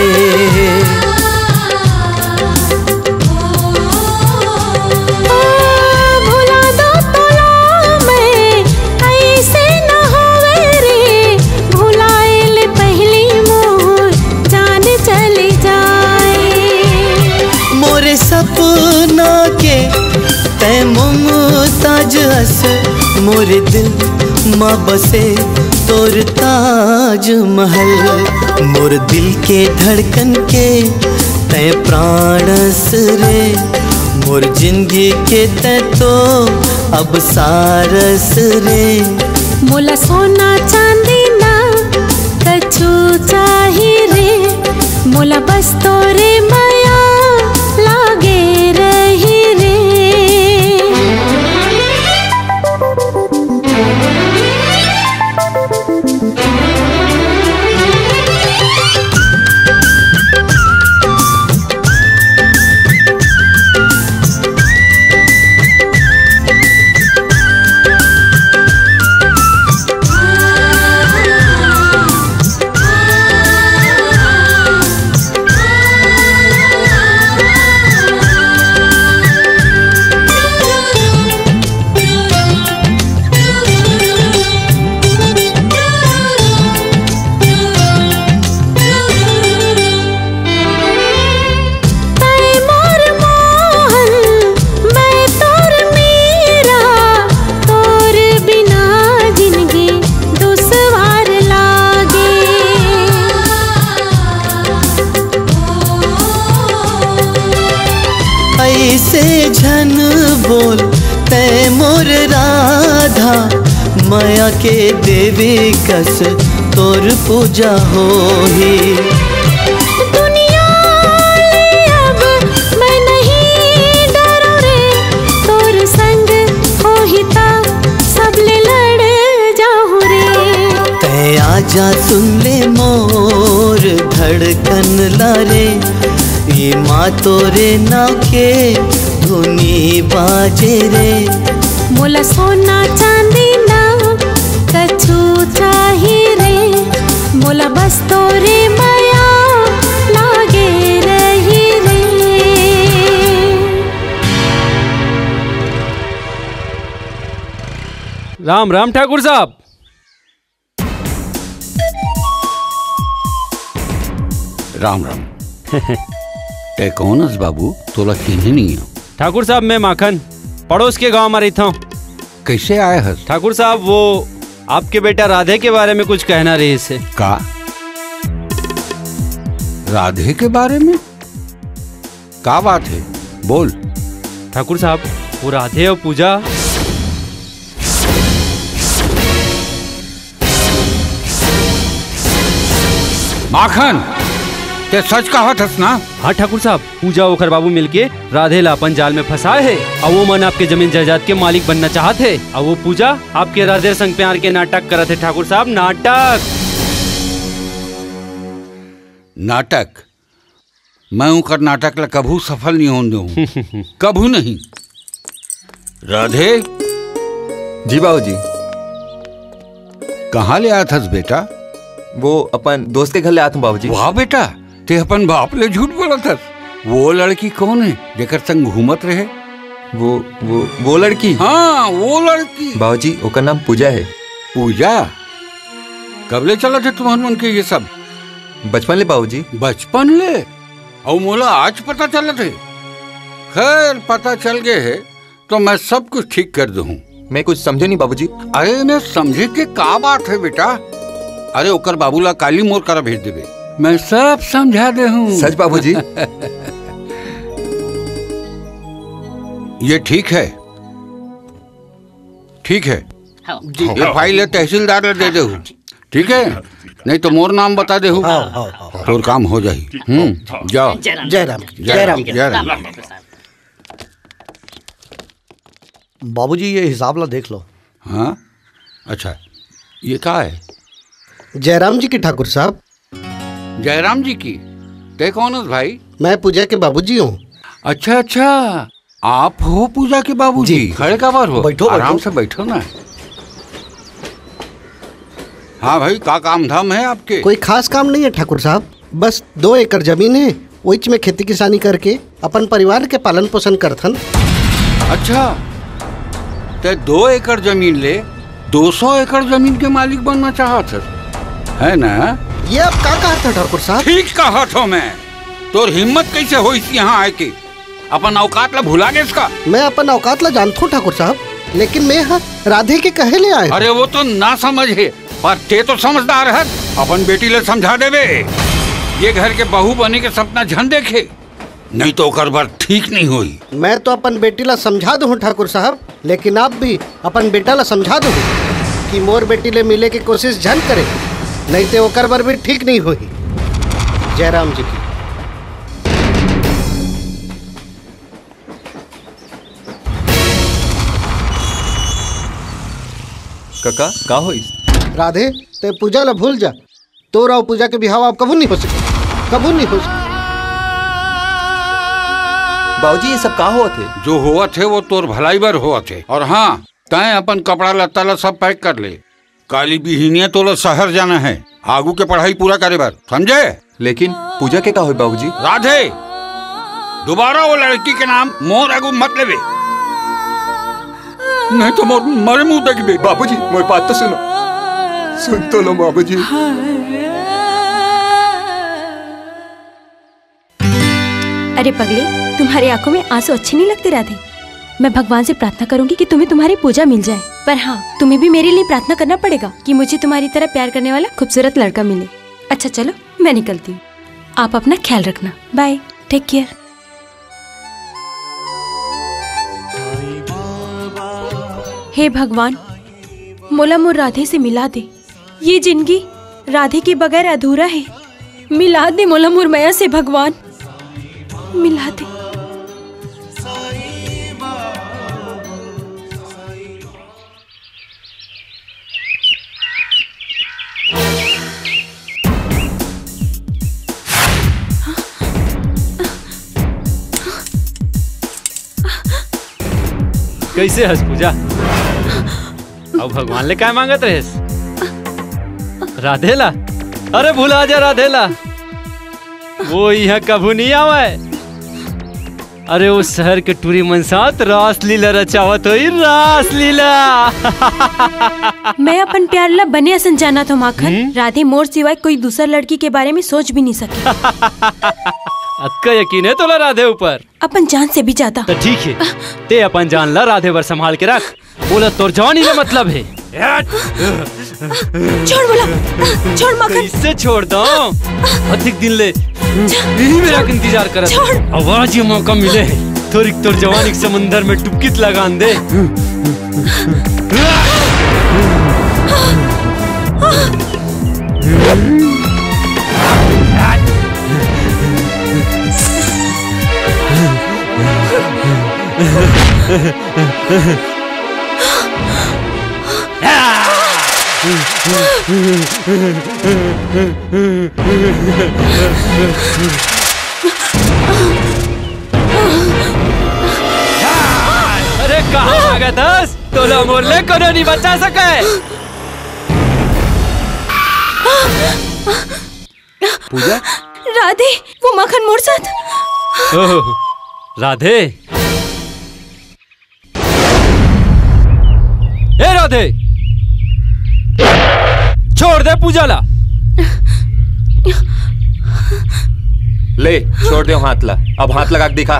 ओ, भुला दो तोला मैं, ऐसे न होवे रे, भुलाए ले पहली मोर जान चली जाए। मोरे सपना के तै मुमताज हस, मोरे दिल मा बसे तोर ताजमहल। मोर दिल के धड़कन के तै प्राणस रे, मोर जिंदगी के तै तो अब सारस रे। मोला सोना चांदी ना कछु चाही रे, मोला बस तोरे मया लागे रही रे। मया के देवी कस तोर पूजा होही। दुनिया ले अब मैं नहीं डरूं रे, तोर संग होही ता सब ले लड़ जाहूं रे। तै आजा सुन ले मोर धड़कन ला रे, ये माँ तोरे नाव के धुनी बाजे रे। मोला सोना चांदी ना कछु चाही रे, मोला बस तोरे मया लागे रही रे। राम राम ठाकुर साहब। राम राम। तै कौन हस बाबू? तोला चिन्हे नहीं हो। ठाकुर साहब, मैं माखन, पड़ोस के गांव में रहता हूँ। कैसे आए हस? ठाकुर साहब, वो आपके बेटा राधे के बारे में कुछ कहना रहिस हे। का? राधे के बारे में? का बात है? बोल। ठाकुर साहब, वो राधे और पूजा। माखन, ते सच कहत हस ना? हाँ ठाकुर साहब, पूजा ओकर बाबू मिलके राधे ला अपन जाल में फंसाए हे, अउ वो मन आपके जमीन जायदाद के मालिक बनना चाहत हे, अउ वो पूजा आपके राधे संग प्यार के नाटक करत हे ठाकुर साहब, नाटक। नाटक? मैं ओकर नाटक ला कभू सफल नहीं होन दूं। कभू नहीं। राधे। जी बाबूजी। कहाँ ले आत हस बेटा? वो अपन दोस्त के घर ले आत हूँ बाबूजी। वाह बेटा, ते अपन बाप ले झूठ बोलत हस। वो लड़की कौन है जेकर संग घूमत रहे? वो, वो, वो लड़की? हाँ, वो लड़की। बाबूजी, ओकर नाम पूजा है। पूजा? कब ले चलत है तुम्हर मन के ये सब? बचपन ले बाबूजी। बचपन ले? अउ मोला आज पता चलत है। खैर, पता चल गए है तो मैं सब कुछ ठीक कर दूँ। मैं कुछ समझे नहीं बाबूजी। अरे, मैं समझे के का बात है बेटा? अरे, ओकर बाबू ला काली मोर करा भेज देबे, मैं सब समझा दे हूँ। सच बाबूजी? ये ठीक है, ठीक है। हाँ। जी, ये हाँ। फाइल है तहसीलदार ला दे देहू, ठीक है? नहीं तो मोर नाम बता देहू। हाँ, हाँ, हाँ। तोर काम हो जाही। हम्म, जाओ। जय राम। जय राम। जय राम। जय राम। बाबूजी, ये हिसाब ला देख लो। हाँ? अच्छा, ये का है? जयराम जी की ठाकुर साहब। जयराम जी की? ते कौन हस भाई? मैं पूजा के बाबूजी हूँ। अच्छा, अच्छा, आप हो पूजा के बाबूजी? जी। खड़े काबर हो? बैठो, आराम बैठो। से बैठो ना। हाँ भाई, का काम धाम है आपके? कोई खास काम नहीं है ठाकुर साहब, बस दो एकड़ जमीन है, ओइच में खेती किसानी करके अपन परिवार के पालन पोषण करथन। अच्छा, ते दो एकड़ जमीन ले दो सौ एकड़ जमीन के मालिक बनना चाहत हस, है ना? ये आप का कहत हव ठाकुर साहब? ठीक कहत हव मैं। तोर हिम्मत कैसे होइस यहाँ आए के? अपन औकात ला भुला गेस का? मैं अपन औकात ला जानथों ठाकुर साहब, लेकिन मैं ह राधे के कहे ले आए हूँ। अरे वो तो ना समझ हे, पर ते तो समझदार हस, अपन बेटी ले समझा देबे। ये घर के बहू बने के सपना झन देखे, नहीं तो ओकर बर ठीक नहीं होही। मैं तो अपन बेटी ला समझा दूँ ठाकुर साहब, लेकिन आप भी अपन बेटा ला समझा दूँ कि मोर बेटी ले मिले के कोशिश झन करे, नहीं तो ओकर बर भी ठीक नहीं होही। जयराम जी की। कका, का होइस? राधे, ते पूजा ला भूल जा। तोर अउ पूजा के बिहाव अब कभू नहीं हो सके, कभू नहीं हो सके। बाबूजी, ये सब का होवत हे? जो होवत हे, वो तोर भलाई बर होवत हे। और हाँ, तैं अपन कपड़ा लत्ता ला सब पैक कर ले। काली बिहिनिया तोला शहर जाना है, आगू के पढ़ाई पूरा करे बर, समझे? लेकिन पूजा के का होई बाबूजी? राधे, दोबारा वो लड़की के नाम मोर आगू मत लेबे, नहीं तो मोर मरे मुंह देखबे। बाबूजी, मोर बात तो सुनो, सुन तो लो बाबूजी। अरे पगली, तुम्हारी आंखों में आंसू अच्छे नहीं लगते राधे। मैं भगवान से प्रार्थना करूंगी कि तुम्हें तुम्हारी पूजा मिल जाए, पर हाँ, तुम्हें भी मेरे लिए प्रार्थना करना पड़ेगा कि मुझे तुम्हारी तरह प्यार करने वाला खूबसूरत लड़का मिले। अच्छा चलो, मैं निकलती हूँ, आप अपना ख्याल रखना, bye, take care। हे भगवान, मोला मोर राधे से मिला दे। ये जिंदगी राधे के बगैर अधूरा हे। मिला दे मोला मोर मया से भगवान, मिला दे। कैसे हस पूजा? अउ भगवान ले काय मांगत रहेस? राधे ला? अरे भुला जा राधे ला, वो इहाँ कभू नहीं आवय। अरे, वो शहर के टूरी मन साथ रासलीला रचावत होई, रासलीला। मैं अपन प्यार ला बने असन जानत हूँ, माखन। हम्म? राधे मोर सिवाय कोई दूसर लड़की के बारे में सोच भी नहीं सके। अतका यकीन है तोला राधे ऊपर? अपन जान से भी ज्यादा। तो ठीक है, ते अपन जान ला राधे बर संभाल के रख। बोला, तोर जवानी ले मतलब है। छोड़ बोला, छोड़ माखन। कैसे छोड़ दो? अधिक दिन ले यही मेरा इंतजार करत। छोड़। अब आज ये मौका मिले है, थोड़ी तोर जवानी के समंदर में डुबकी लगान दे। अरे, कहाँ भागत हस? तोला मोर ले कोनो नहीं बचा सके। पूजा? राधे, वो माखन मोर साथ। ओह, राधे। ए राधे, छोड़ दे पूजा ला। ले, छोड़ दे हाथ ला। अब हाथ लगा के दिखा।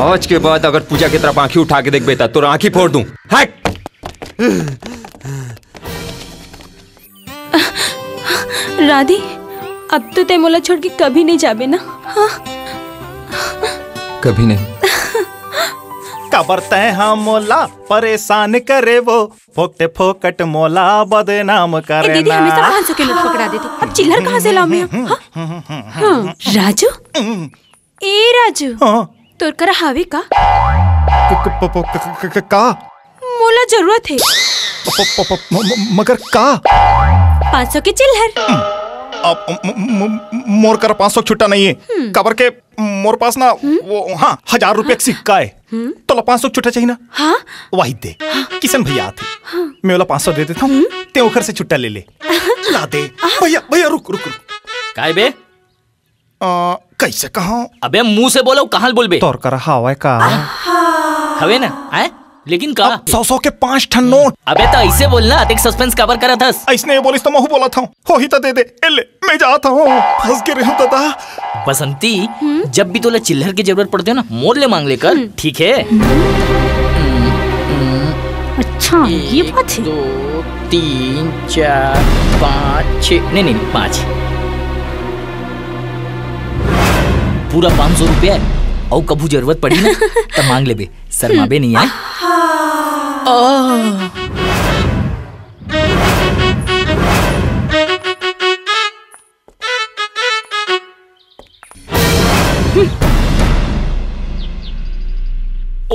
आज के बाद अगर पूजा की तरफ आंखी उठा के देखबे, त तोर आंखी फोड़ दूं। हट। राधे, अब तो तै मोला छोड़ के कभी नहीं जाबे ना? हाँ? कभी नहीं। काबर तै हा मोला परेशान करे वो, फोकट फोकट मोला बदनाम करे ए दीदी, ना। हमेशा पाँच सौ के नोट पकड़ा देते, अब चिल्लर कहाँ से लाऊं मैं? हाँ? हाँ। राजू, ए राजू, हाँ। तोर करा हावे का? क-, क-, प-, प-, क-, क-, क-, का? मोला जरूरत हे। प-, प-, प-, म-, म-, मगर का? पाँच सौ के चिल्लर। अब म-, म-, म-, मोर करा पाँच सौ छुट्टा नहीं है। हम्म। काबर के मोर पास ना, हम्म? वो, हाँ, हजार रुपया के सिक्का है। हम्म? तोला पाँच सौ छुट्टा चाहिए ना? हाँ। वही दे। हाँ। किशन भैया आते। हाँ। मैं ओला पाँच सौ दे देता हूँ। हम्म? ते ओखर से छुट्टा ले ले। ला दे। भैया, भैया, रुक, रुक, रुक। काय बे? अ, कैसे कहा? अबे मुंह से बोलो, कहाँ बोलबे? तोर करा हावय का? हवे ना, हैं? लेकिन का? अब सौ सौ के पांच ठन नोट। अबे तो ऐसे बोल ना, अतेक suspense काबर करत हस? ऐसने बोलिस तो महू बोलत हूँ। होही तो दे दे। ए ले, मैं जात हूँ। फंस के रहूँ दादा। बसंती, हम्म? जब भी तोला चिल्लर की जरूरत पड़ती हो ना, मोर ले मांग लेकर, हम्म। ठीक है? हम्म। हम्म, हम्म। अच्छा, ये एक, बात है। दो, तीन, चार, पाँच, छः, नहीं, नहीं, नहीं, पाँच। पूरा पाँच सौ रुपया है, अउ कभू जरूरत पड़ी ना, त मांग लेबे, शर्माबे नहीं है। आह।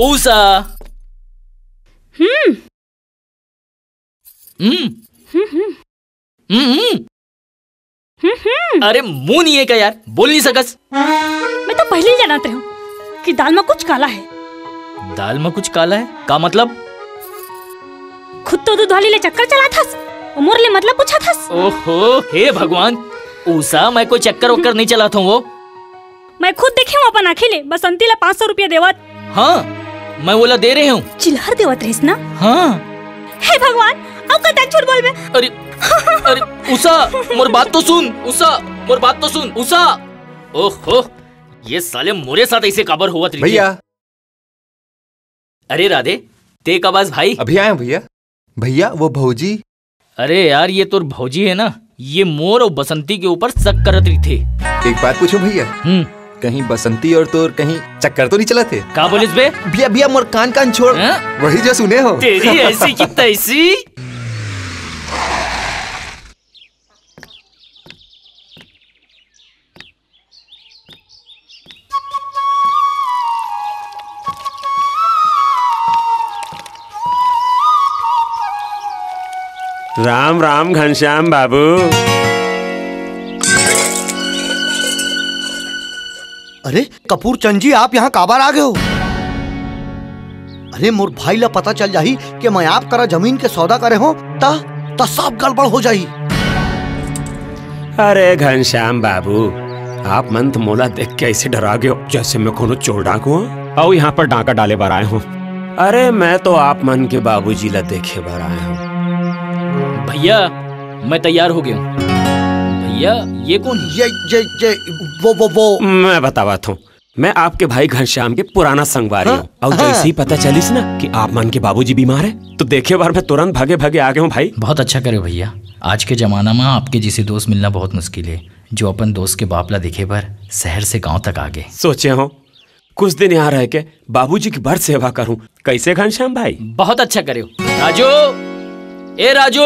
उषा। हम्म। हम्म। हम्म, हम्म। हम्म, हम्म। अरे, मुंह नहीं है क्या यार, बोल नहीं सकस? मैं तो पहले ही जानत रहूं कि दाल में कुछ काला है। दाल में कुछ काला है? का मतलब? खुद तो दूध वाली ले चक्कर चलाथस, मोर ले मतलब पूछत हस? ओहो, हे भगवान, उषा, मैं कोई चक्कर वक्कर नहीं चलात हूँ वो। मैं खुद देखे हूँ अपन आँखी ले, बसंती ला पाँच सौ रुपया देवत। हाँ, मैं वोला दे रहे हूँ। चिल्हर देवत रहिस ना? हाँ। हे भगवान, अब कतक झूठ बोलबे? अरे, अरे, उषा, मोर बात तो सुन, उषा, मोर बात तो सुन, उषा। ओहो, ये साले मोरे साथ ऐसे काबर होवत रहिथे? भैया। अरे राधे, ते कब आस भाई? अभी आया हूँ भैया। भैया, वो भौजी। अरे यार, ये तोर भौजी है ना, ये मोर और बसंती के ऊपर शक करत रहिथे। एक बात पूछूं भैया? हम्म। कहीं बसंती और तोर कहीं चक्कर तो नहीं चलाथे? का बोलिस बे? भैया, भैया, मोर कान कान छोड़। हाँ? वही जो सुने हो। तेरी ऐसी की तैसी। राम राम घनश्याम बाबू। अरे कपूर चंद जी, आप यहाँ काबर आ गए हो? अरे मोर भाई ला पता चल जाही कि मैं आप करा जमीन के सौदा करे हो, त, त सब गड़बड़ हो जाही। अरे घनश्याम बाबू, आप मन तो मोला देख के ऐसे डरा गयो, जैसे मैं कोनो चोर डाकू हूँ। आओ, यहाँ पर डाका डाले बर आए हूँ। अरे मैं तो आप मन के बाबूजी ला देखे बर आए हूँ। भैया, मैं तैयार हो गया हूँ। भैया, ये कौन है? ये, ये, ये, वो, वो, वो। मैं बतावत हूँ। मैं आपके भाई घनश्याम के पुराना संगवारी हूँ। और जैसे ही पता चलिस ना कि आप मन के बाबूजी बीमार है, तो देखे बार मैं तुरंत भागे भागे आ गया हूँ भाई। बहुत अच्छा करे भैया, आज के जमाना में आपके जैसे दोस्त मिलना बहुत मुश्किल है, जो अपन दोस्त के बाप ला देखे बर शहर से गांव तक आ गए। सोचे हो कुछ दिन यहाँ रह के बाबूजी की बर सेवा करूँ, कैसे घनश्याम भाई? बहुत अच्छा करे हो। राजू, ए राजू,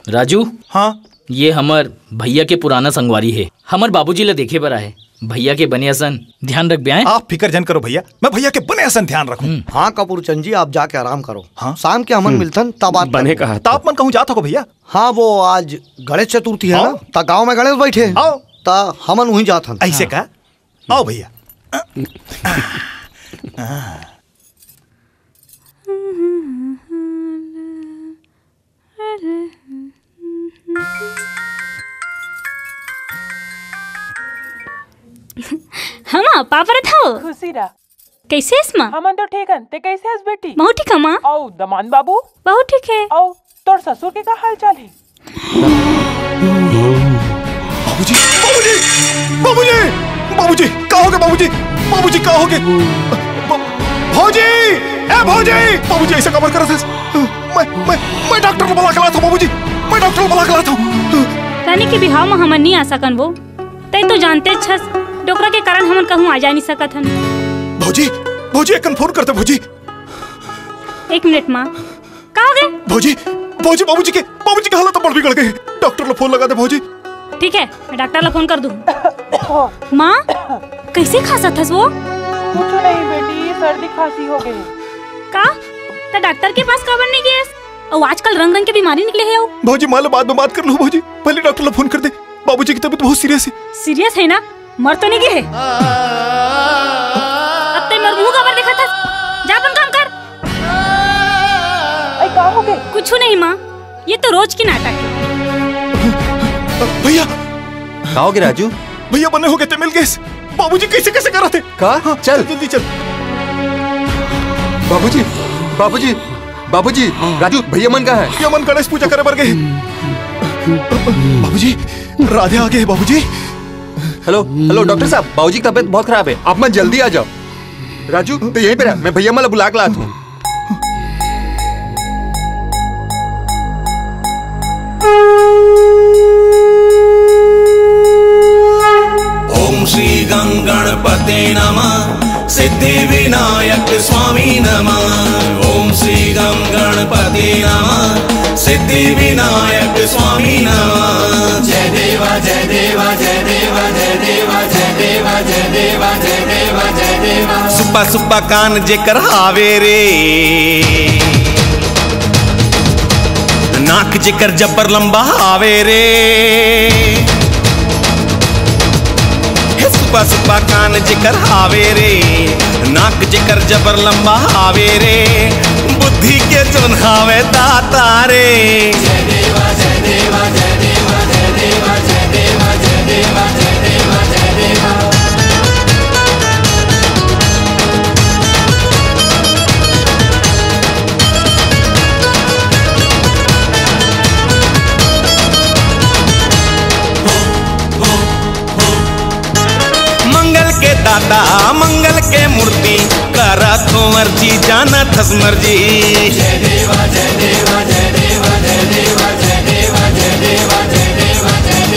राजू। हाँ? ये हमर भैया के पुराना संगवारी है, हमर बाबूजी ला देखे बर आए। भैया के बने असन ध्यान रखबे, आए? आप फिकर झन करो भैया, मैं भैया के बने असन ध्यान रखूं। हम्म। हाँ कपूरचंद जी, आप जाके आराम करो। हाँ? शाम के हमन हम्म। मिलथन, तब बात बने करबो। कहा तो। त आप मन कहूँ जात हो भैया? हाँ, वो आज गणेश चतुर्थी है ना, त गाँव में गणेश बैठे हैं। आओ। त हमन वहीं जात हन। ऐसे हाँ। का? आओ भैया। हमा, पापा रथव? खुशी रह। कैसे हस माँ? हमन तो ठीक हन, ते कैसे हस बेटी? बहुत ठीक हमा। अउ दमांद बाबू? बहुत ठीक है। अउ तोर ससुर के का हाल चाल है? बाबूजी, बाबूजी, बाबूजी, बाबूजी, का होगे बाबूजी? बाबूजी, का होगे? ब-, भौजी, ए भौजी, बाबूजी ऐसे काबर करत हस? मैं, मैं, मैं डॉक्टर को बुला के लाता हूँ बाबूजी, मैं डॉक्टर को बुला के लाता हूँ। रानी के बिहाव में हमन नहीं आ सकन वो, तै तो जानते छस, डोकरा के कारण हमन कहूँ आ जा नहीं सकत हन। भौजी, भौजी, एक फोन करते भौजी। एक मिनट माँ, का हो गए? भौजी, भौजी, बाबूजी के, बाबूजी के हालत तो बड़ बिगड़ गए। डॉक्टर ला फोन लगा दे भौजी। ठीक है, मैं डॉक्टर ला फोन कर दूँ। माँ, कैसे खांसत हस वो? कुछ नहीं बेटी, ये सर्दी खांसी हो गई। का? त डॉक्टर के पास काबर नहीं गए? और आजकल रंग रंग के बीमारी निकले है। भौजी, माँ ले बाद में बात कर लो भौजी, पहले डॉक्टर ला फोन कर दे। बाबूजी की तबीयत बहुत सीरियस है। सीरियस है ना? मर तो नहीं गए है? अब तै मोर मुंह काबर देखत हस? जा अपन काम कर। अरे का हो गए? कुछ नहीं माँ, ये तो रोज की नाटक है। भैया। का हो गए राजू? भैया बने हो गए, ते मिल गए। बाबूजी कैसे कैसे करा थे? का? हाँ, चल। जल्दी चल। बाबूजी, बाबूजी, बाबूजी, हाँ। राजू, भैया मन कहाँ है? भैया मन गणेश पूजा करे बर गए। बाबूजी, राधे आ गए बाबूजी। हेलो, हेलो, डॉक्टर साहब, बाबूजी की तबीयत बहुत खराब है, आप मन जल्दी आ जाओ। राजू, तो यहीं पे रह, मैं भैया मन ला बुला के लाता हूँ। ओम श्री गं गणपते नमः, सिद्धि विनायक स्वामी नमः। ओम श्री गं गणपते नमः, सिद्धि विनायक स्वामी नमः। जय देवा, जय देवा, जय देवा, जय देवा, जय देवा, जय देवा, जय देवा, जय देवा। सुपा सुपा कान जेकर हावे रे, नाक जेकर जब्बर लंबा हावे रे। हे सुपा सुपा कान जेकर हावे रे, नाक जेकर जबर लंबा हावे रे। बुत बुद्धि के जोन हावय दाता रे। मंगल के दाता, मंगल के मूर्ति, करत हो अर्जी, जानत हस मर्जी।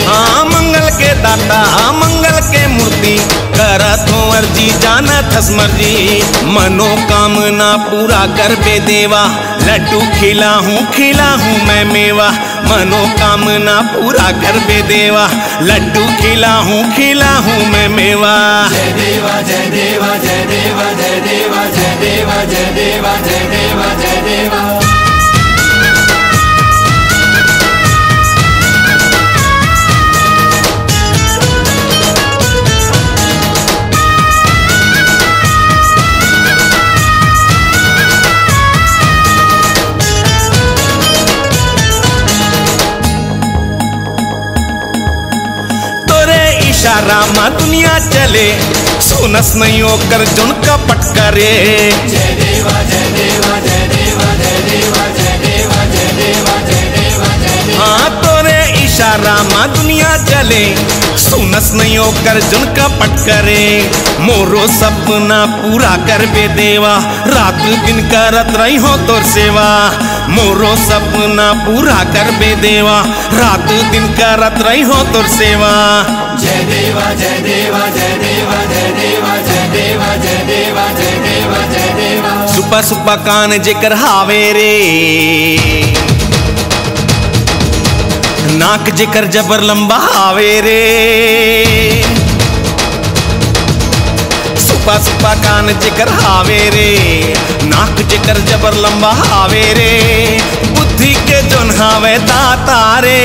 हाँ, मंगल के दाता, मंगल के मूर्ति, करत हो अर्जी, जानत हस मर्जी। मनोकामना पूरा करबे देवा, लड्डू खिलाहूँ, खिलाहूँ मैं मेवा। मनोकामना पूरा करबे देवा, लड्डू खिलाहूँ, खिलाहूँ मैं मेवा। जय देवा, जय देवा, जय देवा, जय देवा, जय देवा, जय देवा, जय देवा, जय देवा। तोरे इशारा मा दुनिया चले, सुनस नहीं ओकर जोन कपट करे। हाँ, तोरे इशारा मा दुनिया चले, सुनस नहीं ओकर जोन कपट करे। मोरो सपना पूरा करबे देवा, रात दिन करत रही हो तोर सेवा। मोरो सपना पूरा करबे देवा, रात दिन करत रही हो तोर सेवा। जय देवा, जय देवा, जय देवा, जय देवा, जय देवा, जय देवा, जय देवा, जय देवा। सुपा सुपा कान जेकर हावे रे, नाक जेकर जबर लंबा हावे रे। सुपा सुपा कान जेकर हावे रे, नाक जेकर जबर लंबा हावे रे। बुद्धि के जोन हावे दाता रे।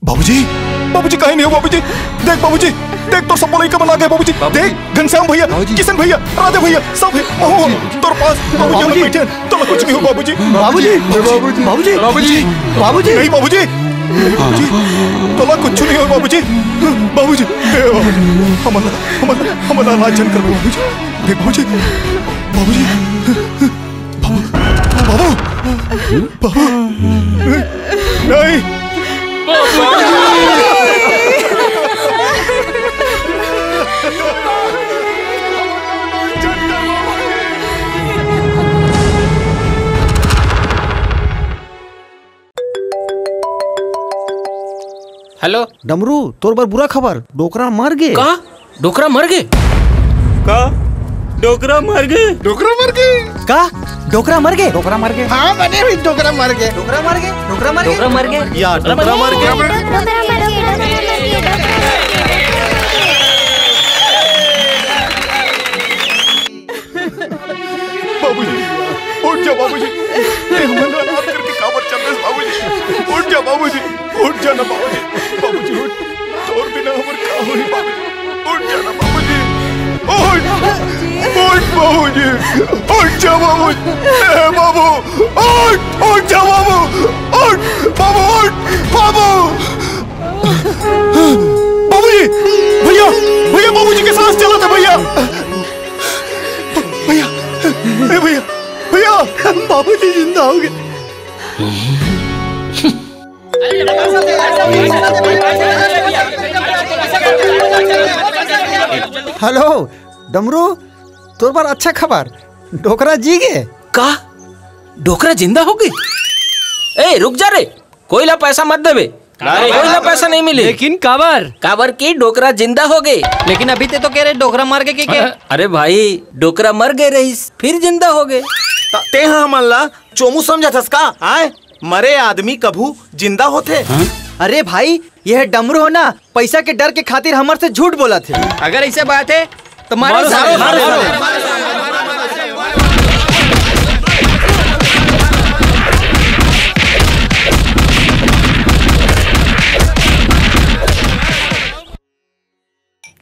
बाबूजी, बाबूजी, कहीं नहीं हो बाबूजी। देख बाबूजी, देख तो सब लइका मन आ गए बाबूजी। बाबूजी। देख घनश्याम भैया, बाबूजी। किशन भैया, राधे भैया, सब है। ओहो, बाबूजी। तोर पास बाबूजी, बाबूजी। बैठे हैं। तोला कुछ नहीं हो बाबूजी। बाबूजी। बाबूजी। बाबूजी। बाबूजी। नहीं बाबूजी। बाबूजी, तोला कुछ नहीं हो बाबूजी। बाबूजी, ए बाबू, हमन ला, हमन ला, हमन ला इलाज झन कर बाबूजी। देख बाबूजी, बाबूजी। बाबू, बाबू, बाबू, नहीं। हेलो। डमरू, तोर बर बुरा खबर, डोकरा मर गे। का? डोकरा मर गे? का? डोकरा मर गे? डोकरा मर गे? का? डोकरा मर गे? डोकरा मर गे? हाँ, बने हुई डोकरा मर गे। डोकरा मर गे? डोकरा मर गे? डोकरा मर गे? या, डोकरा मर गे? बाबूजी, उठ जा बाबूजी। ये हमन ला अनाथ करके काबर चल देस बाबूजी? उठ जा बाबूजी, उठ जा ना बाबूजी। बाबूजी उठ, तोर बिना हमर का होही बाबूजी? उठ जा ना बाबूजी, उठ, उठ बाबूजी, उठ जा बाबूजी। ए बाबू, उठ, उठ जा बाबू, उठ बाबू, उठ बाबू। बाबूजी, भैया, भैया, बाबूजी के सांस चलत हे भैया। भैया, ए भैया, भैया, बाबूजी जिंदा हो गए। हेलो डमरू, तोर बर अच्छा खबर, डोकरा जी गे। का? डोकरा जिंदा हो गए? ए, रुक जा रे, कोई ला पैसा मत देबे। कोई ला पैसा नहीं मिली। लेकिन काबर? काबर कि डोकरा जिंदा हो गए। लेकिन अभी ते तो कह रहे डोकरा मर गए के, के? अरे भाई, डोकरा मर गए रहिस, फिर जिंदा हो गए। त-, तेहा हमन ला चोमू समझत हस का? आय, मरे आदमी कभू जिंदा होथे? अरे भाई, यह डमरू हो ना, पैसा के डर के खातिर हमर से झूठ बोलत हे। अगर ऐसे बात है तो मारो मारो सारे, सारे, मारो मारो सारे। सारे।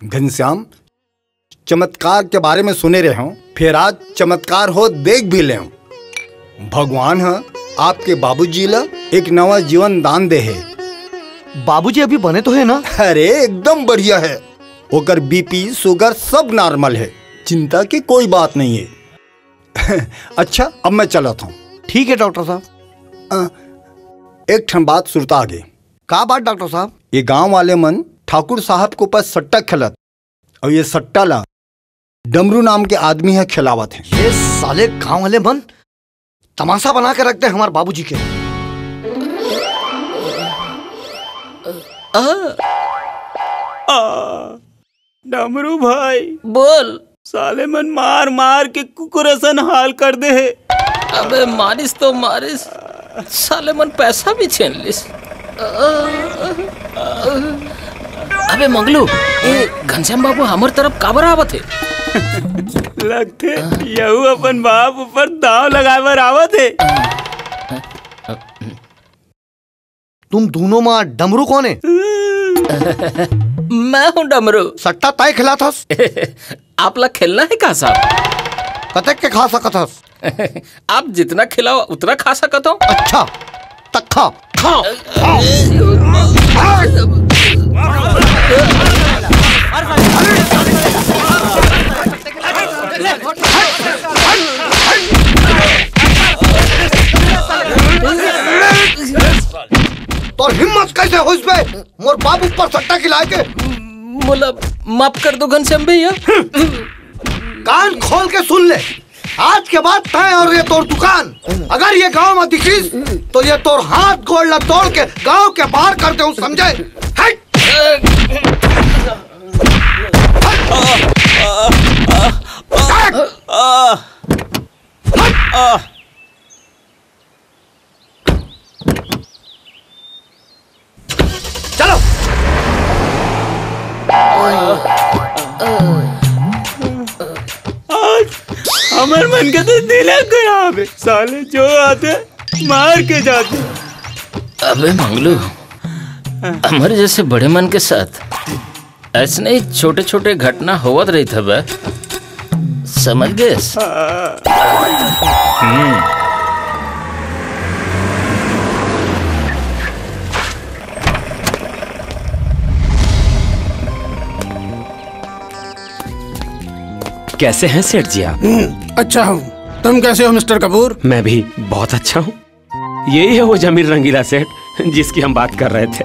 घनश्याम, चमत्कार के बारे में सुने रहे हो, फिर आज चमत्कार हो देख भी ले। भगवान ह आपके बाबूजी ला एक नवा जीवन दान दे हे। बाबूजी अभी बने तो है ना? अरे, एकदम बढ़िया है। ओकर बीपी, शुगर सब नॉर्मल है, चिंता की कोई बात नहीं है। अच्छा, अब मैं चलत हूँ। ठीक है डॉक्टर साहब। अ, एक ठन बात सुरता आगे। का बात डॉक्टर साहब? ये गांव वाले मन ठाकुर साहब के ऊपर सट्टा खेलत, और ये सट्टा ला डमरू नाम के आदमी ह खिलावत हे। ये साले गांव वाले मन तमाशा बना के रखते हैं हमारे बाबूजी के। आ, आ, डमरू भाई, बोल। साले मन मार मार के कुकुर असन हाल कर दे हे। अबे मारिस तो मारिस, साले मन पैसा भी छीन लिस। अबे मंगलू, ए घनश्याम बाबू हमर तरफ काबर आवत हे? लगथे यहू अपन बाप ऊपर दाव लगाए बर आवत हे। तुम दोनों मा डमरू कौन है? मैं हूँ डमरू। सट्टा तय खिलाथस? आप ला खेलना है का साहब? कतेक के खा सकत हस? आप जितना खिलाओ उतना खा सकत हो। अच्छा, त खा, खा, खा। तोर हिम्मत कैसे होइस बे, मोर बाबू पर सट्टा खिलाए के? मोला माफ कर दो घनश्याम भैया। कान खोल के सुन ले, आज के बाद तय और ये तोर दुकान अगर ये गांव में दिखिस, तो ये तोर हाथ गोड़ ला तोड़ के गांव के बाहर कर देहूं, समझे? हट! चलो। आज हमर मन के तो दिल खराब है, साले जो आते मार के जाते। अबे मंगलू, हमर जैसे बड़े मन के साथ ऐसने ही छोटे-छोटे घटना होवत रहिथे बे, समझ गेस? हम्म। कैसे हैं सेठ जी आप? हम्म, अच्छा हूँ। तुम कैसे हो मिस्टर कपूर? मैं भी बहुत अच्छा हूँ। यही है वो जमीन रंगीला सेठ जिसकी हम बात कर रहे थे।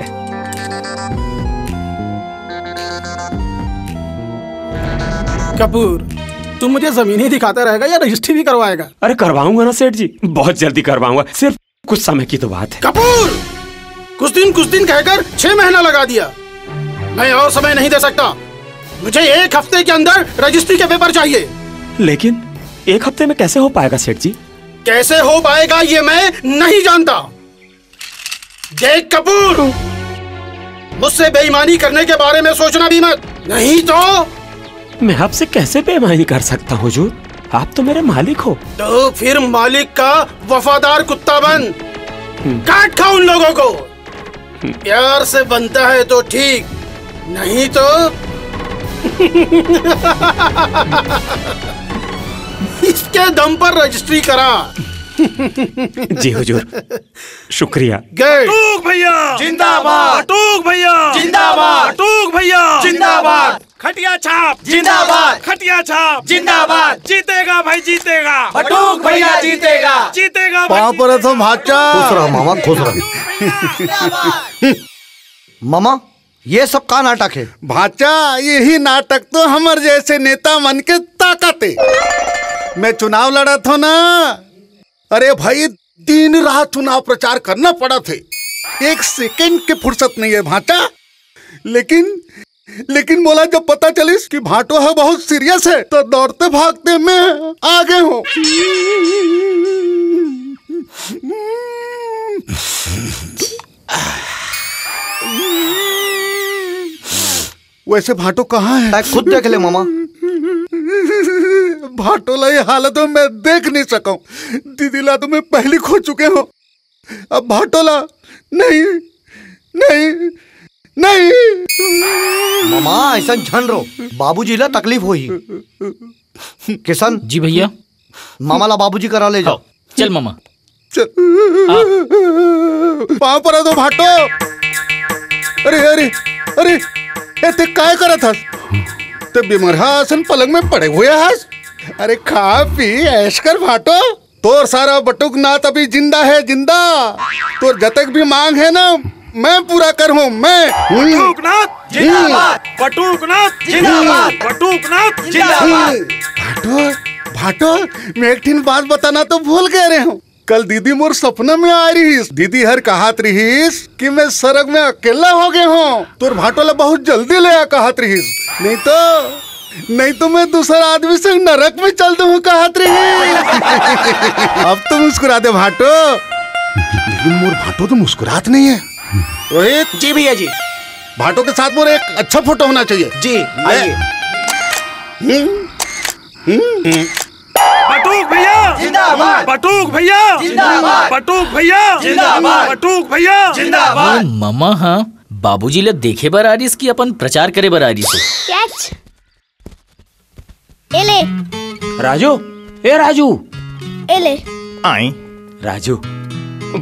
कपूर, तू मुझे जमीन ही दिखाता रहेगा या रजिस्ट्री भी करवाएगा? अरे करवाऊंगा ना सेठ जी, बहुत जल्दी करवाऊंगा, सिर्फ कुछ समय की तो बात है। कपूर, कुछ दिन कुछ दिन कहकर छह महीना लगा दिया। मैं और समय नहीं दे सकता, मुझे एक हफ्ते के अंदर रजिस्ट्री के पेपर चाहिए। लेकिन एक हफ्ते में कैसे हो पाएगा सेठ जी? कैसे हो पाएगा ये मैं नहीं जानता। देख कपूर, मुझसे बेईमानी करने के बारे में सोचना भी मत, नहीं तो। मैं आपसे कैसे बेईमानी कर सकता हूँ हुजूर? आप तो मेरे मालिक हो। तो फिर मालिक का वफादार कुत्ता बन, काट खा उन लोगों को। प्यार से बनता है तो ठीक, नहीं तो इसके दम पर रजिस्ट्री करा। जी हुजूर, शुक्रिया। गए। बटूक भैया जिंदाबाद। बटूक भैया जिंदाबाद। बटूक भैया जिंदाबाद। खटिया छाप जिंदाबाद। खटिया छाप जिंदाबाद। जीतेगा भाई, जीतेगा। बटूक भैया जीतेगा। जीतेगा भाई, पाँव पर जीतेगा। भाचा। खुश रहो मामा, खुश रहो। मामा, ये सब का नाटक है? भाचा, यही नाटक तो हमर जैसे नेता मन के ताकत है। मैं चुनाव लड़त हो ना, अरे भाई, दिन रात चुनाव प्रचार करना पड़त हे। एक सेकंड के फुर्सत नहीं है भांचा। लेकिन लेकिन मोला जब पता चलिस कि भांटो ह बहुत सीरियस है, तो दौड़ते भागते मैं आ गए हूँ। वैसे भांटो कहाँ है? तै खुद देख ले मामा। भांटो ला ये हालत में मैं देख नहीं सकूं। दीदी ला तो मैं पहली खो चुके हूँ। अब भांटो ला नहीं, नहीं, नहीं। मामा, ऐसा झन रो, बाबूजी ला तकलीफ होही। किशन। जी भैया। मामा ला बाबूजी करा ले जाओ। हाँ, चल मामा। चल। हाँ। पाँव परा दो भांटो। अरे, अरे, अरे, ए, ते काय करत हस? ते बीमार हा असन पलंग में पड़े हुए हस। अरे खा पी ऐश कर भांटो। तोर सारा बटुक नाथ अभी जिंदा है, जिंदा। तोर जतक भी मांग है ना, मैं पूरा कर हूँ, मैं। बटुकनाथ जिंदाबाद, बटुकनाथ जिंदाबाद, बटुकनाथ जिंदाबाद। भाटो, भाटो, मैं एक ठिन बात बताना तो भूल गए रहे हूँ। कल दीदी मोर सपना में आ रहीस। दीदी हर कहत रहीस कि मैं सरग में अकेला हो गए हूँ, तोर भाटो ला बहुत जल्दी ले आ कहत रहीस, नहीं तो नहीं तो मैं दूसरा आदमी से नरक में चल दूँ कहत रही। अब तो मुस्कुरा दे भाटो। लेकिन मोर भाटो तो मुस्कुरात नहीं है। रोहित। जी भैया जी। भाटो के साथ मोर एक अच्छा फोटो होना चाहिए। जी, ले। आइए। हम्म, हम्म। बटुक भैया जिंदाबाद। बटुक भैया जिंदाबाद। बटुक भैया जिंदाबाद। बटुक भैया जिंदाबाद। मोर ममा ह बाबूजी ल देखे बर आ रिस कि अपन प्रचार करे बर आ रिस? कैच। ए ले। राजू, ए राजू। ए ले। आई। राजू,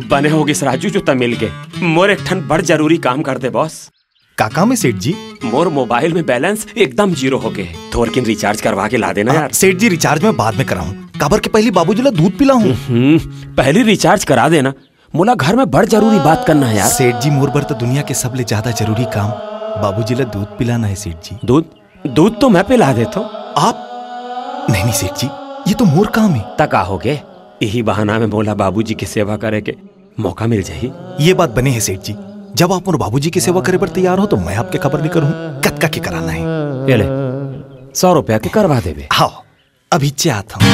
बने हो गिस राजू, जो त मिल के। मोर एक ठन बड़ जरूरी काम कर दे बॉस। का काम है सेठ जी? मोर मोबाइल में बैलेंस एकदम जीरो हो गए। थोरकिन रिचार्ज करवा के ला देना हाँ, यार। सेठ जी, रिचार्ज मैं बाद में कराहूँ, काबर के पहली बाबूजी ला दूध पिलाहूँ। हम्म, पहली रिचार्ज करा देना। मोला घर में बड़ जरूरी बात करना है यार। सेठ जी, मोर बर तो दुनिया के सबले ज्यादा जरूरी काम बाबूजी ला दूध पिलाना है सेठ जी। दूध? दूध तो मैं पिला देता हूँ। आप? नहीं, नहीं सेठ जी, ये तो मोर काम है। त का हो गे? यही बहाना में मोला बाबूजी की सेवा करे के मौका मिल जाही। ये बात बने है सेठ जी, जब आप मोर बाबूजी की सेवा करे बर तैयार हो तो मैं आपके काबर नहीं करूँ, कतका के कराना है। ये ले, सौ रुपया के करवा देबे। हाँ, अभी चे आता हूँ।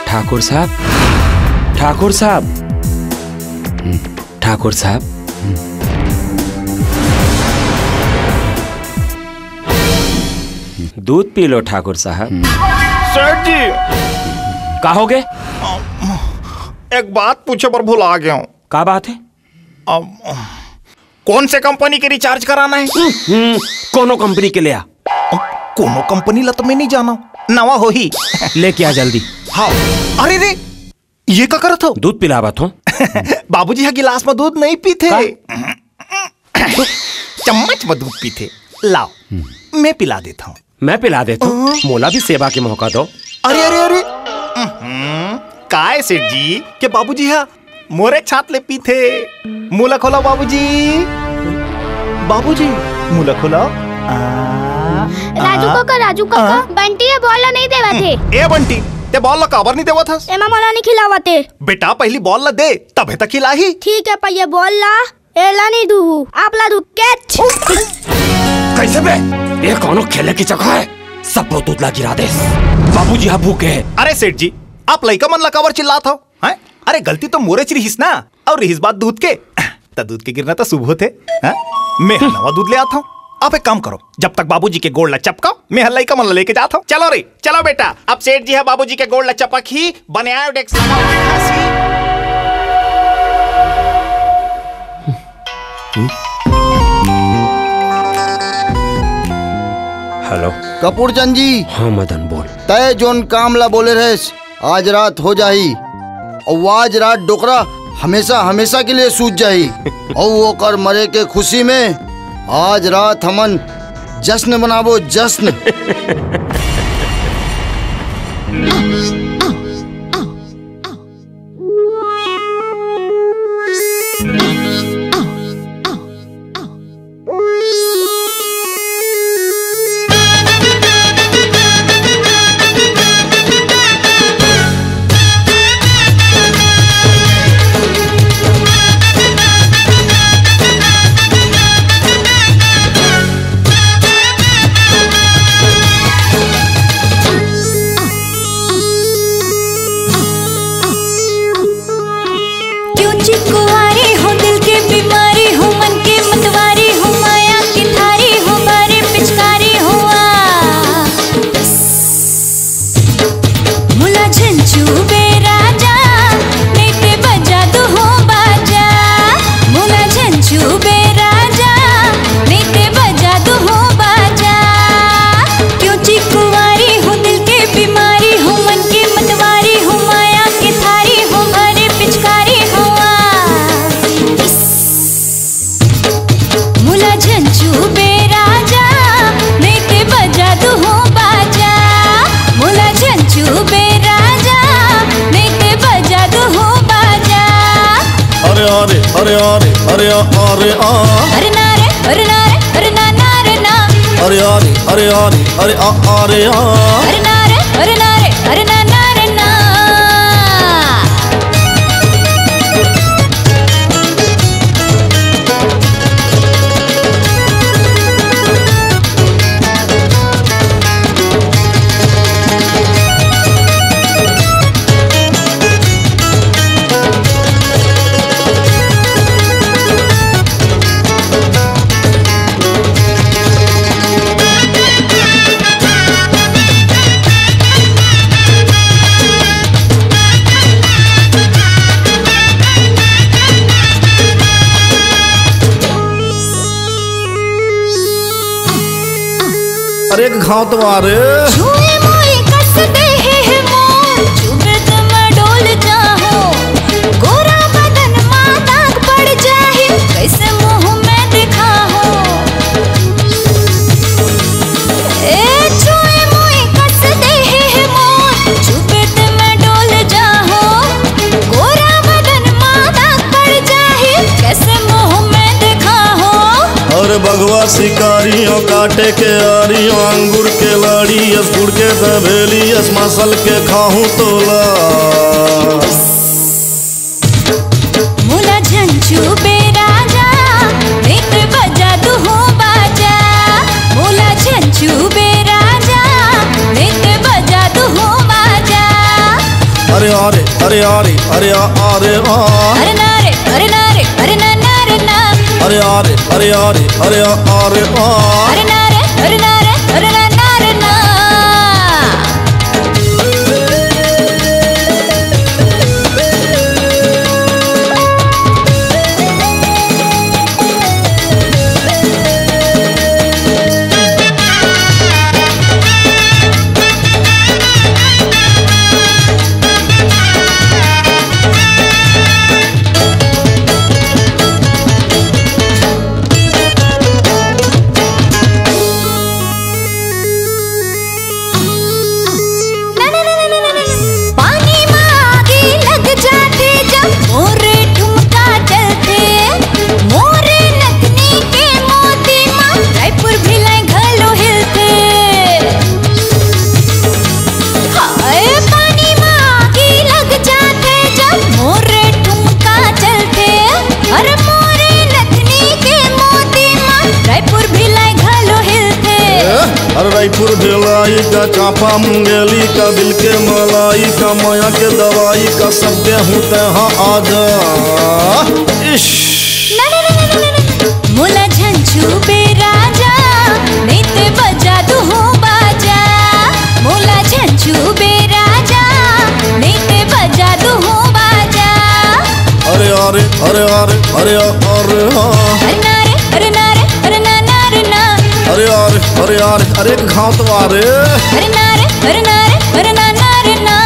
ठाकुर साहब, ठाकुर साहब, हम्म, ठाकुर साहब, हम्म। दूध पी लो ठाकुर साहब। सेठ जी। का हो गे? एक बात पूछे बर भुला गया हूँ। का बात है? अब कौन से कंपनी के रिचार्ज कराना है? हम्म, कोनो कंपनी के ले आ। कोनो कंपनी ला तो मैं नहीं जाना, नवा होही। लेके आ जल्दी। हाँ। अरे रे, ये का करत हो? दूध पिलावत हो। बाबूजी हा गिलास में दूध नहीं पीथे। का? चम्मच में दूध पीथे। लाओ, मैं पिला देता हूँ। मैं पिला देता हूँ। अ? मोला भी सेवा के मौका दो। अरे, अरे, अरे। उहुं, काय सेठ जी के बाबूजी हा मोरे छात ले पीथे। मुंह ला खोलो बाबूजी। बाबूजी, मुंह ला खोलो। आ, राजू आ, काका, राजू काका, आ। बंटी ये बॉल ला नहीं देवत हे। ए बंटी, ते बॉल ला काबर नहीं देवत हस? एमा मोला नहीं खिलावत हे। बेटा, पहली बॉल ला दे, तभे तक खिलाही। ठीक है, पर ये बॉल ला एला नहीं दूहू, आप ला दू। कैच। कैसे बे? ये कोनो खेले की जगह है? सब दूध ला गिरा देस। बाबूजी हा भूखे है। अरे सेठ जी, आप लइका मन ला काबर चिल्लात हो? हैं? अरे गलती तो मोरेच रिहिस ना, और रिहिस बात दूध के, त दूध के गिरना तो शुभ होथे। हाँ? मैं ह नवा दूध ले आत हूँ। आप एक काम करो, जब तक बाबूजी के गोड़ ला चपकाओ, मैं ह लइका मन ला लेके जात हूँ। चलो रे, चलो बेटा, अब सेठ जी ह बाबूजी के गोड़ ला चपक ही, बने आयो डेस्क लगा खासी। हेलो। कपूरचंद जी। हाँ मदन, बोल। तय जोन काम ला बोले रहेस, आज रात हो जाही। अउ आज रात डोकरा हमेशा, हमेशा के लिए सूत जाही। अउ ओकर मरे के खुशी में आज रात हमन जश्न मनाबो, जश्न। अरे, अरे, अरे, अरे, आ, अरे, आ। अरे ना रे, अरे ना रे, अरे ना, ना रे ना। अरे, अरे, अरे, अरे, अरे, आ, अरे, आ। अरे ना रे, अरे ना रे, अरे ना, ना रे ना। अरे एक घाव तो आ रे। छुए मोए कस देहे हे मोर, चुबे त मैं डोल जाहूं। गोरा बदन मा दाग पड़ जाही, कैसे मुंह में दिखाहूं। ए छुए मोए कस देहे हे मोर, चुबे त मैं डोल जाहूं। गोरा बदन मा दाग पड़ जाही, कैसे मुंह में दिखाहूं। अरे बघवा शिकारी हो, काटे के आरी हो, अंगूर के लाड़ी अस, गुड़ के तबेली अस, मसल के खाहूं तोला। मोला झंझू बे राजा, देत बजा दुहू बाजा। मोला झंझू बे राजा, देत बजा दुहू बाजा। अरे आ रे, अरे आ रे, अरे आ, आ रे आ। अरे ना रे, अरे ना रे, अरे ना, ना रे ना। अरे आ रे, अरे आ रे, अरे आ, आ रे आ। अरे ना रे, अरे ना रे, अरे ना, ना रे ना। पानी मा आगी लग जाथे, जब मोर ठुमका चलथे। मोर नथनी के मोती मा रायपुर भिलाई घलो हिलथे। हाय, पानी मा आगी लग जाथे, जब मोर ठुमका चलथे। अरे मोर नथनी के मोती मा रायपुर भिलाई घलो हिलथे। अरे रायपुर भिलाई का, चांपा मुंगेली का, बिल के मलाई का, मया के दवाई का, सब देहूं तैं हा आजा। इश। ना, ना, ना। मोला झंझू बे राजा, नइ ते बजा दुहू बाजा। मोला झंझू बे राजा, नइ ते बजा दुहू बाजा। अरे, अरे, अरे, अरे, अरे, अरे, हाँ। अरे ना रे, अरे ना रे, अरे ना, ना रे ना। अरे, अरे, अरे, अरे, अरे, एक घाव तो आ रे। अरे ना रे, अरे ना रे, अरे ना, ना रे ना।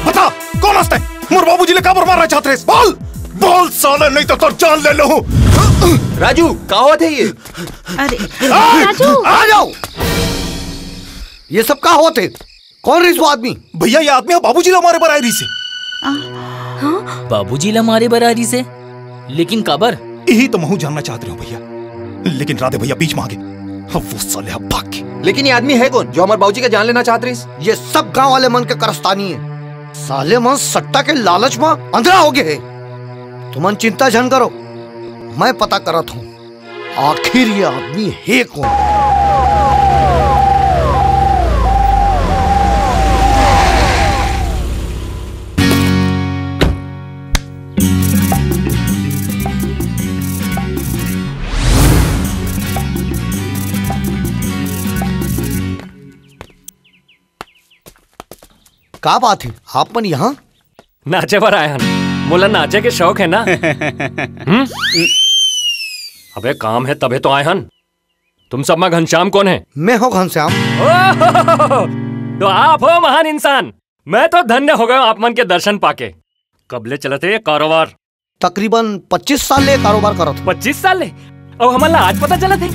बता, कोन हस तैं? मोर बाबूजी ले काबर मारना चाहत रहिस? बोल, बोल साले, नहीं तो तोर जान ले लूं। राजू, का होत हे ये? अरे, आ, राजू। आ जाओ। ये सब का होत हे? कौन रहिस वो आदमी? भैया, ये आदमी ह बाबूजी ला मारे बर आए रहिस हे। बाबूजी ला मारे बर आए रहिस हे? लेकिन काबर? यही तो महूं जानना चाहत रहे हूँ भैया, लेकिन राधे भैया बीच में आ गे। अब वो साले अब भाग गे। लेकिन ये आदमी हे कौन जो हमर बाबूजी का जान लेना चाहत रहिस? ये सब गांव वाले मन के करस्तानी हे। साले मन सट्टा के लालच में अंधरा हो गे हे। तुमन चिंता झन करो, मैं पता करत हूँ। आखिर ये आदमी हे कौन? का बात हे, आप मन यहाँ? नाचे बर आए हन। मोला नाचे के शौक हे ना। हम्म? अबे काम हे तभे तो आए हन। तुम सब में घनश्याम कोन हे? मैं हों घनश्याम। ओह, तो आप हो महान इंसान। मैं तो धन्य हो गया आप मन के दर्शन पाके। कब ले चलत हे ये कारोबार? तकरीबन पच्चीस साल ले कारोबार करत हों। पच्चीस साल ले? अउ हमन ला आज पता चलत हे?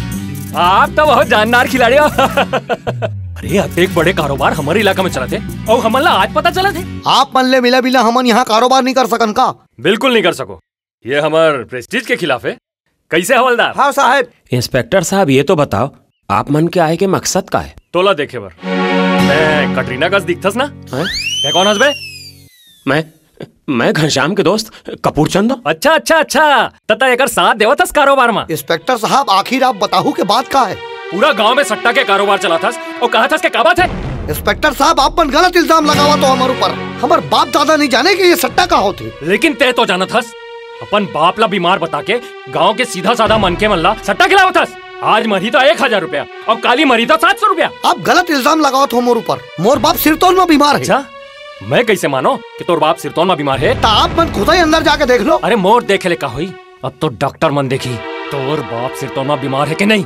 आप तो बहुत जानदार खिलाड़ी हो। अरे, अतेक बड़े कारोबार हमर इलाका में चलत हे, अउ हमन ला आज पता चलत हे? आप मन ले मिला बिना हमन यहाँ कारोबार नहीं कर सकन का? बिल्कुल नहीं कर सको, ये हमर प्रेस्टीज के खिलाफ हे। कैसे हवलदार? हाँ साहब। इंस्पेक्टर साहब, ये तो बताओ, आप मन के आए के मकसद का हे? तोला देखे बर। तैं कटरीना कस दिखथस ना? हैं? तैं कोन हस बे? मैं, मैं घनश्याम के दोस्त कपूर चंद। अच्छा, अच्छा, अच्छा। त तैं एकर साथ देवत हस कारोबार म? इंस्पेक्टर साहब, आखिर आप बताहू के बात का हे? पूरा गांव में सट्टा के कारोबार चलाथस अउ कहत हस के का बात हे? इंस्पेक्टर साहब, आप मन गलत इल्जाम लगावत हो हमर ऊपर। हमर बाप दादा नहीं जाने कि ये सट्टा का होथे। लेकिन तैं तो जानत हस, अपन बाप ला बीमार बता के गांव के सीधा साधा मनखे मन ला सट्टा खिलावत हस। आज मरही तो एक हजार रुपया अउ काली मरही तो सात सौ रुपया। आप गलत इल्जाम लगावत हो मोर ऊपर। मोर बाप सिरतोन में बीमार हे। अच्छा, मैं कैसे मानो कि तोर बाप सिरतोन में बीमार हे? त आप मन खुद ही अंदर जाके देख लो। अरे मोर देखे ले का होई, अब तो डॉक्टर मन देखी तोर बाप सिरतोन में बीमार हे कि नहीं।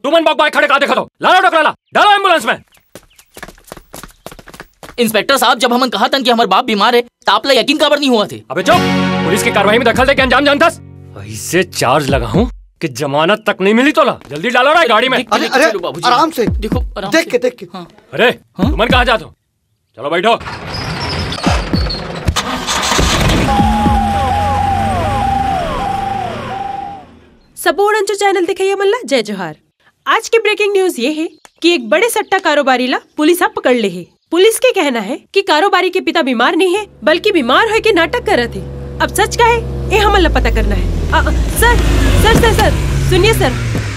तुमन बकबकाय खड़े का देखत हो? लाओ डॉक्टर ला, डालो एम्बुलेंस में। इंस्पेक्टर साहब, जब हमन कहत हन कि हमर बाप बीमार हे, त आप ला यकीन काबर नहीं होवत हे? अबे चुप! पुलिस के कार्रवाई में दखल दे के अंजाम जानथस? ऐसे चार्ज लगाहूं कि जमानत तक नहीं मिली तोला। जल्दी डालो रे गाड़ी में। देख, अरे, देख, अरे, चलो बाबूजी। आराम से। देखो, आराम देख से। के, देख के। हाँ। अरे, हाँ? तुमन कहाँ जात हो? चलो बैठो। सबो उड़नचो चैनल देखइया मन ला जय जोहार। आज के ब्रेकिंग न्यूज ये हे कि एक बड़े सट्टा कारोबारी ला पुलिस ह पकड़ ले हे। पुलिस के कहना हे कि कारोबारी के पिता बीमार नहीं हे, बल्कि बीमार होय के नाटक करत हे। अब सच का हे, ए हमन ला पता करना हे। अ, अ, सर, सर, सर, सर, सुनिए सर।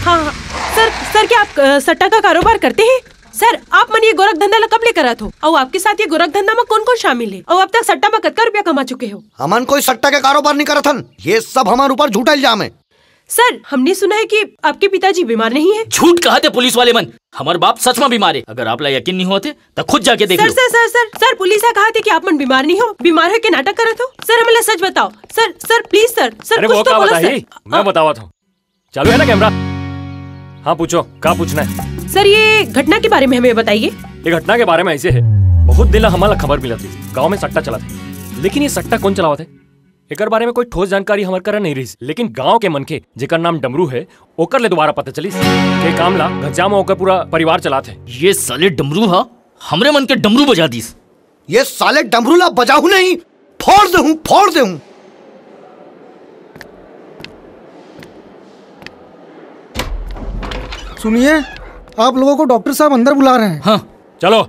हाँ, हाँ, सर, सर, क्या आप, अ, सट्टा का कारोबार करते हैं? सर, आप मन ये गोरख धंधा ला कब ले करत हो? अउ आपके साथ ये गोरख धंधा में कौन-कौन शामिल हे? अउ अब तक सट्टा में कतका रुपया कमा चुके हो? हमन कोई सट्टा के कारोबार नहीं करत हन। ये सब हमर ऊपर झूठा इल्जाम हे। सर, हमने सुना है कि आपके पिताजी बीमार नहीं है। झूठ कहत हे पुलिस वाले मन। हमर बाप सच में बीमार हे। अगर आप ला यकीन नहीं होत हे, त खुद जाके देख सर, लो। Sir, sir, sir, sir, police ह कहत हे कि आप मन बीमार नहीं हो, बीमार होय के नाटक करत हो। सर, हमन ला सच बताओ। Sir, sir, please sir, sir, अरे कुछ वो तो का बोलो बताही? सर। मैं अ, बतावत हूँ। चालू है ना कैमरा? हाँ, पूछो, का पूछना है? सर, ये घटना के बारे में हमें बताइए। ये घटना के बारे में ऐसे है, बहुत दिन ला हमन ला खबर मिलत रहिस, गांव में सट्टा चलत है, लेकिन ये सट्टा कौन चलावत है, एकर बारे में कोई ठोस जानकारी हमर करा नहीं रहिस। लेकिन गांव के मनखे, जेकर नाम डमरू है, ओकर ले दोबारा पता चलिस के काम ला घनश्याम ओकर पूरा परिवार चलात है। ये साले डमरू हा हमरे मन के डमरू बजा दिस। ये साले डमरू ला बजाहू नहीं, फोड़ देहूं, फोड़ देहूं। सुनिए, आप लोगों को डॉक्टर साहब अंदर बुला रहे हैं। हाँ। चलो।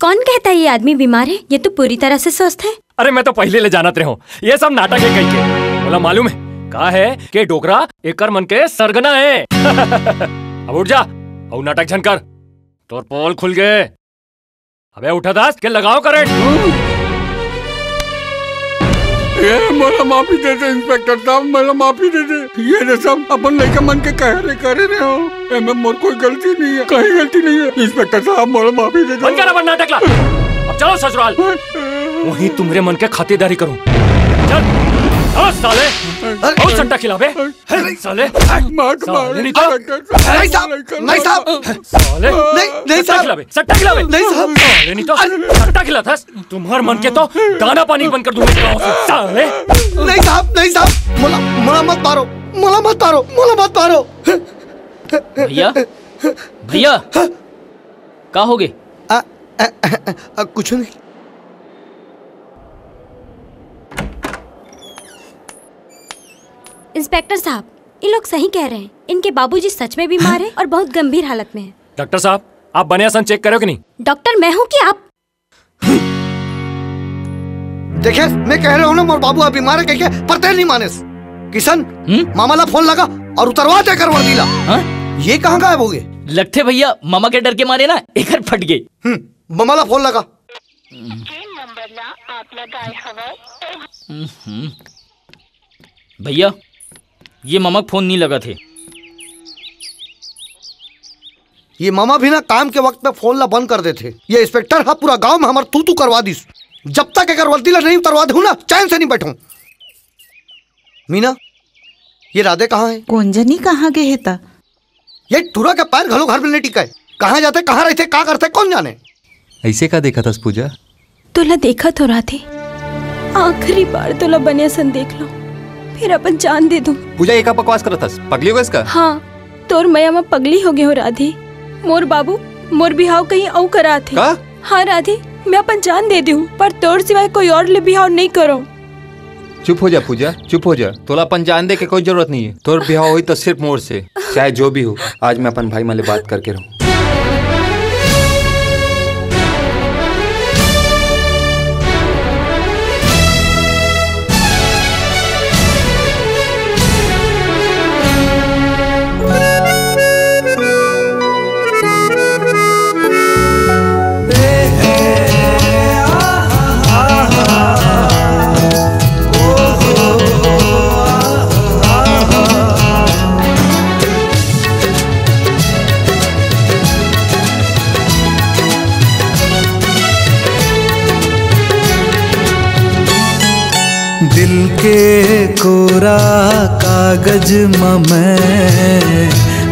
कौन कहता है ये आदमी बीमार है? ये तो पूरी तरह से स्वस्थ है। अरे, मैं तो पहले ले जानत रहे हूँ, ये सब नाटक है कहीं के। बोला मालूम है का है के डोकरा एकर मन के सरगना है। अब उठ जा, अउ नाटक झन कर, तोर पोल खुल गए। अबे उठा दास के लगाओ करंट। ये मोला माफी दे दे इंस्पेक्टर साहब, मोला माफी दे दे। ये रे सब अपन लइका मन के कहे ले करे रहे हो, एमे मोर कोई गलती नहीं है, कहीं गलती नहीं है। इंस्पेक्टर साहब मोला माफी दे दो। बंद कर अपन नाटक ला। अब चलो ससुराल, वहीं तुमरे मन के खातिरदारी करूं। चल, चलो साले, अरे, और सट्टा खिलावे। अरे साले, मार, साले मार, नहीं तो। इंस्पेक्टर साहब, नहीं साहब, नहीं साहब। साले, नहीं, नहीं सट्टा साहब। खिलावे, सट्टा खिलावे। नहीं साहब। साले नहीं तो, अरे। सट्टा खिलाता है। तुम्हार मन के तो दाना पानी बंद कर दूंगा गाँव से, साले। नहीं साहब, नहीं साहब, मोला, मोला मत मारो, मोला मत मारो, मोला मत मारो। भैया, भैया, का हो गए? आ, आ, आ, आ, कुछ नहीं। इंस्पेक्टर साहब, ये लोग सही कह रहे हैं। इनके बाबूजी सच में बीमार हैं और बहुत गंभीर हालत में हैं। डॉक्टर साहब, आप बने असन चेक करो कि नहीं? डॉक्टर मैं हूँ कि आप? देखे, मैं कह रहा हूँ ना, मोर बाबू अब बीमार है कह के, पर तें नहीं मानेस। किशन, हम्म? मामा ला फोन लगा और उतरवा दे कर वर्दी ला। हाँ? ये कहाँ गायब हो गए? लगथे भैया, मामा के डर के मारे ना, एकर फट गए। हम्म, मामा ला फोन लगा। ला आप लगाए हवय। हम्म। भैया, ये ममा के फोन नहीं लगत हे। ये ममा भी ना काम के वक्त पे फोन ला बंद कर देथे। ये इंस्पेक्टर हा पूरा गांव में हमर तू तू करवा दिस। जब तक एकर वर्दी ला नहीं उतरवा दूं ना, चैन से नहीं बैठूं। मीना, ये राधे कहाँ है? कोन जनी कहाँ गे हे त? ये टुरा के पैर घलो घर में नहीं टिकाए। कहाँ जाथे, कहाँ रहिथे, का करथे, कौन जाने? ऐसे का देखत हस पूजा? तोला देखत हो राधे, आखिरी बार तोला बने सन देख लो, फिर अपन जान दे दूं। पूजा, ये का बकवास करत हस? पगली हो गए इसका? हाँ, तोर मया में पगली हो गए हो राधे। मोर बाबू मोर बिहाव कहीं अऊ करात हे। का? हाँ राधे, मैं अपन जान दे दूं, पर तोर सिवाय कोई और ले बिहाव नहीं करो। चुप हो जा पूजा, चुप हो जा। तोला अपन जान दे के कोई जरूरत नहीं है। तोर बिहाव होई तो सिर्फ मोर से, चाहे जो भी हो। आज मैं अपन भाई मन ले बात करके रहूं। दिल के कोरा कागज म मैं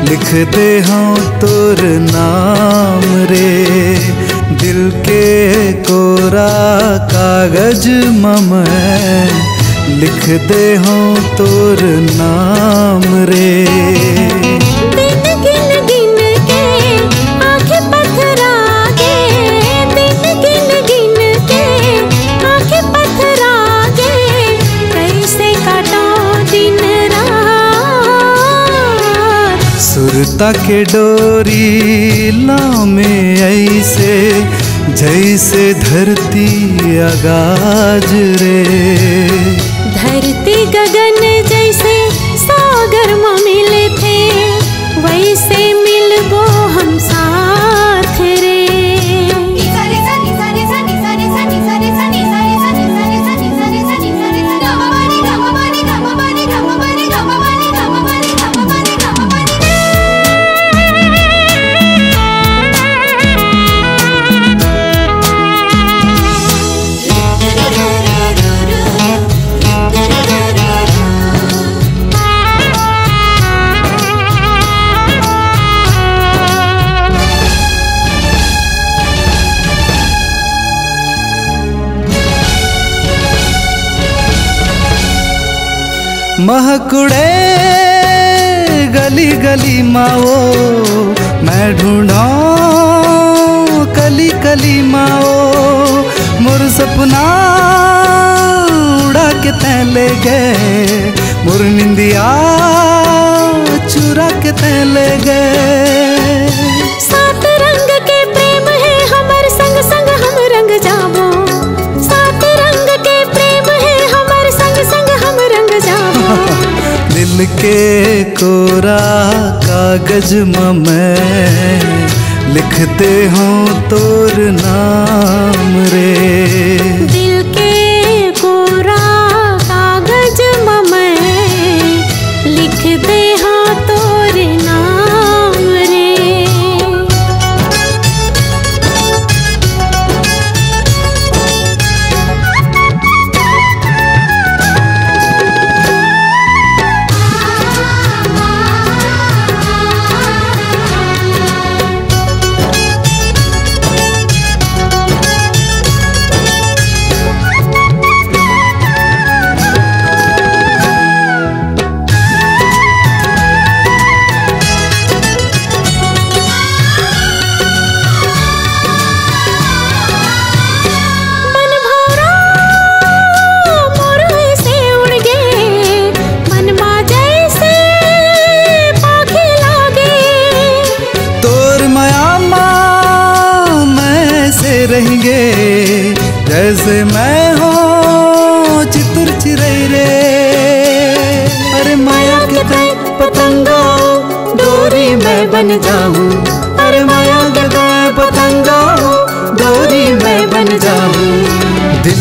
लिख दे हूँ तोर नाम रे। दिल के कोरा कागज म मैं लिख दे हूँ तोर नाम रे। दिन गिन गिन के आँखें पथरा गे, दिन गिन गिन के आँखें पथरा गे, कैसे काटो दिन रात। सुरता के डोरी लामे ऐसे, जैसे धरती आगाज रे। धरती गगन जैसे सागर म मिलथे, वैसे मिलबो हम साथ रे। महकुड़े गली गली माओ, मैं ढूंढो कली कली माओ। मोर सपना उड़ा के तैं ले गए, मोर निंदिया चुरा के तैं ले गए। सात रंग के प्रेम है हमर, संग संग हम रंग जाबो। सात रंग के प्रेम है हमर, संग संग हम रंग जाबो। दिल के कोरा कागज म मैं लिख दे हूँ तोर नाम रे। दिल के कोरा कागज म मैं लिख दे हूँ तोर नाम रे। मन भौरा मोर से उड़ गे, मन मा जैसे पाखी लागे। तोर मया मा मैं से रहेंगे, जैसे मैं हूँ चितुर चिरई रे। अरे माया के तैं पतंगा, डोरी मैं बन जाऊं। अरे माया के तैं पतंगा, डोरी मैं बन जाऊं। दिल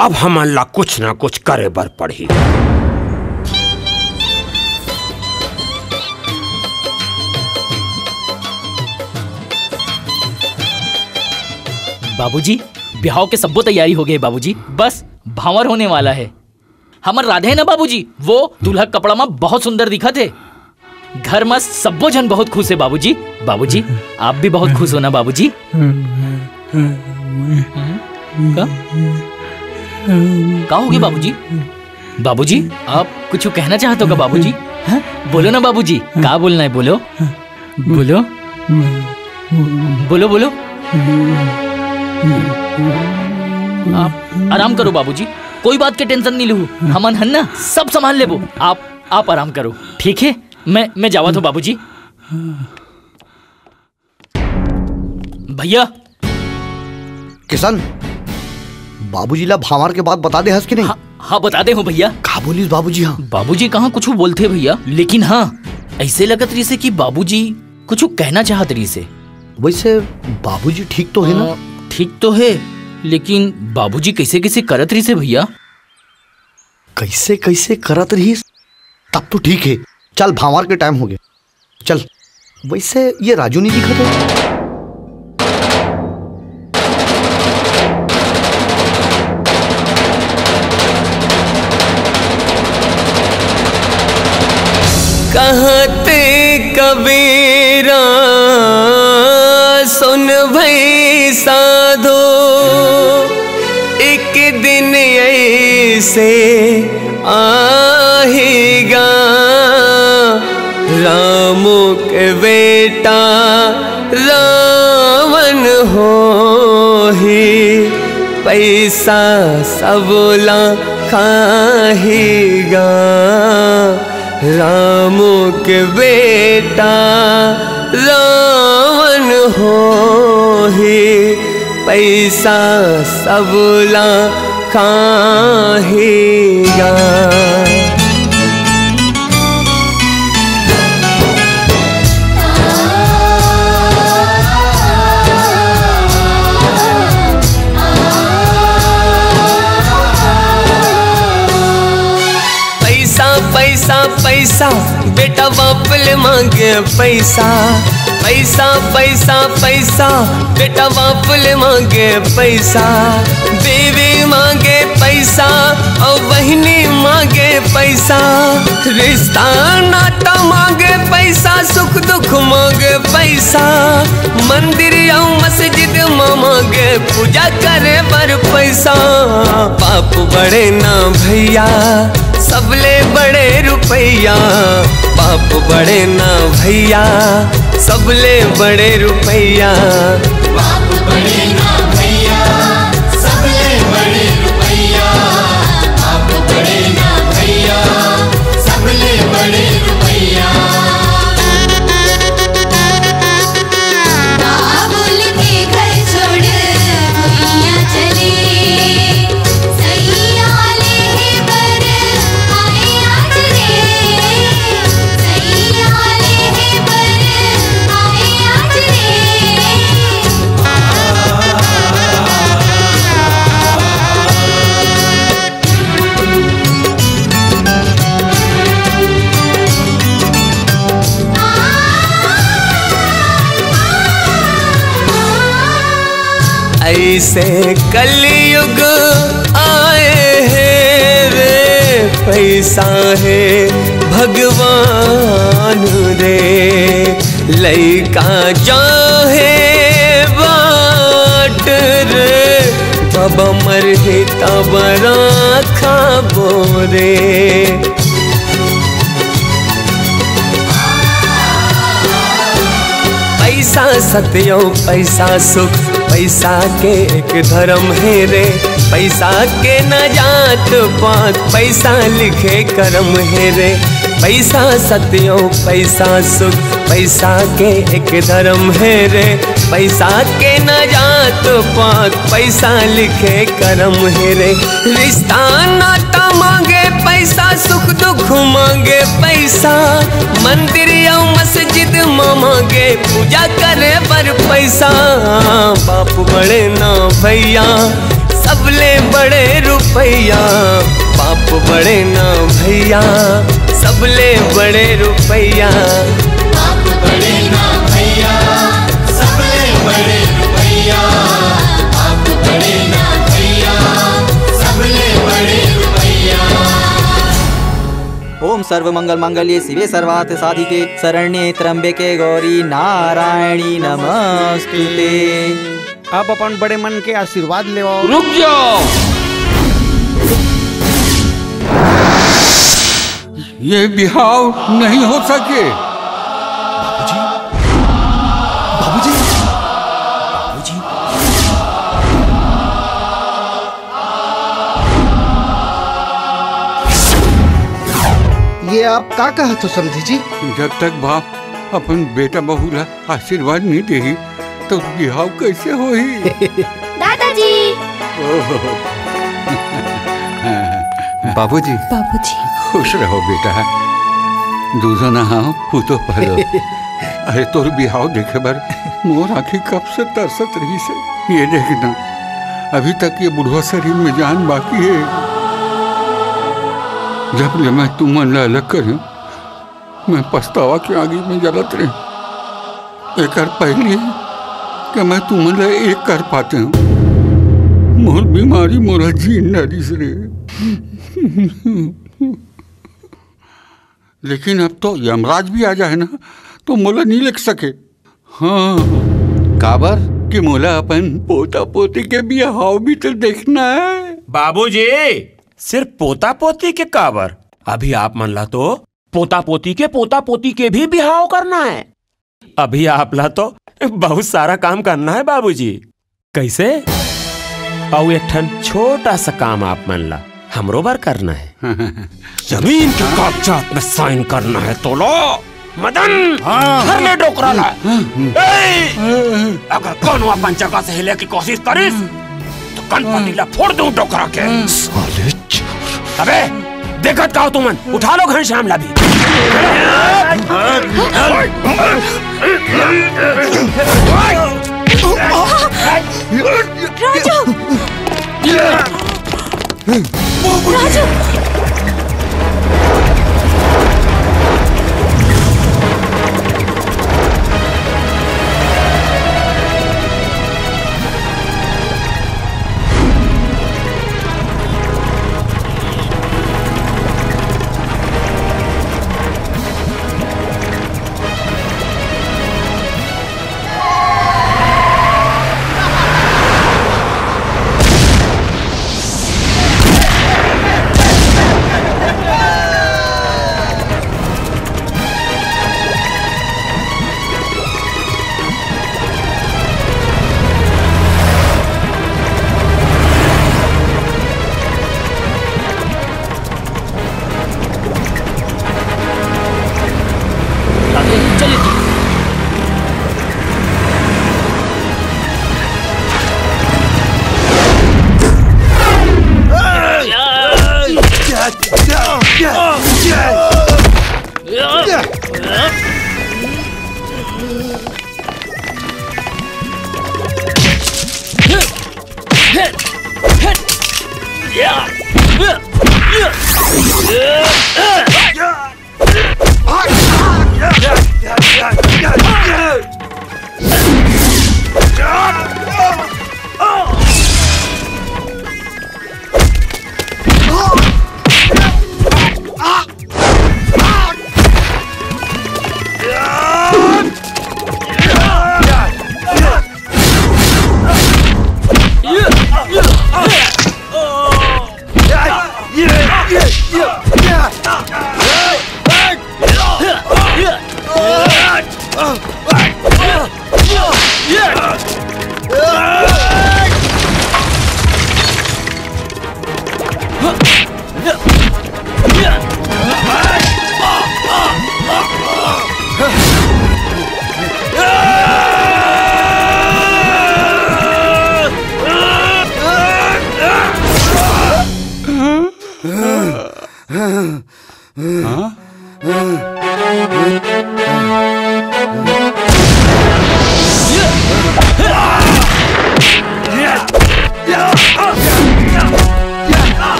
अब हमन ला कुछ ना कुछ करे बर पड़ही। बाबूजी, बिहाव के सब्बो तैयारी हो गए बाबूजी, बस भांवर होने वाला है। हमर राधे है ना बाबूजी, वो दूल्हा कपड़ा में बहुत सुंदर दिखत है। घर में सब्बो झन बहुत खुश है बाबूजी। बाबूजी, आप भी बहुत खुश हो ना बाबूजी? का? का हो गया बाबूजी? बाबूजी, आप कुछ कहना चाहते हो का बाबूजी? हाँ? बोलो ना बाबूजी, का बोलना है बोलो, बोलो। बोलो, बोलो। आप आराम करो बाबूजी, कोई बात के टेंशन नहीं लू, हमन हन ना, सब संभाल लेबो। आप, आप आराम करो, ठीक है? मैं, मैं जावत हूँ बाबूजी। भैया। किशन, बाबूजी ला भांवर के बात बता दे हस कि नहीं? हाँ, हाँ, बता दे हूँ भैया। का बोलिस बाबूजी? हाँ। बाबूजी कहाँ कुछ बोलथे भैया, लेकिन हाँ, ऐसे लगत रहिसे कि बाबूजी कुछ कहना चाहत रहिसे। वैसे बाबूजी ठीक तो है ना? अ, ठीक तो है, लेकिन बाबूजी कैसे कैसे करत रहिसे भैया। कैसे कैसे करत रहिस? तब तो ठीक है, चल भांवर के टाइम हो गया, चल। वैसे ये राजू नहीं दिखत है। कहत कबीरा सुन भई साधो, एक दिन ऐसे आहीगा, रामो के बेटा रावण होही, पैसा सबला खाहीगा। रामो के बेटा रावण होही, पैसा सबला खाहीगा। पैसा, पैसा, पैसा, बेटा बाप ले मांगे पैसा। पैसा, पैसा, पैसा, बेटा बाप ले मांगे पैसा। बीवी मांगे पैसा और बहिनी मांगे पैसा। रिश्ता नाता मांगे पैसा, सुख दुख मांगे पैसा। मंदिर अउ मस्जिद म मांगे पूजा करे बर पैसा। बाप बड़े ना भैया, सबले बड़े रुपैया। बाप बड़े ना भैया, सबले बड़े रुपैया। बाप बड़े ना भैया, सबले बड़े रुपैया। बाप बड़े ना भैया, सबले बड़े रुपैया। बाबुल के घर छोड़ भुइयां चले, सैया ले बर आए आज रे, सैया ले बर आए आज रे। ऐसे कलयुग आए हे रे, पैसा हे भगवान रे। लइका जाहे बाट रे, बाबा मरही तब राखबो रे। पैसा सत्य अउ पैसा सुख, पैसा के एक धर्म हे रे। पैसा के न जात पात, पैसा लिखे करम हे रे। पैसा सत्य अउ पैसा सुख, पैसा के एक धर्म हे रे। पैसा के न जात पात, पैसा लिखे करम हे रे। रिश्ता नाता मांगे पैसा, सुख दुख मांगे पैसा। मंदिर अउ मस्जिद म मांगे पूजा करे बर पैसा। बाप बड़े ना भैया, सबले बड़े रुपैया, पाप बड़े ना भैया। सबले बड़े रुपैया, पाप बड़े ना भैया। सबले बड़े रुपैया, पाप बड़े ना भैया। सबले बड़े रुपैया। ओम सर्व मंगल मांगल्ये शिवे सर्वार्थ साधिके शरण्ये त्र्यंबके गौरी नारायणी नमस्तुते। अब अपन बड़े मन के आशीर्वाद लेवाओ। रुक जाओ। ये बिहाव नहीं हो सके। बाबूजी, बाबूजी, बाबूजी। ये आप का कहत हो समधी जी? जब तक बाप अपन बेटा बहू ला आशीर्वाद नहीं देही, तो बिहाव कैसे होही? दादाजी। बाबूजी। बाबूजी। खुश रहो बेटा, दूजो नहाओ, पूतो पलो। अरे, तोर बिहाव देखे बर मोर आँखी कब से तरसत रहिस हे। ये देखना, अभी तक ये बुढ़वा शरीर में जान बाकी हे। जब ले मैं तुमन ला अलग करेंव, मैं पछतावा के आगी में जलत रहेंव। एकर पहिली के मैं तुमन ला एक कर पातेंव, मोर बीमारी मोला जीन न दिस रे। लेकिन अब तो यमराज भी आ जाए ना, तो मोला नहीं लेग सके। हाँ। काबर? कि मोला अपन पोता पोती के बिहाव भी तो देखना हे। बाबूजी, सिर्फ पोता पोती के काबर? अभी आप मन ला तो पोता पोती के पोता पोती के भी बिहाव करना हे। अभी आप ला तो बहुत सारा काम करना हे बाबूजी। कैसे? अउ एक ठन छोटा सा काम आप मन ला हमरो बर करना हे। जमीन के कागजात में साइन करना हे तोला। मदन, हाँ। धर ले डोकरा ला। ए, अगर कोनो अपन जगह से हिले की कोशिश करिस, तो कनपटी ला फोड़ दूं डोकरा के। साले चोर। अबे, देखत का हो तुमन? उठा लो घनश्याम ला भी। राजू! राजू!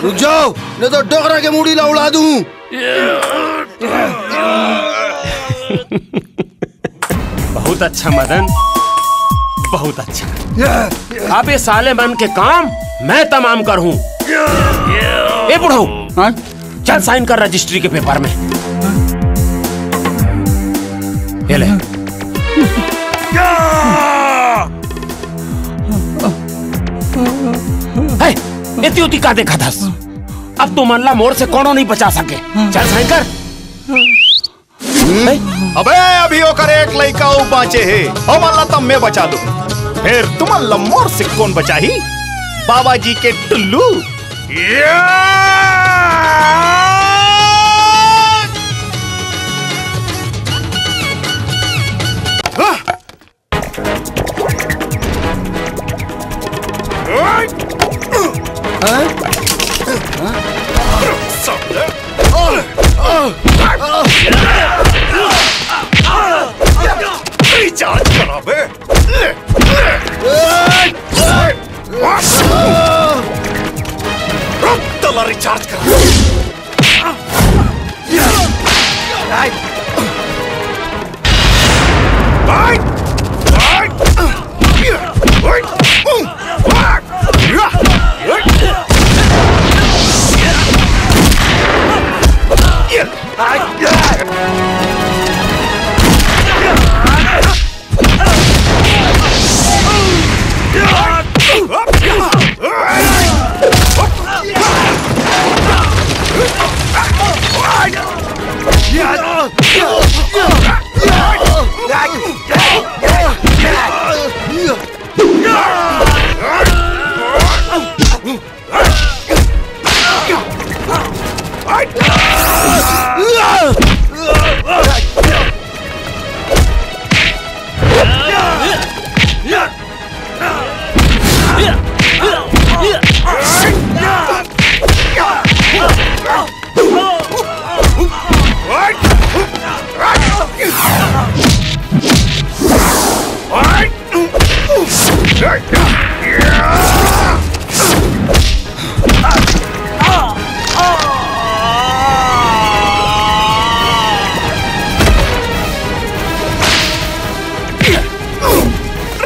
रुक जाओ, नहीं तो डोकरा के मुड़ी ला उड़ा दूं। बहुत अच्छा मदन, बहुत अच्छा। अब ये साले मन के काम मैं तमाम करहूं। ए बुढ़ऊ, हाँ? चल साइन कर रजिस्ट्री के पेपर में। ये ले। हे, एती ओती का देखत हस? अब तुमन ला मोर से कोनो नहीं बचा सके। चल साइन कर। अबे, अभी ओकर एक लइका अउ बाँचे हे, ओमन ला तब मैं बचा दूं। फेर तुमन ला मोर से कोन बचाही? बाबा जी के टुल्लू। रिचार्ज करा बे। रुक, तला रिचार्ज करा।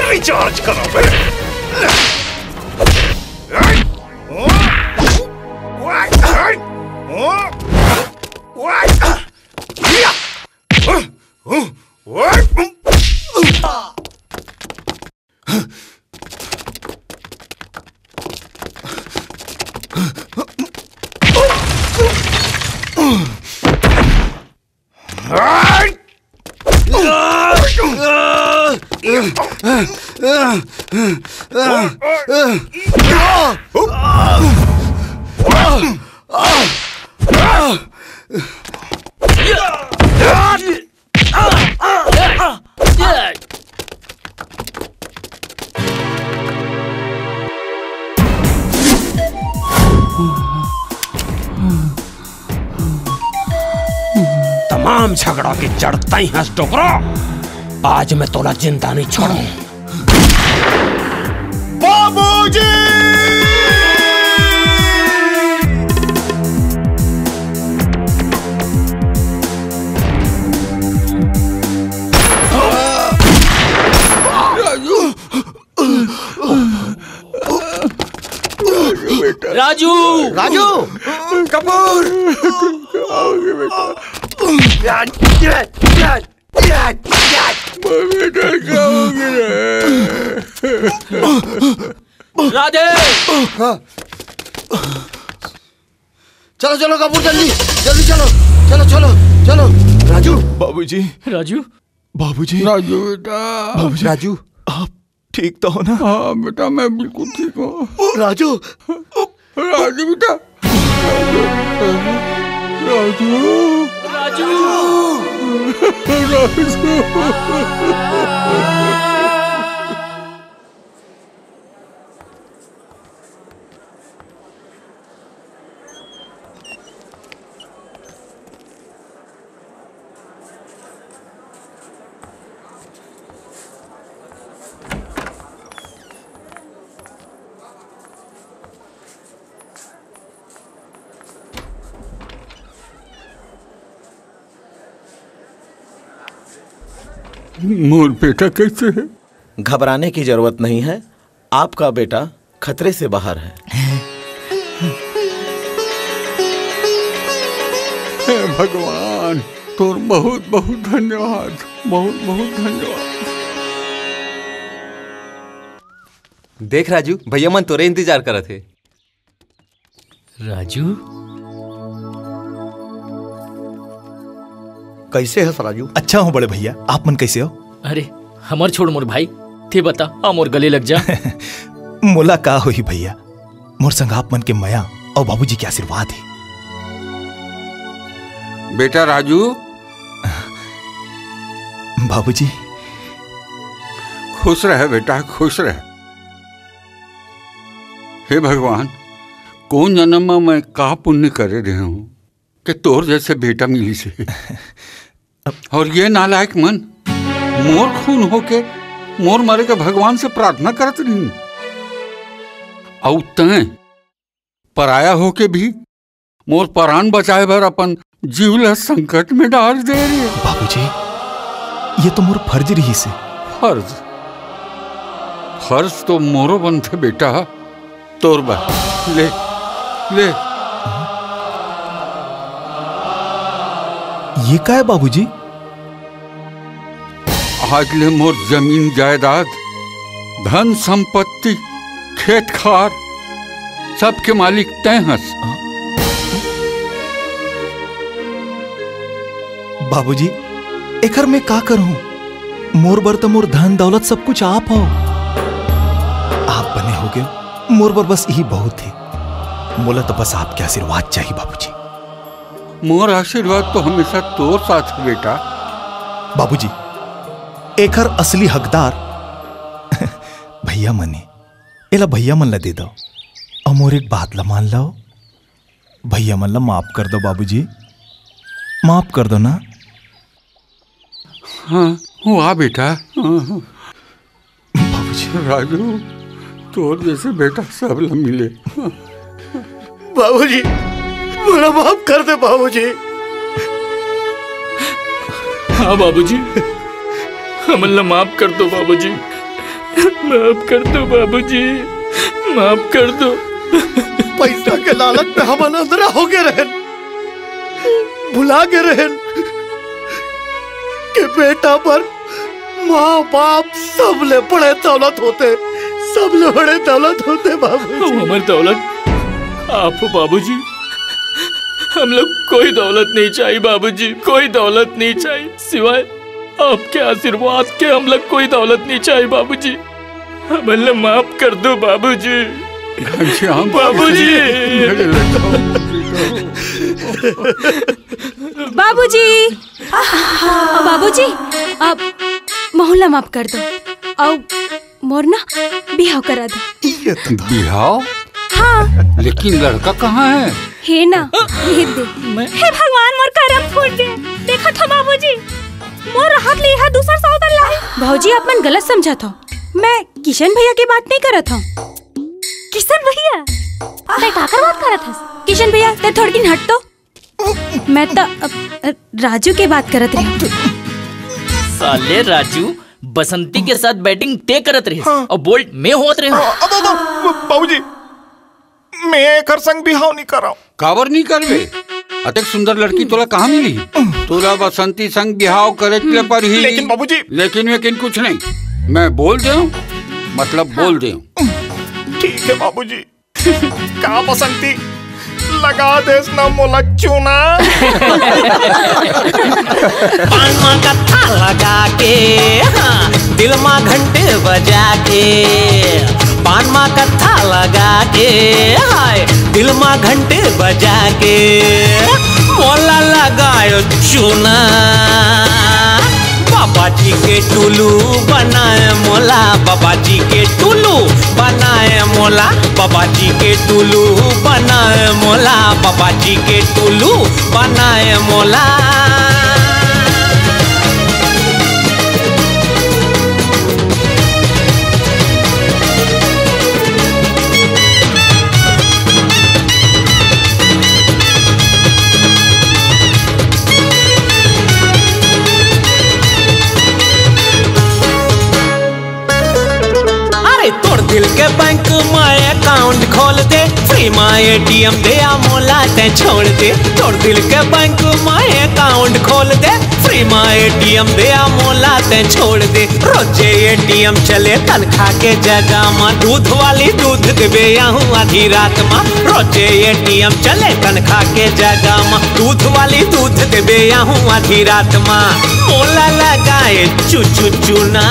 रिचार्ज करो बे। तमाम झगड़ा के जड़ तई हस डोकरा। आज मैं तोला जिंदा नहीं छोड़ूं। बाबूजी! राजू! राजू! कपूर! राधे! चलो, चलो कपूर, जल्दी, जल्दी चलो, चलो, चलो, चलो। राजू। बाबूजी। राजू। बाबूजी। राजू बेटा। बाबूजी। राजू। आप ठीक तो हो ना? हाँ बेटा, मैं बिल्कुल ठीक हूँ। राजू। राजू बेटा। राजू। राजू। राजू। मोर बेटा कैसे है? घबराने की जरूरत नहीं है, आपका बेटा खतरे से बाहर है। हे भगवान, तोर बहुत बहुत धन्यवाद, बहुत बहुत धन्यवाद। देख राजू, भैया मन तोरे इंतजार करत हे। राजू, कैसे हस राजू? अच्छा हूँ बड़े भैया, आप मन कैसे हो? अरे, हमर छोड़ मोर भाई, ते बता, आ मोर गले लग जा। मोला का होही भैया, मोर संग आप मन के मया अउ बाबूजी के आशीर्वाद हे। बेटा राजू। बाबूजी। खुश रह बेटा, खुश रह। हे भगवान, कोन जनम म मैं का पुण्य करे रेहेंव के तोर जैसे बेटा मिलिस हे। अउ ये नालायक मन मोर खून होके मोर मरे के भगवान से प्रार्थना करत रहिन, अउ तैं पराया होके भी मोर परान बचाए बर अपन जीव ला संकट में डाल दे रे। बाबूजी, ये तो मोर फर्ज रहिस हे। फर्ज? फर्ज तो मोरो बनथे बेटा, तोर बर। ले, ले। ये का हे बाबूजी? आज ले मोर जमीन जायदाद, धन संपत्ति, खेत खार, सबके मालिक तैं हस। बाबूजी, एखर मैं का करहूं? मोर बर त मोर धन दौलत सब कुछ आप हो। आप बने होगे, मोर बर बस यही बहुत हे। मोला तो बस आपके आशीर्वाद चाहिए बाबूजी। मोर आशीर्वाद तो हमेशा तोर साथ हे बेटा। बाबूजी, एखर असली हकदार भैया मन हे। एला भैया मन ला दे दो, अउ मोर एक बात ला मान लो। भैया मन ला माफ कर दो बाबूजी, माफ कर दो ना। हाँ, हुआ बेटा। हाँ, हाँ। बाबूजी। राजू, तोर जैसे बेटा सब ला मिले। बाबूजी, मोला माफ कर दे बाबूजी। हाँ बाबूजी, हमन ला माफ कर दो बाबूजी, माफ कर दो बाबूजी, माफ कर दो। पैसा के लालच में हमन अंधरा हो गए रहेन, भुला गए रहेन कि बेटा बर माँ बाप सबले बड़े दौलत होथे, सबले बड़े दौलत होथे बाबूजी। हमर दौलत आप हो बाबूजी, हम लोग कोई दौलत नहीं चाहिए बाबूजी, कोई दौलत नहीं चाहिए, सिवाय आपके आशीर्वाद के हम लोग कोई दौलत नहीं चाहिए बाबूजी। हमन ला माफ कर दो बाबूजी। घनश्याम, बाबूजी। मेरे लड़का। बाबूजी, बाबूजी, अब महू ला माफ कर दो। अउ मोर ना बिहाव करा दो। ये तो बिहाव? हाँ। लेकिन लड़का कहाँ है? हे ना, ये दे। मैं हे भगवान, मोर करम फूट गए। देखा था बाबूजी, मोर रहत ले यहाँ दूसर सौतन लाई। भौजी, आप मन गलत समझत हो। मैं किशन भैया के बात नहीं करत हूँ। किशन भैया? तै काकर बात करत हस? किशन भैया, तै थोड़किन हट तो। मैं तो, अ, अ, राजू के बात करत रही। साले राजू, बसंती के साथ बैटिंग ते करत रहिस हाँ। और बोल्ड मैं होत रहे हूँ। अब, अब, अब, बाबूजी, मैं एकर संग बिहाव नहीं कराव। काबर नहीं करबे? अतेक सुंदर लड़की तोला कहाँ मिली? तोला बसंती संग बिहाव करे ले परही। लेकिन बाबूजी। लेकिन वेकिन कुछ नहीं, मैं बोल दे हूँ, मतलब बोल दे हूँ। ठीक है बाबूजी। का बसंती, लगा देस ना मोला चूना। पान मा कत्था लगा के, हाँ, दिल मा घंटे बजा के। पान मा कत्था लगा के, हाय, दिल मा घंटे बजा के। मोला लगायो चूना। बाबा जी के टुल्लू बनाए मोला, बाबा जी के टुल्लू बनाए मोला, बाबा जी के टुल्लू बनाए मोला, बाबा जी के टुल्लू बनाए मोला। एटीएम दे आ मोला तैं छोड़ दे, तोर दिल के बैंक में अकाउंट खोल दे। फ्री में एटीएम दे आ मोला तैं छोड़ दे, रोजे एटीएम चले तनखा के जगह में। दूध वाली दूध देबे आहूँ आधी रात में, रोजे एटीएम चले तनखा के जगह में। दूध वाली दूध देबे आहूँ आधी रात में। मोला लगाए चुचु चुना,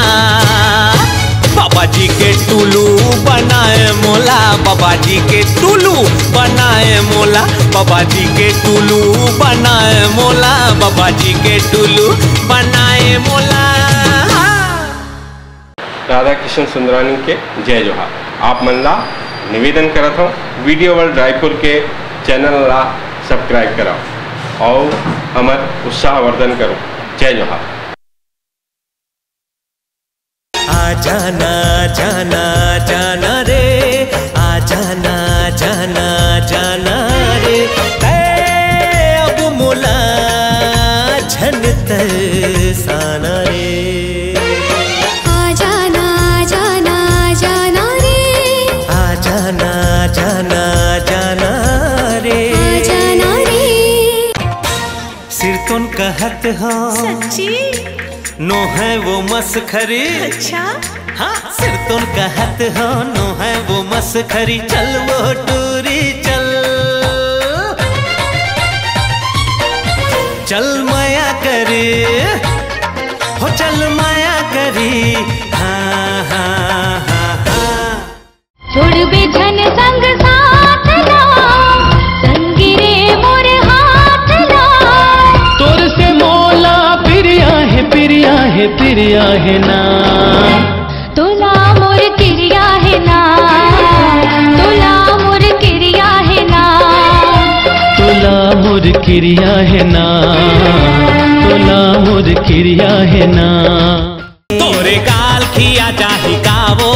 बाबा जी के टुलू बनाए मोला, बाबा जी के टुलू बनाए मोला, बाबा जी के टुलू बनाए मोला, बाबा जी के टुलू बनाए मोला। राधा किशन सुंदरानी के जय जोहार। आप मन ला निवेदन करत हूँ, वीडियो वर्ल्ड रायपुर के चैनल ला सब्सक्राइब कराओ और हमर उत्साहवर्धन करो। जय जोहार। आ जाना, जाना, जाना रे, आ जाना, जाना, जाना रे, तै अब मोला झन तरसाना रे। आ जाना, जाना, जाना रे। आ जाना, जाना, जाना रे। आ जाना रे। सिरतोन कहत हो सच्ची? नो है वो मसखरी। अच्छा। हाँ, सिरतोन कहत हो नो है वो मसखरी। चल वो टूरी चल, चल माया करी, हो चल माया करी। हाँ, हाँ, हाँ, हाँ। छोड़बे झन संग साथ ला, संगी रे मोर हाथ ला। तोर से मोला प्रिया है, प्रिया है, प्रिया है ना। तोला मोर किरिया है ना, तोला मोर किरिया है ना। तोला मोर किरिया है ना, तोला मोर किरिया है ना। तोरे गाल खिया जाही कावो,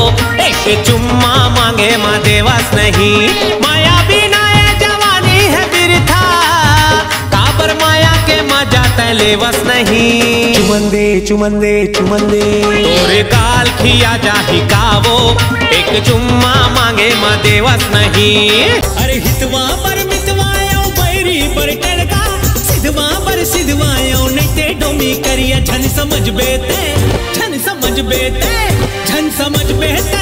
एक चुम्मा मांगे मा देवस नहीं। माया बिना ये जवानी है बिरथा, काबर माया के मजा तै लेवस नहीं। चुमन दे, चुमन दे, चुमन दे। तोरे गाल खिया जाही कावो, एक चुम्मा मांगे मा देवस नहीं। अरे हितवा पर मितवा यो बैरी पर टड़का, सिधवा पर सिधवा यो नहीं ते डोमी करिया झन समझ बेते, झन समझ बेते, झन समझ बेते।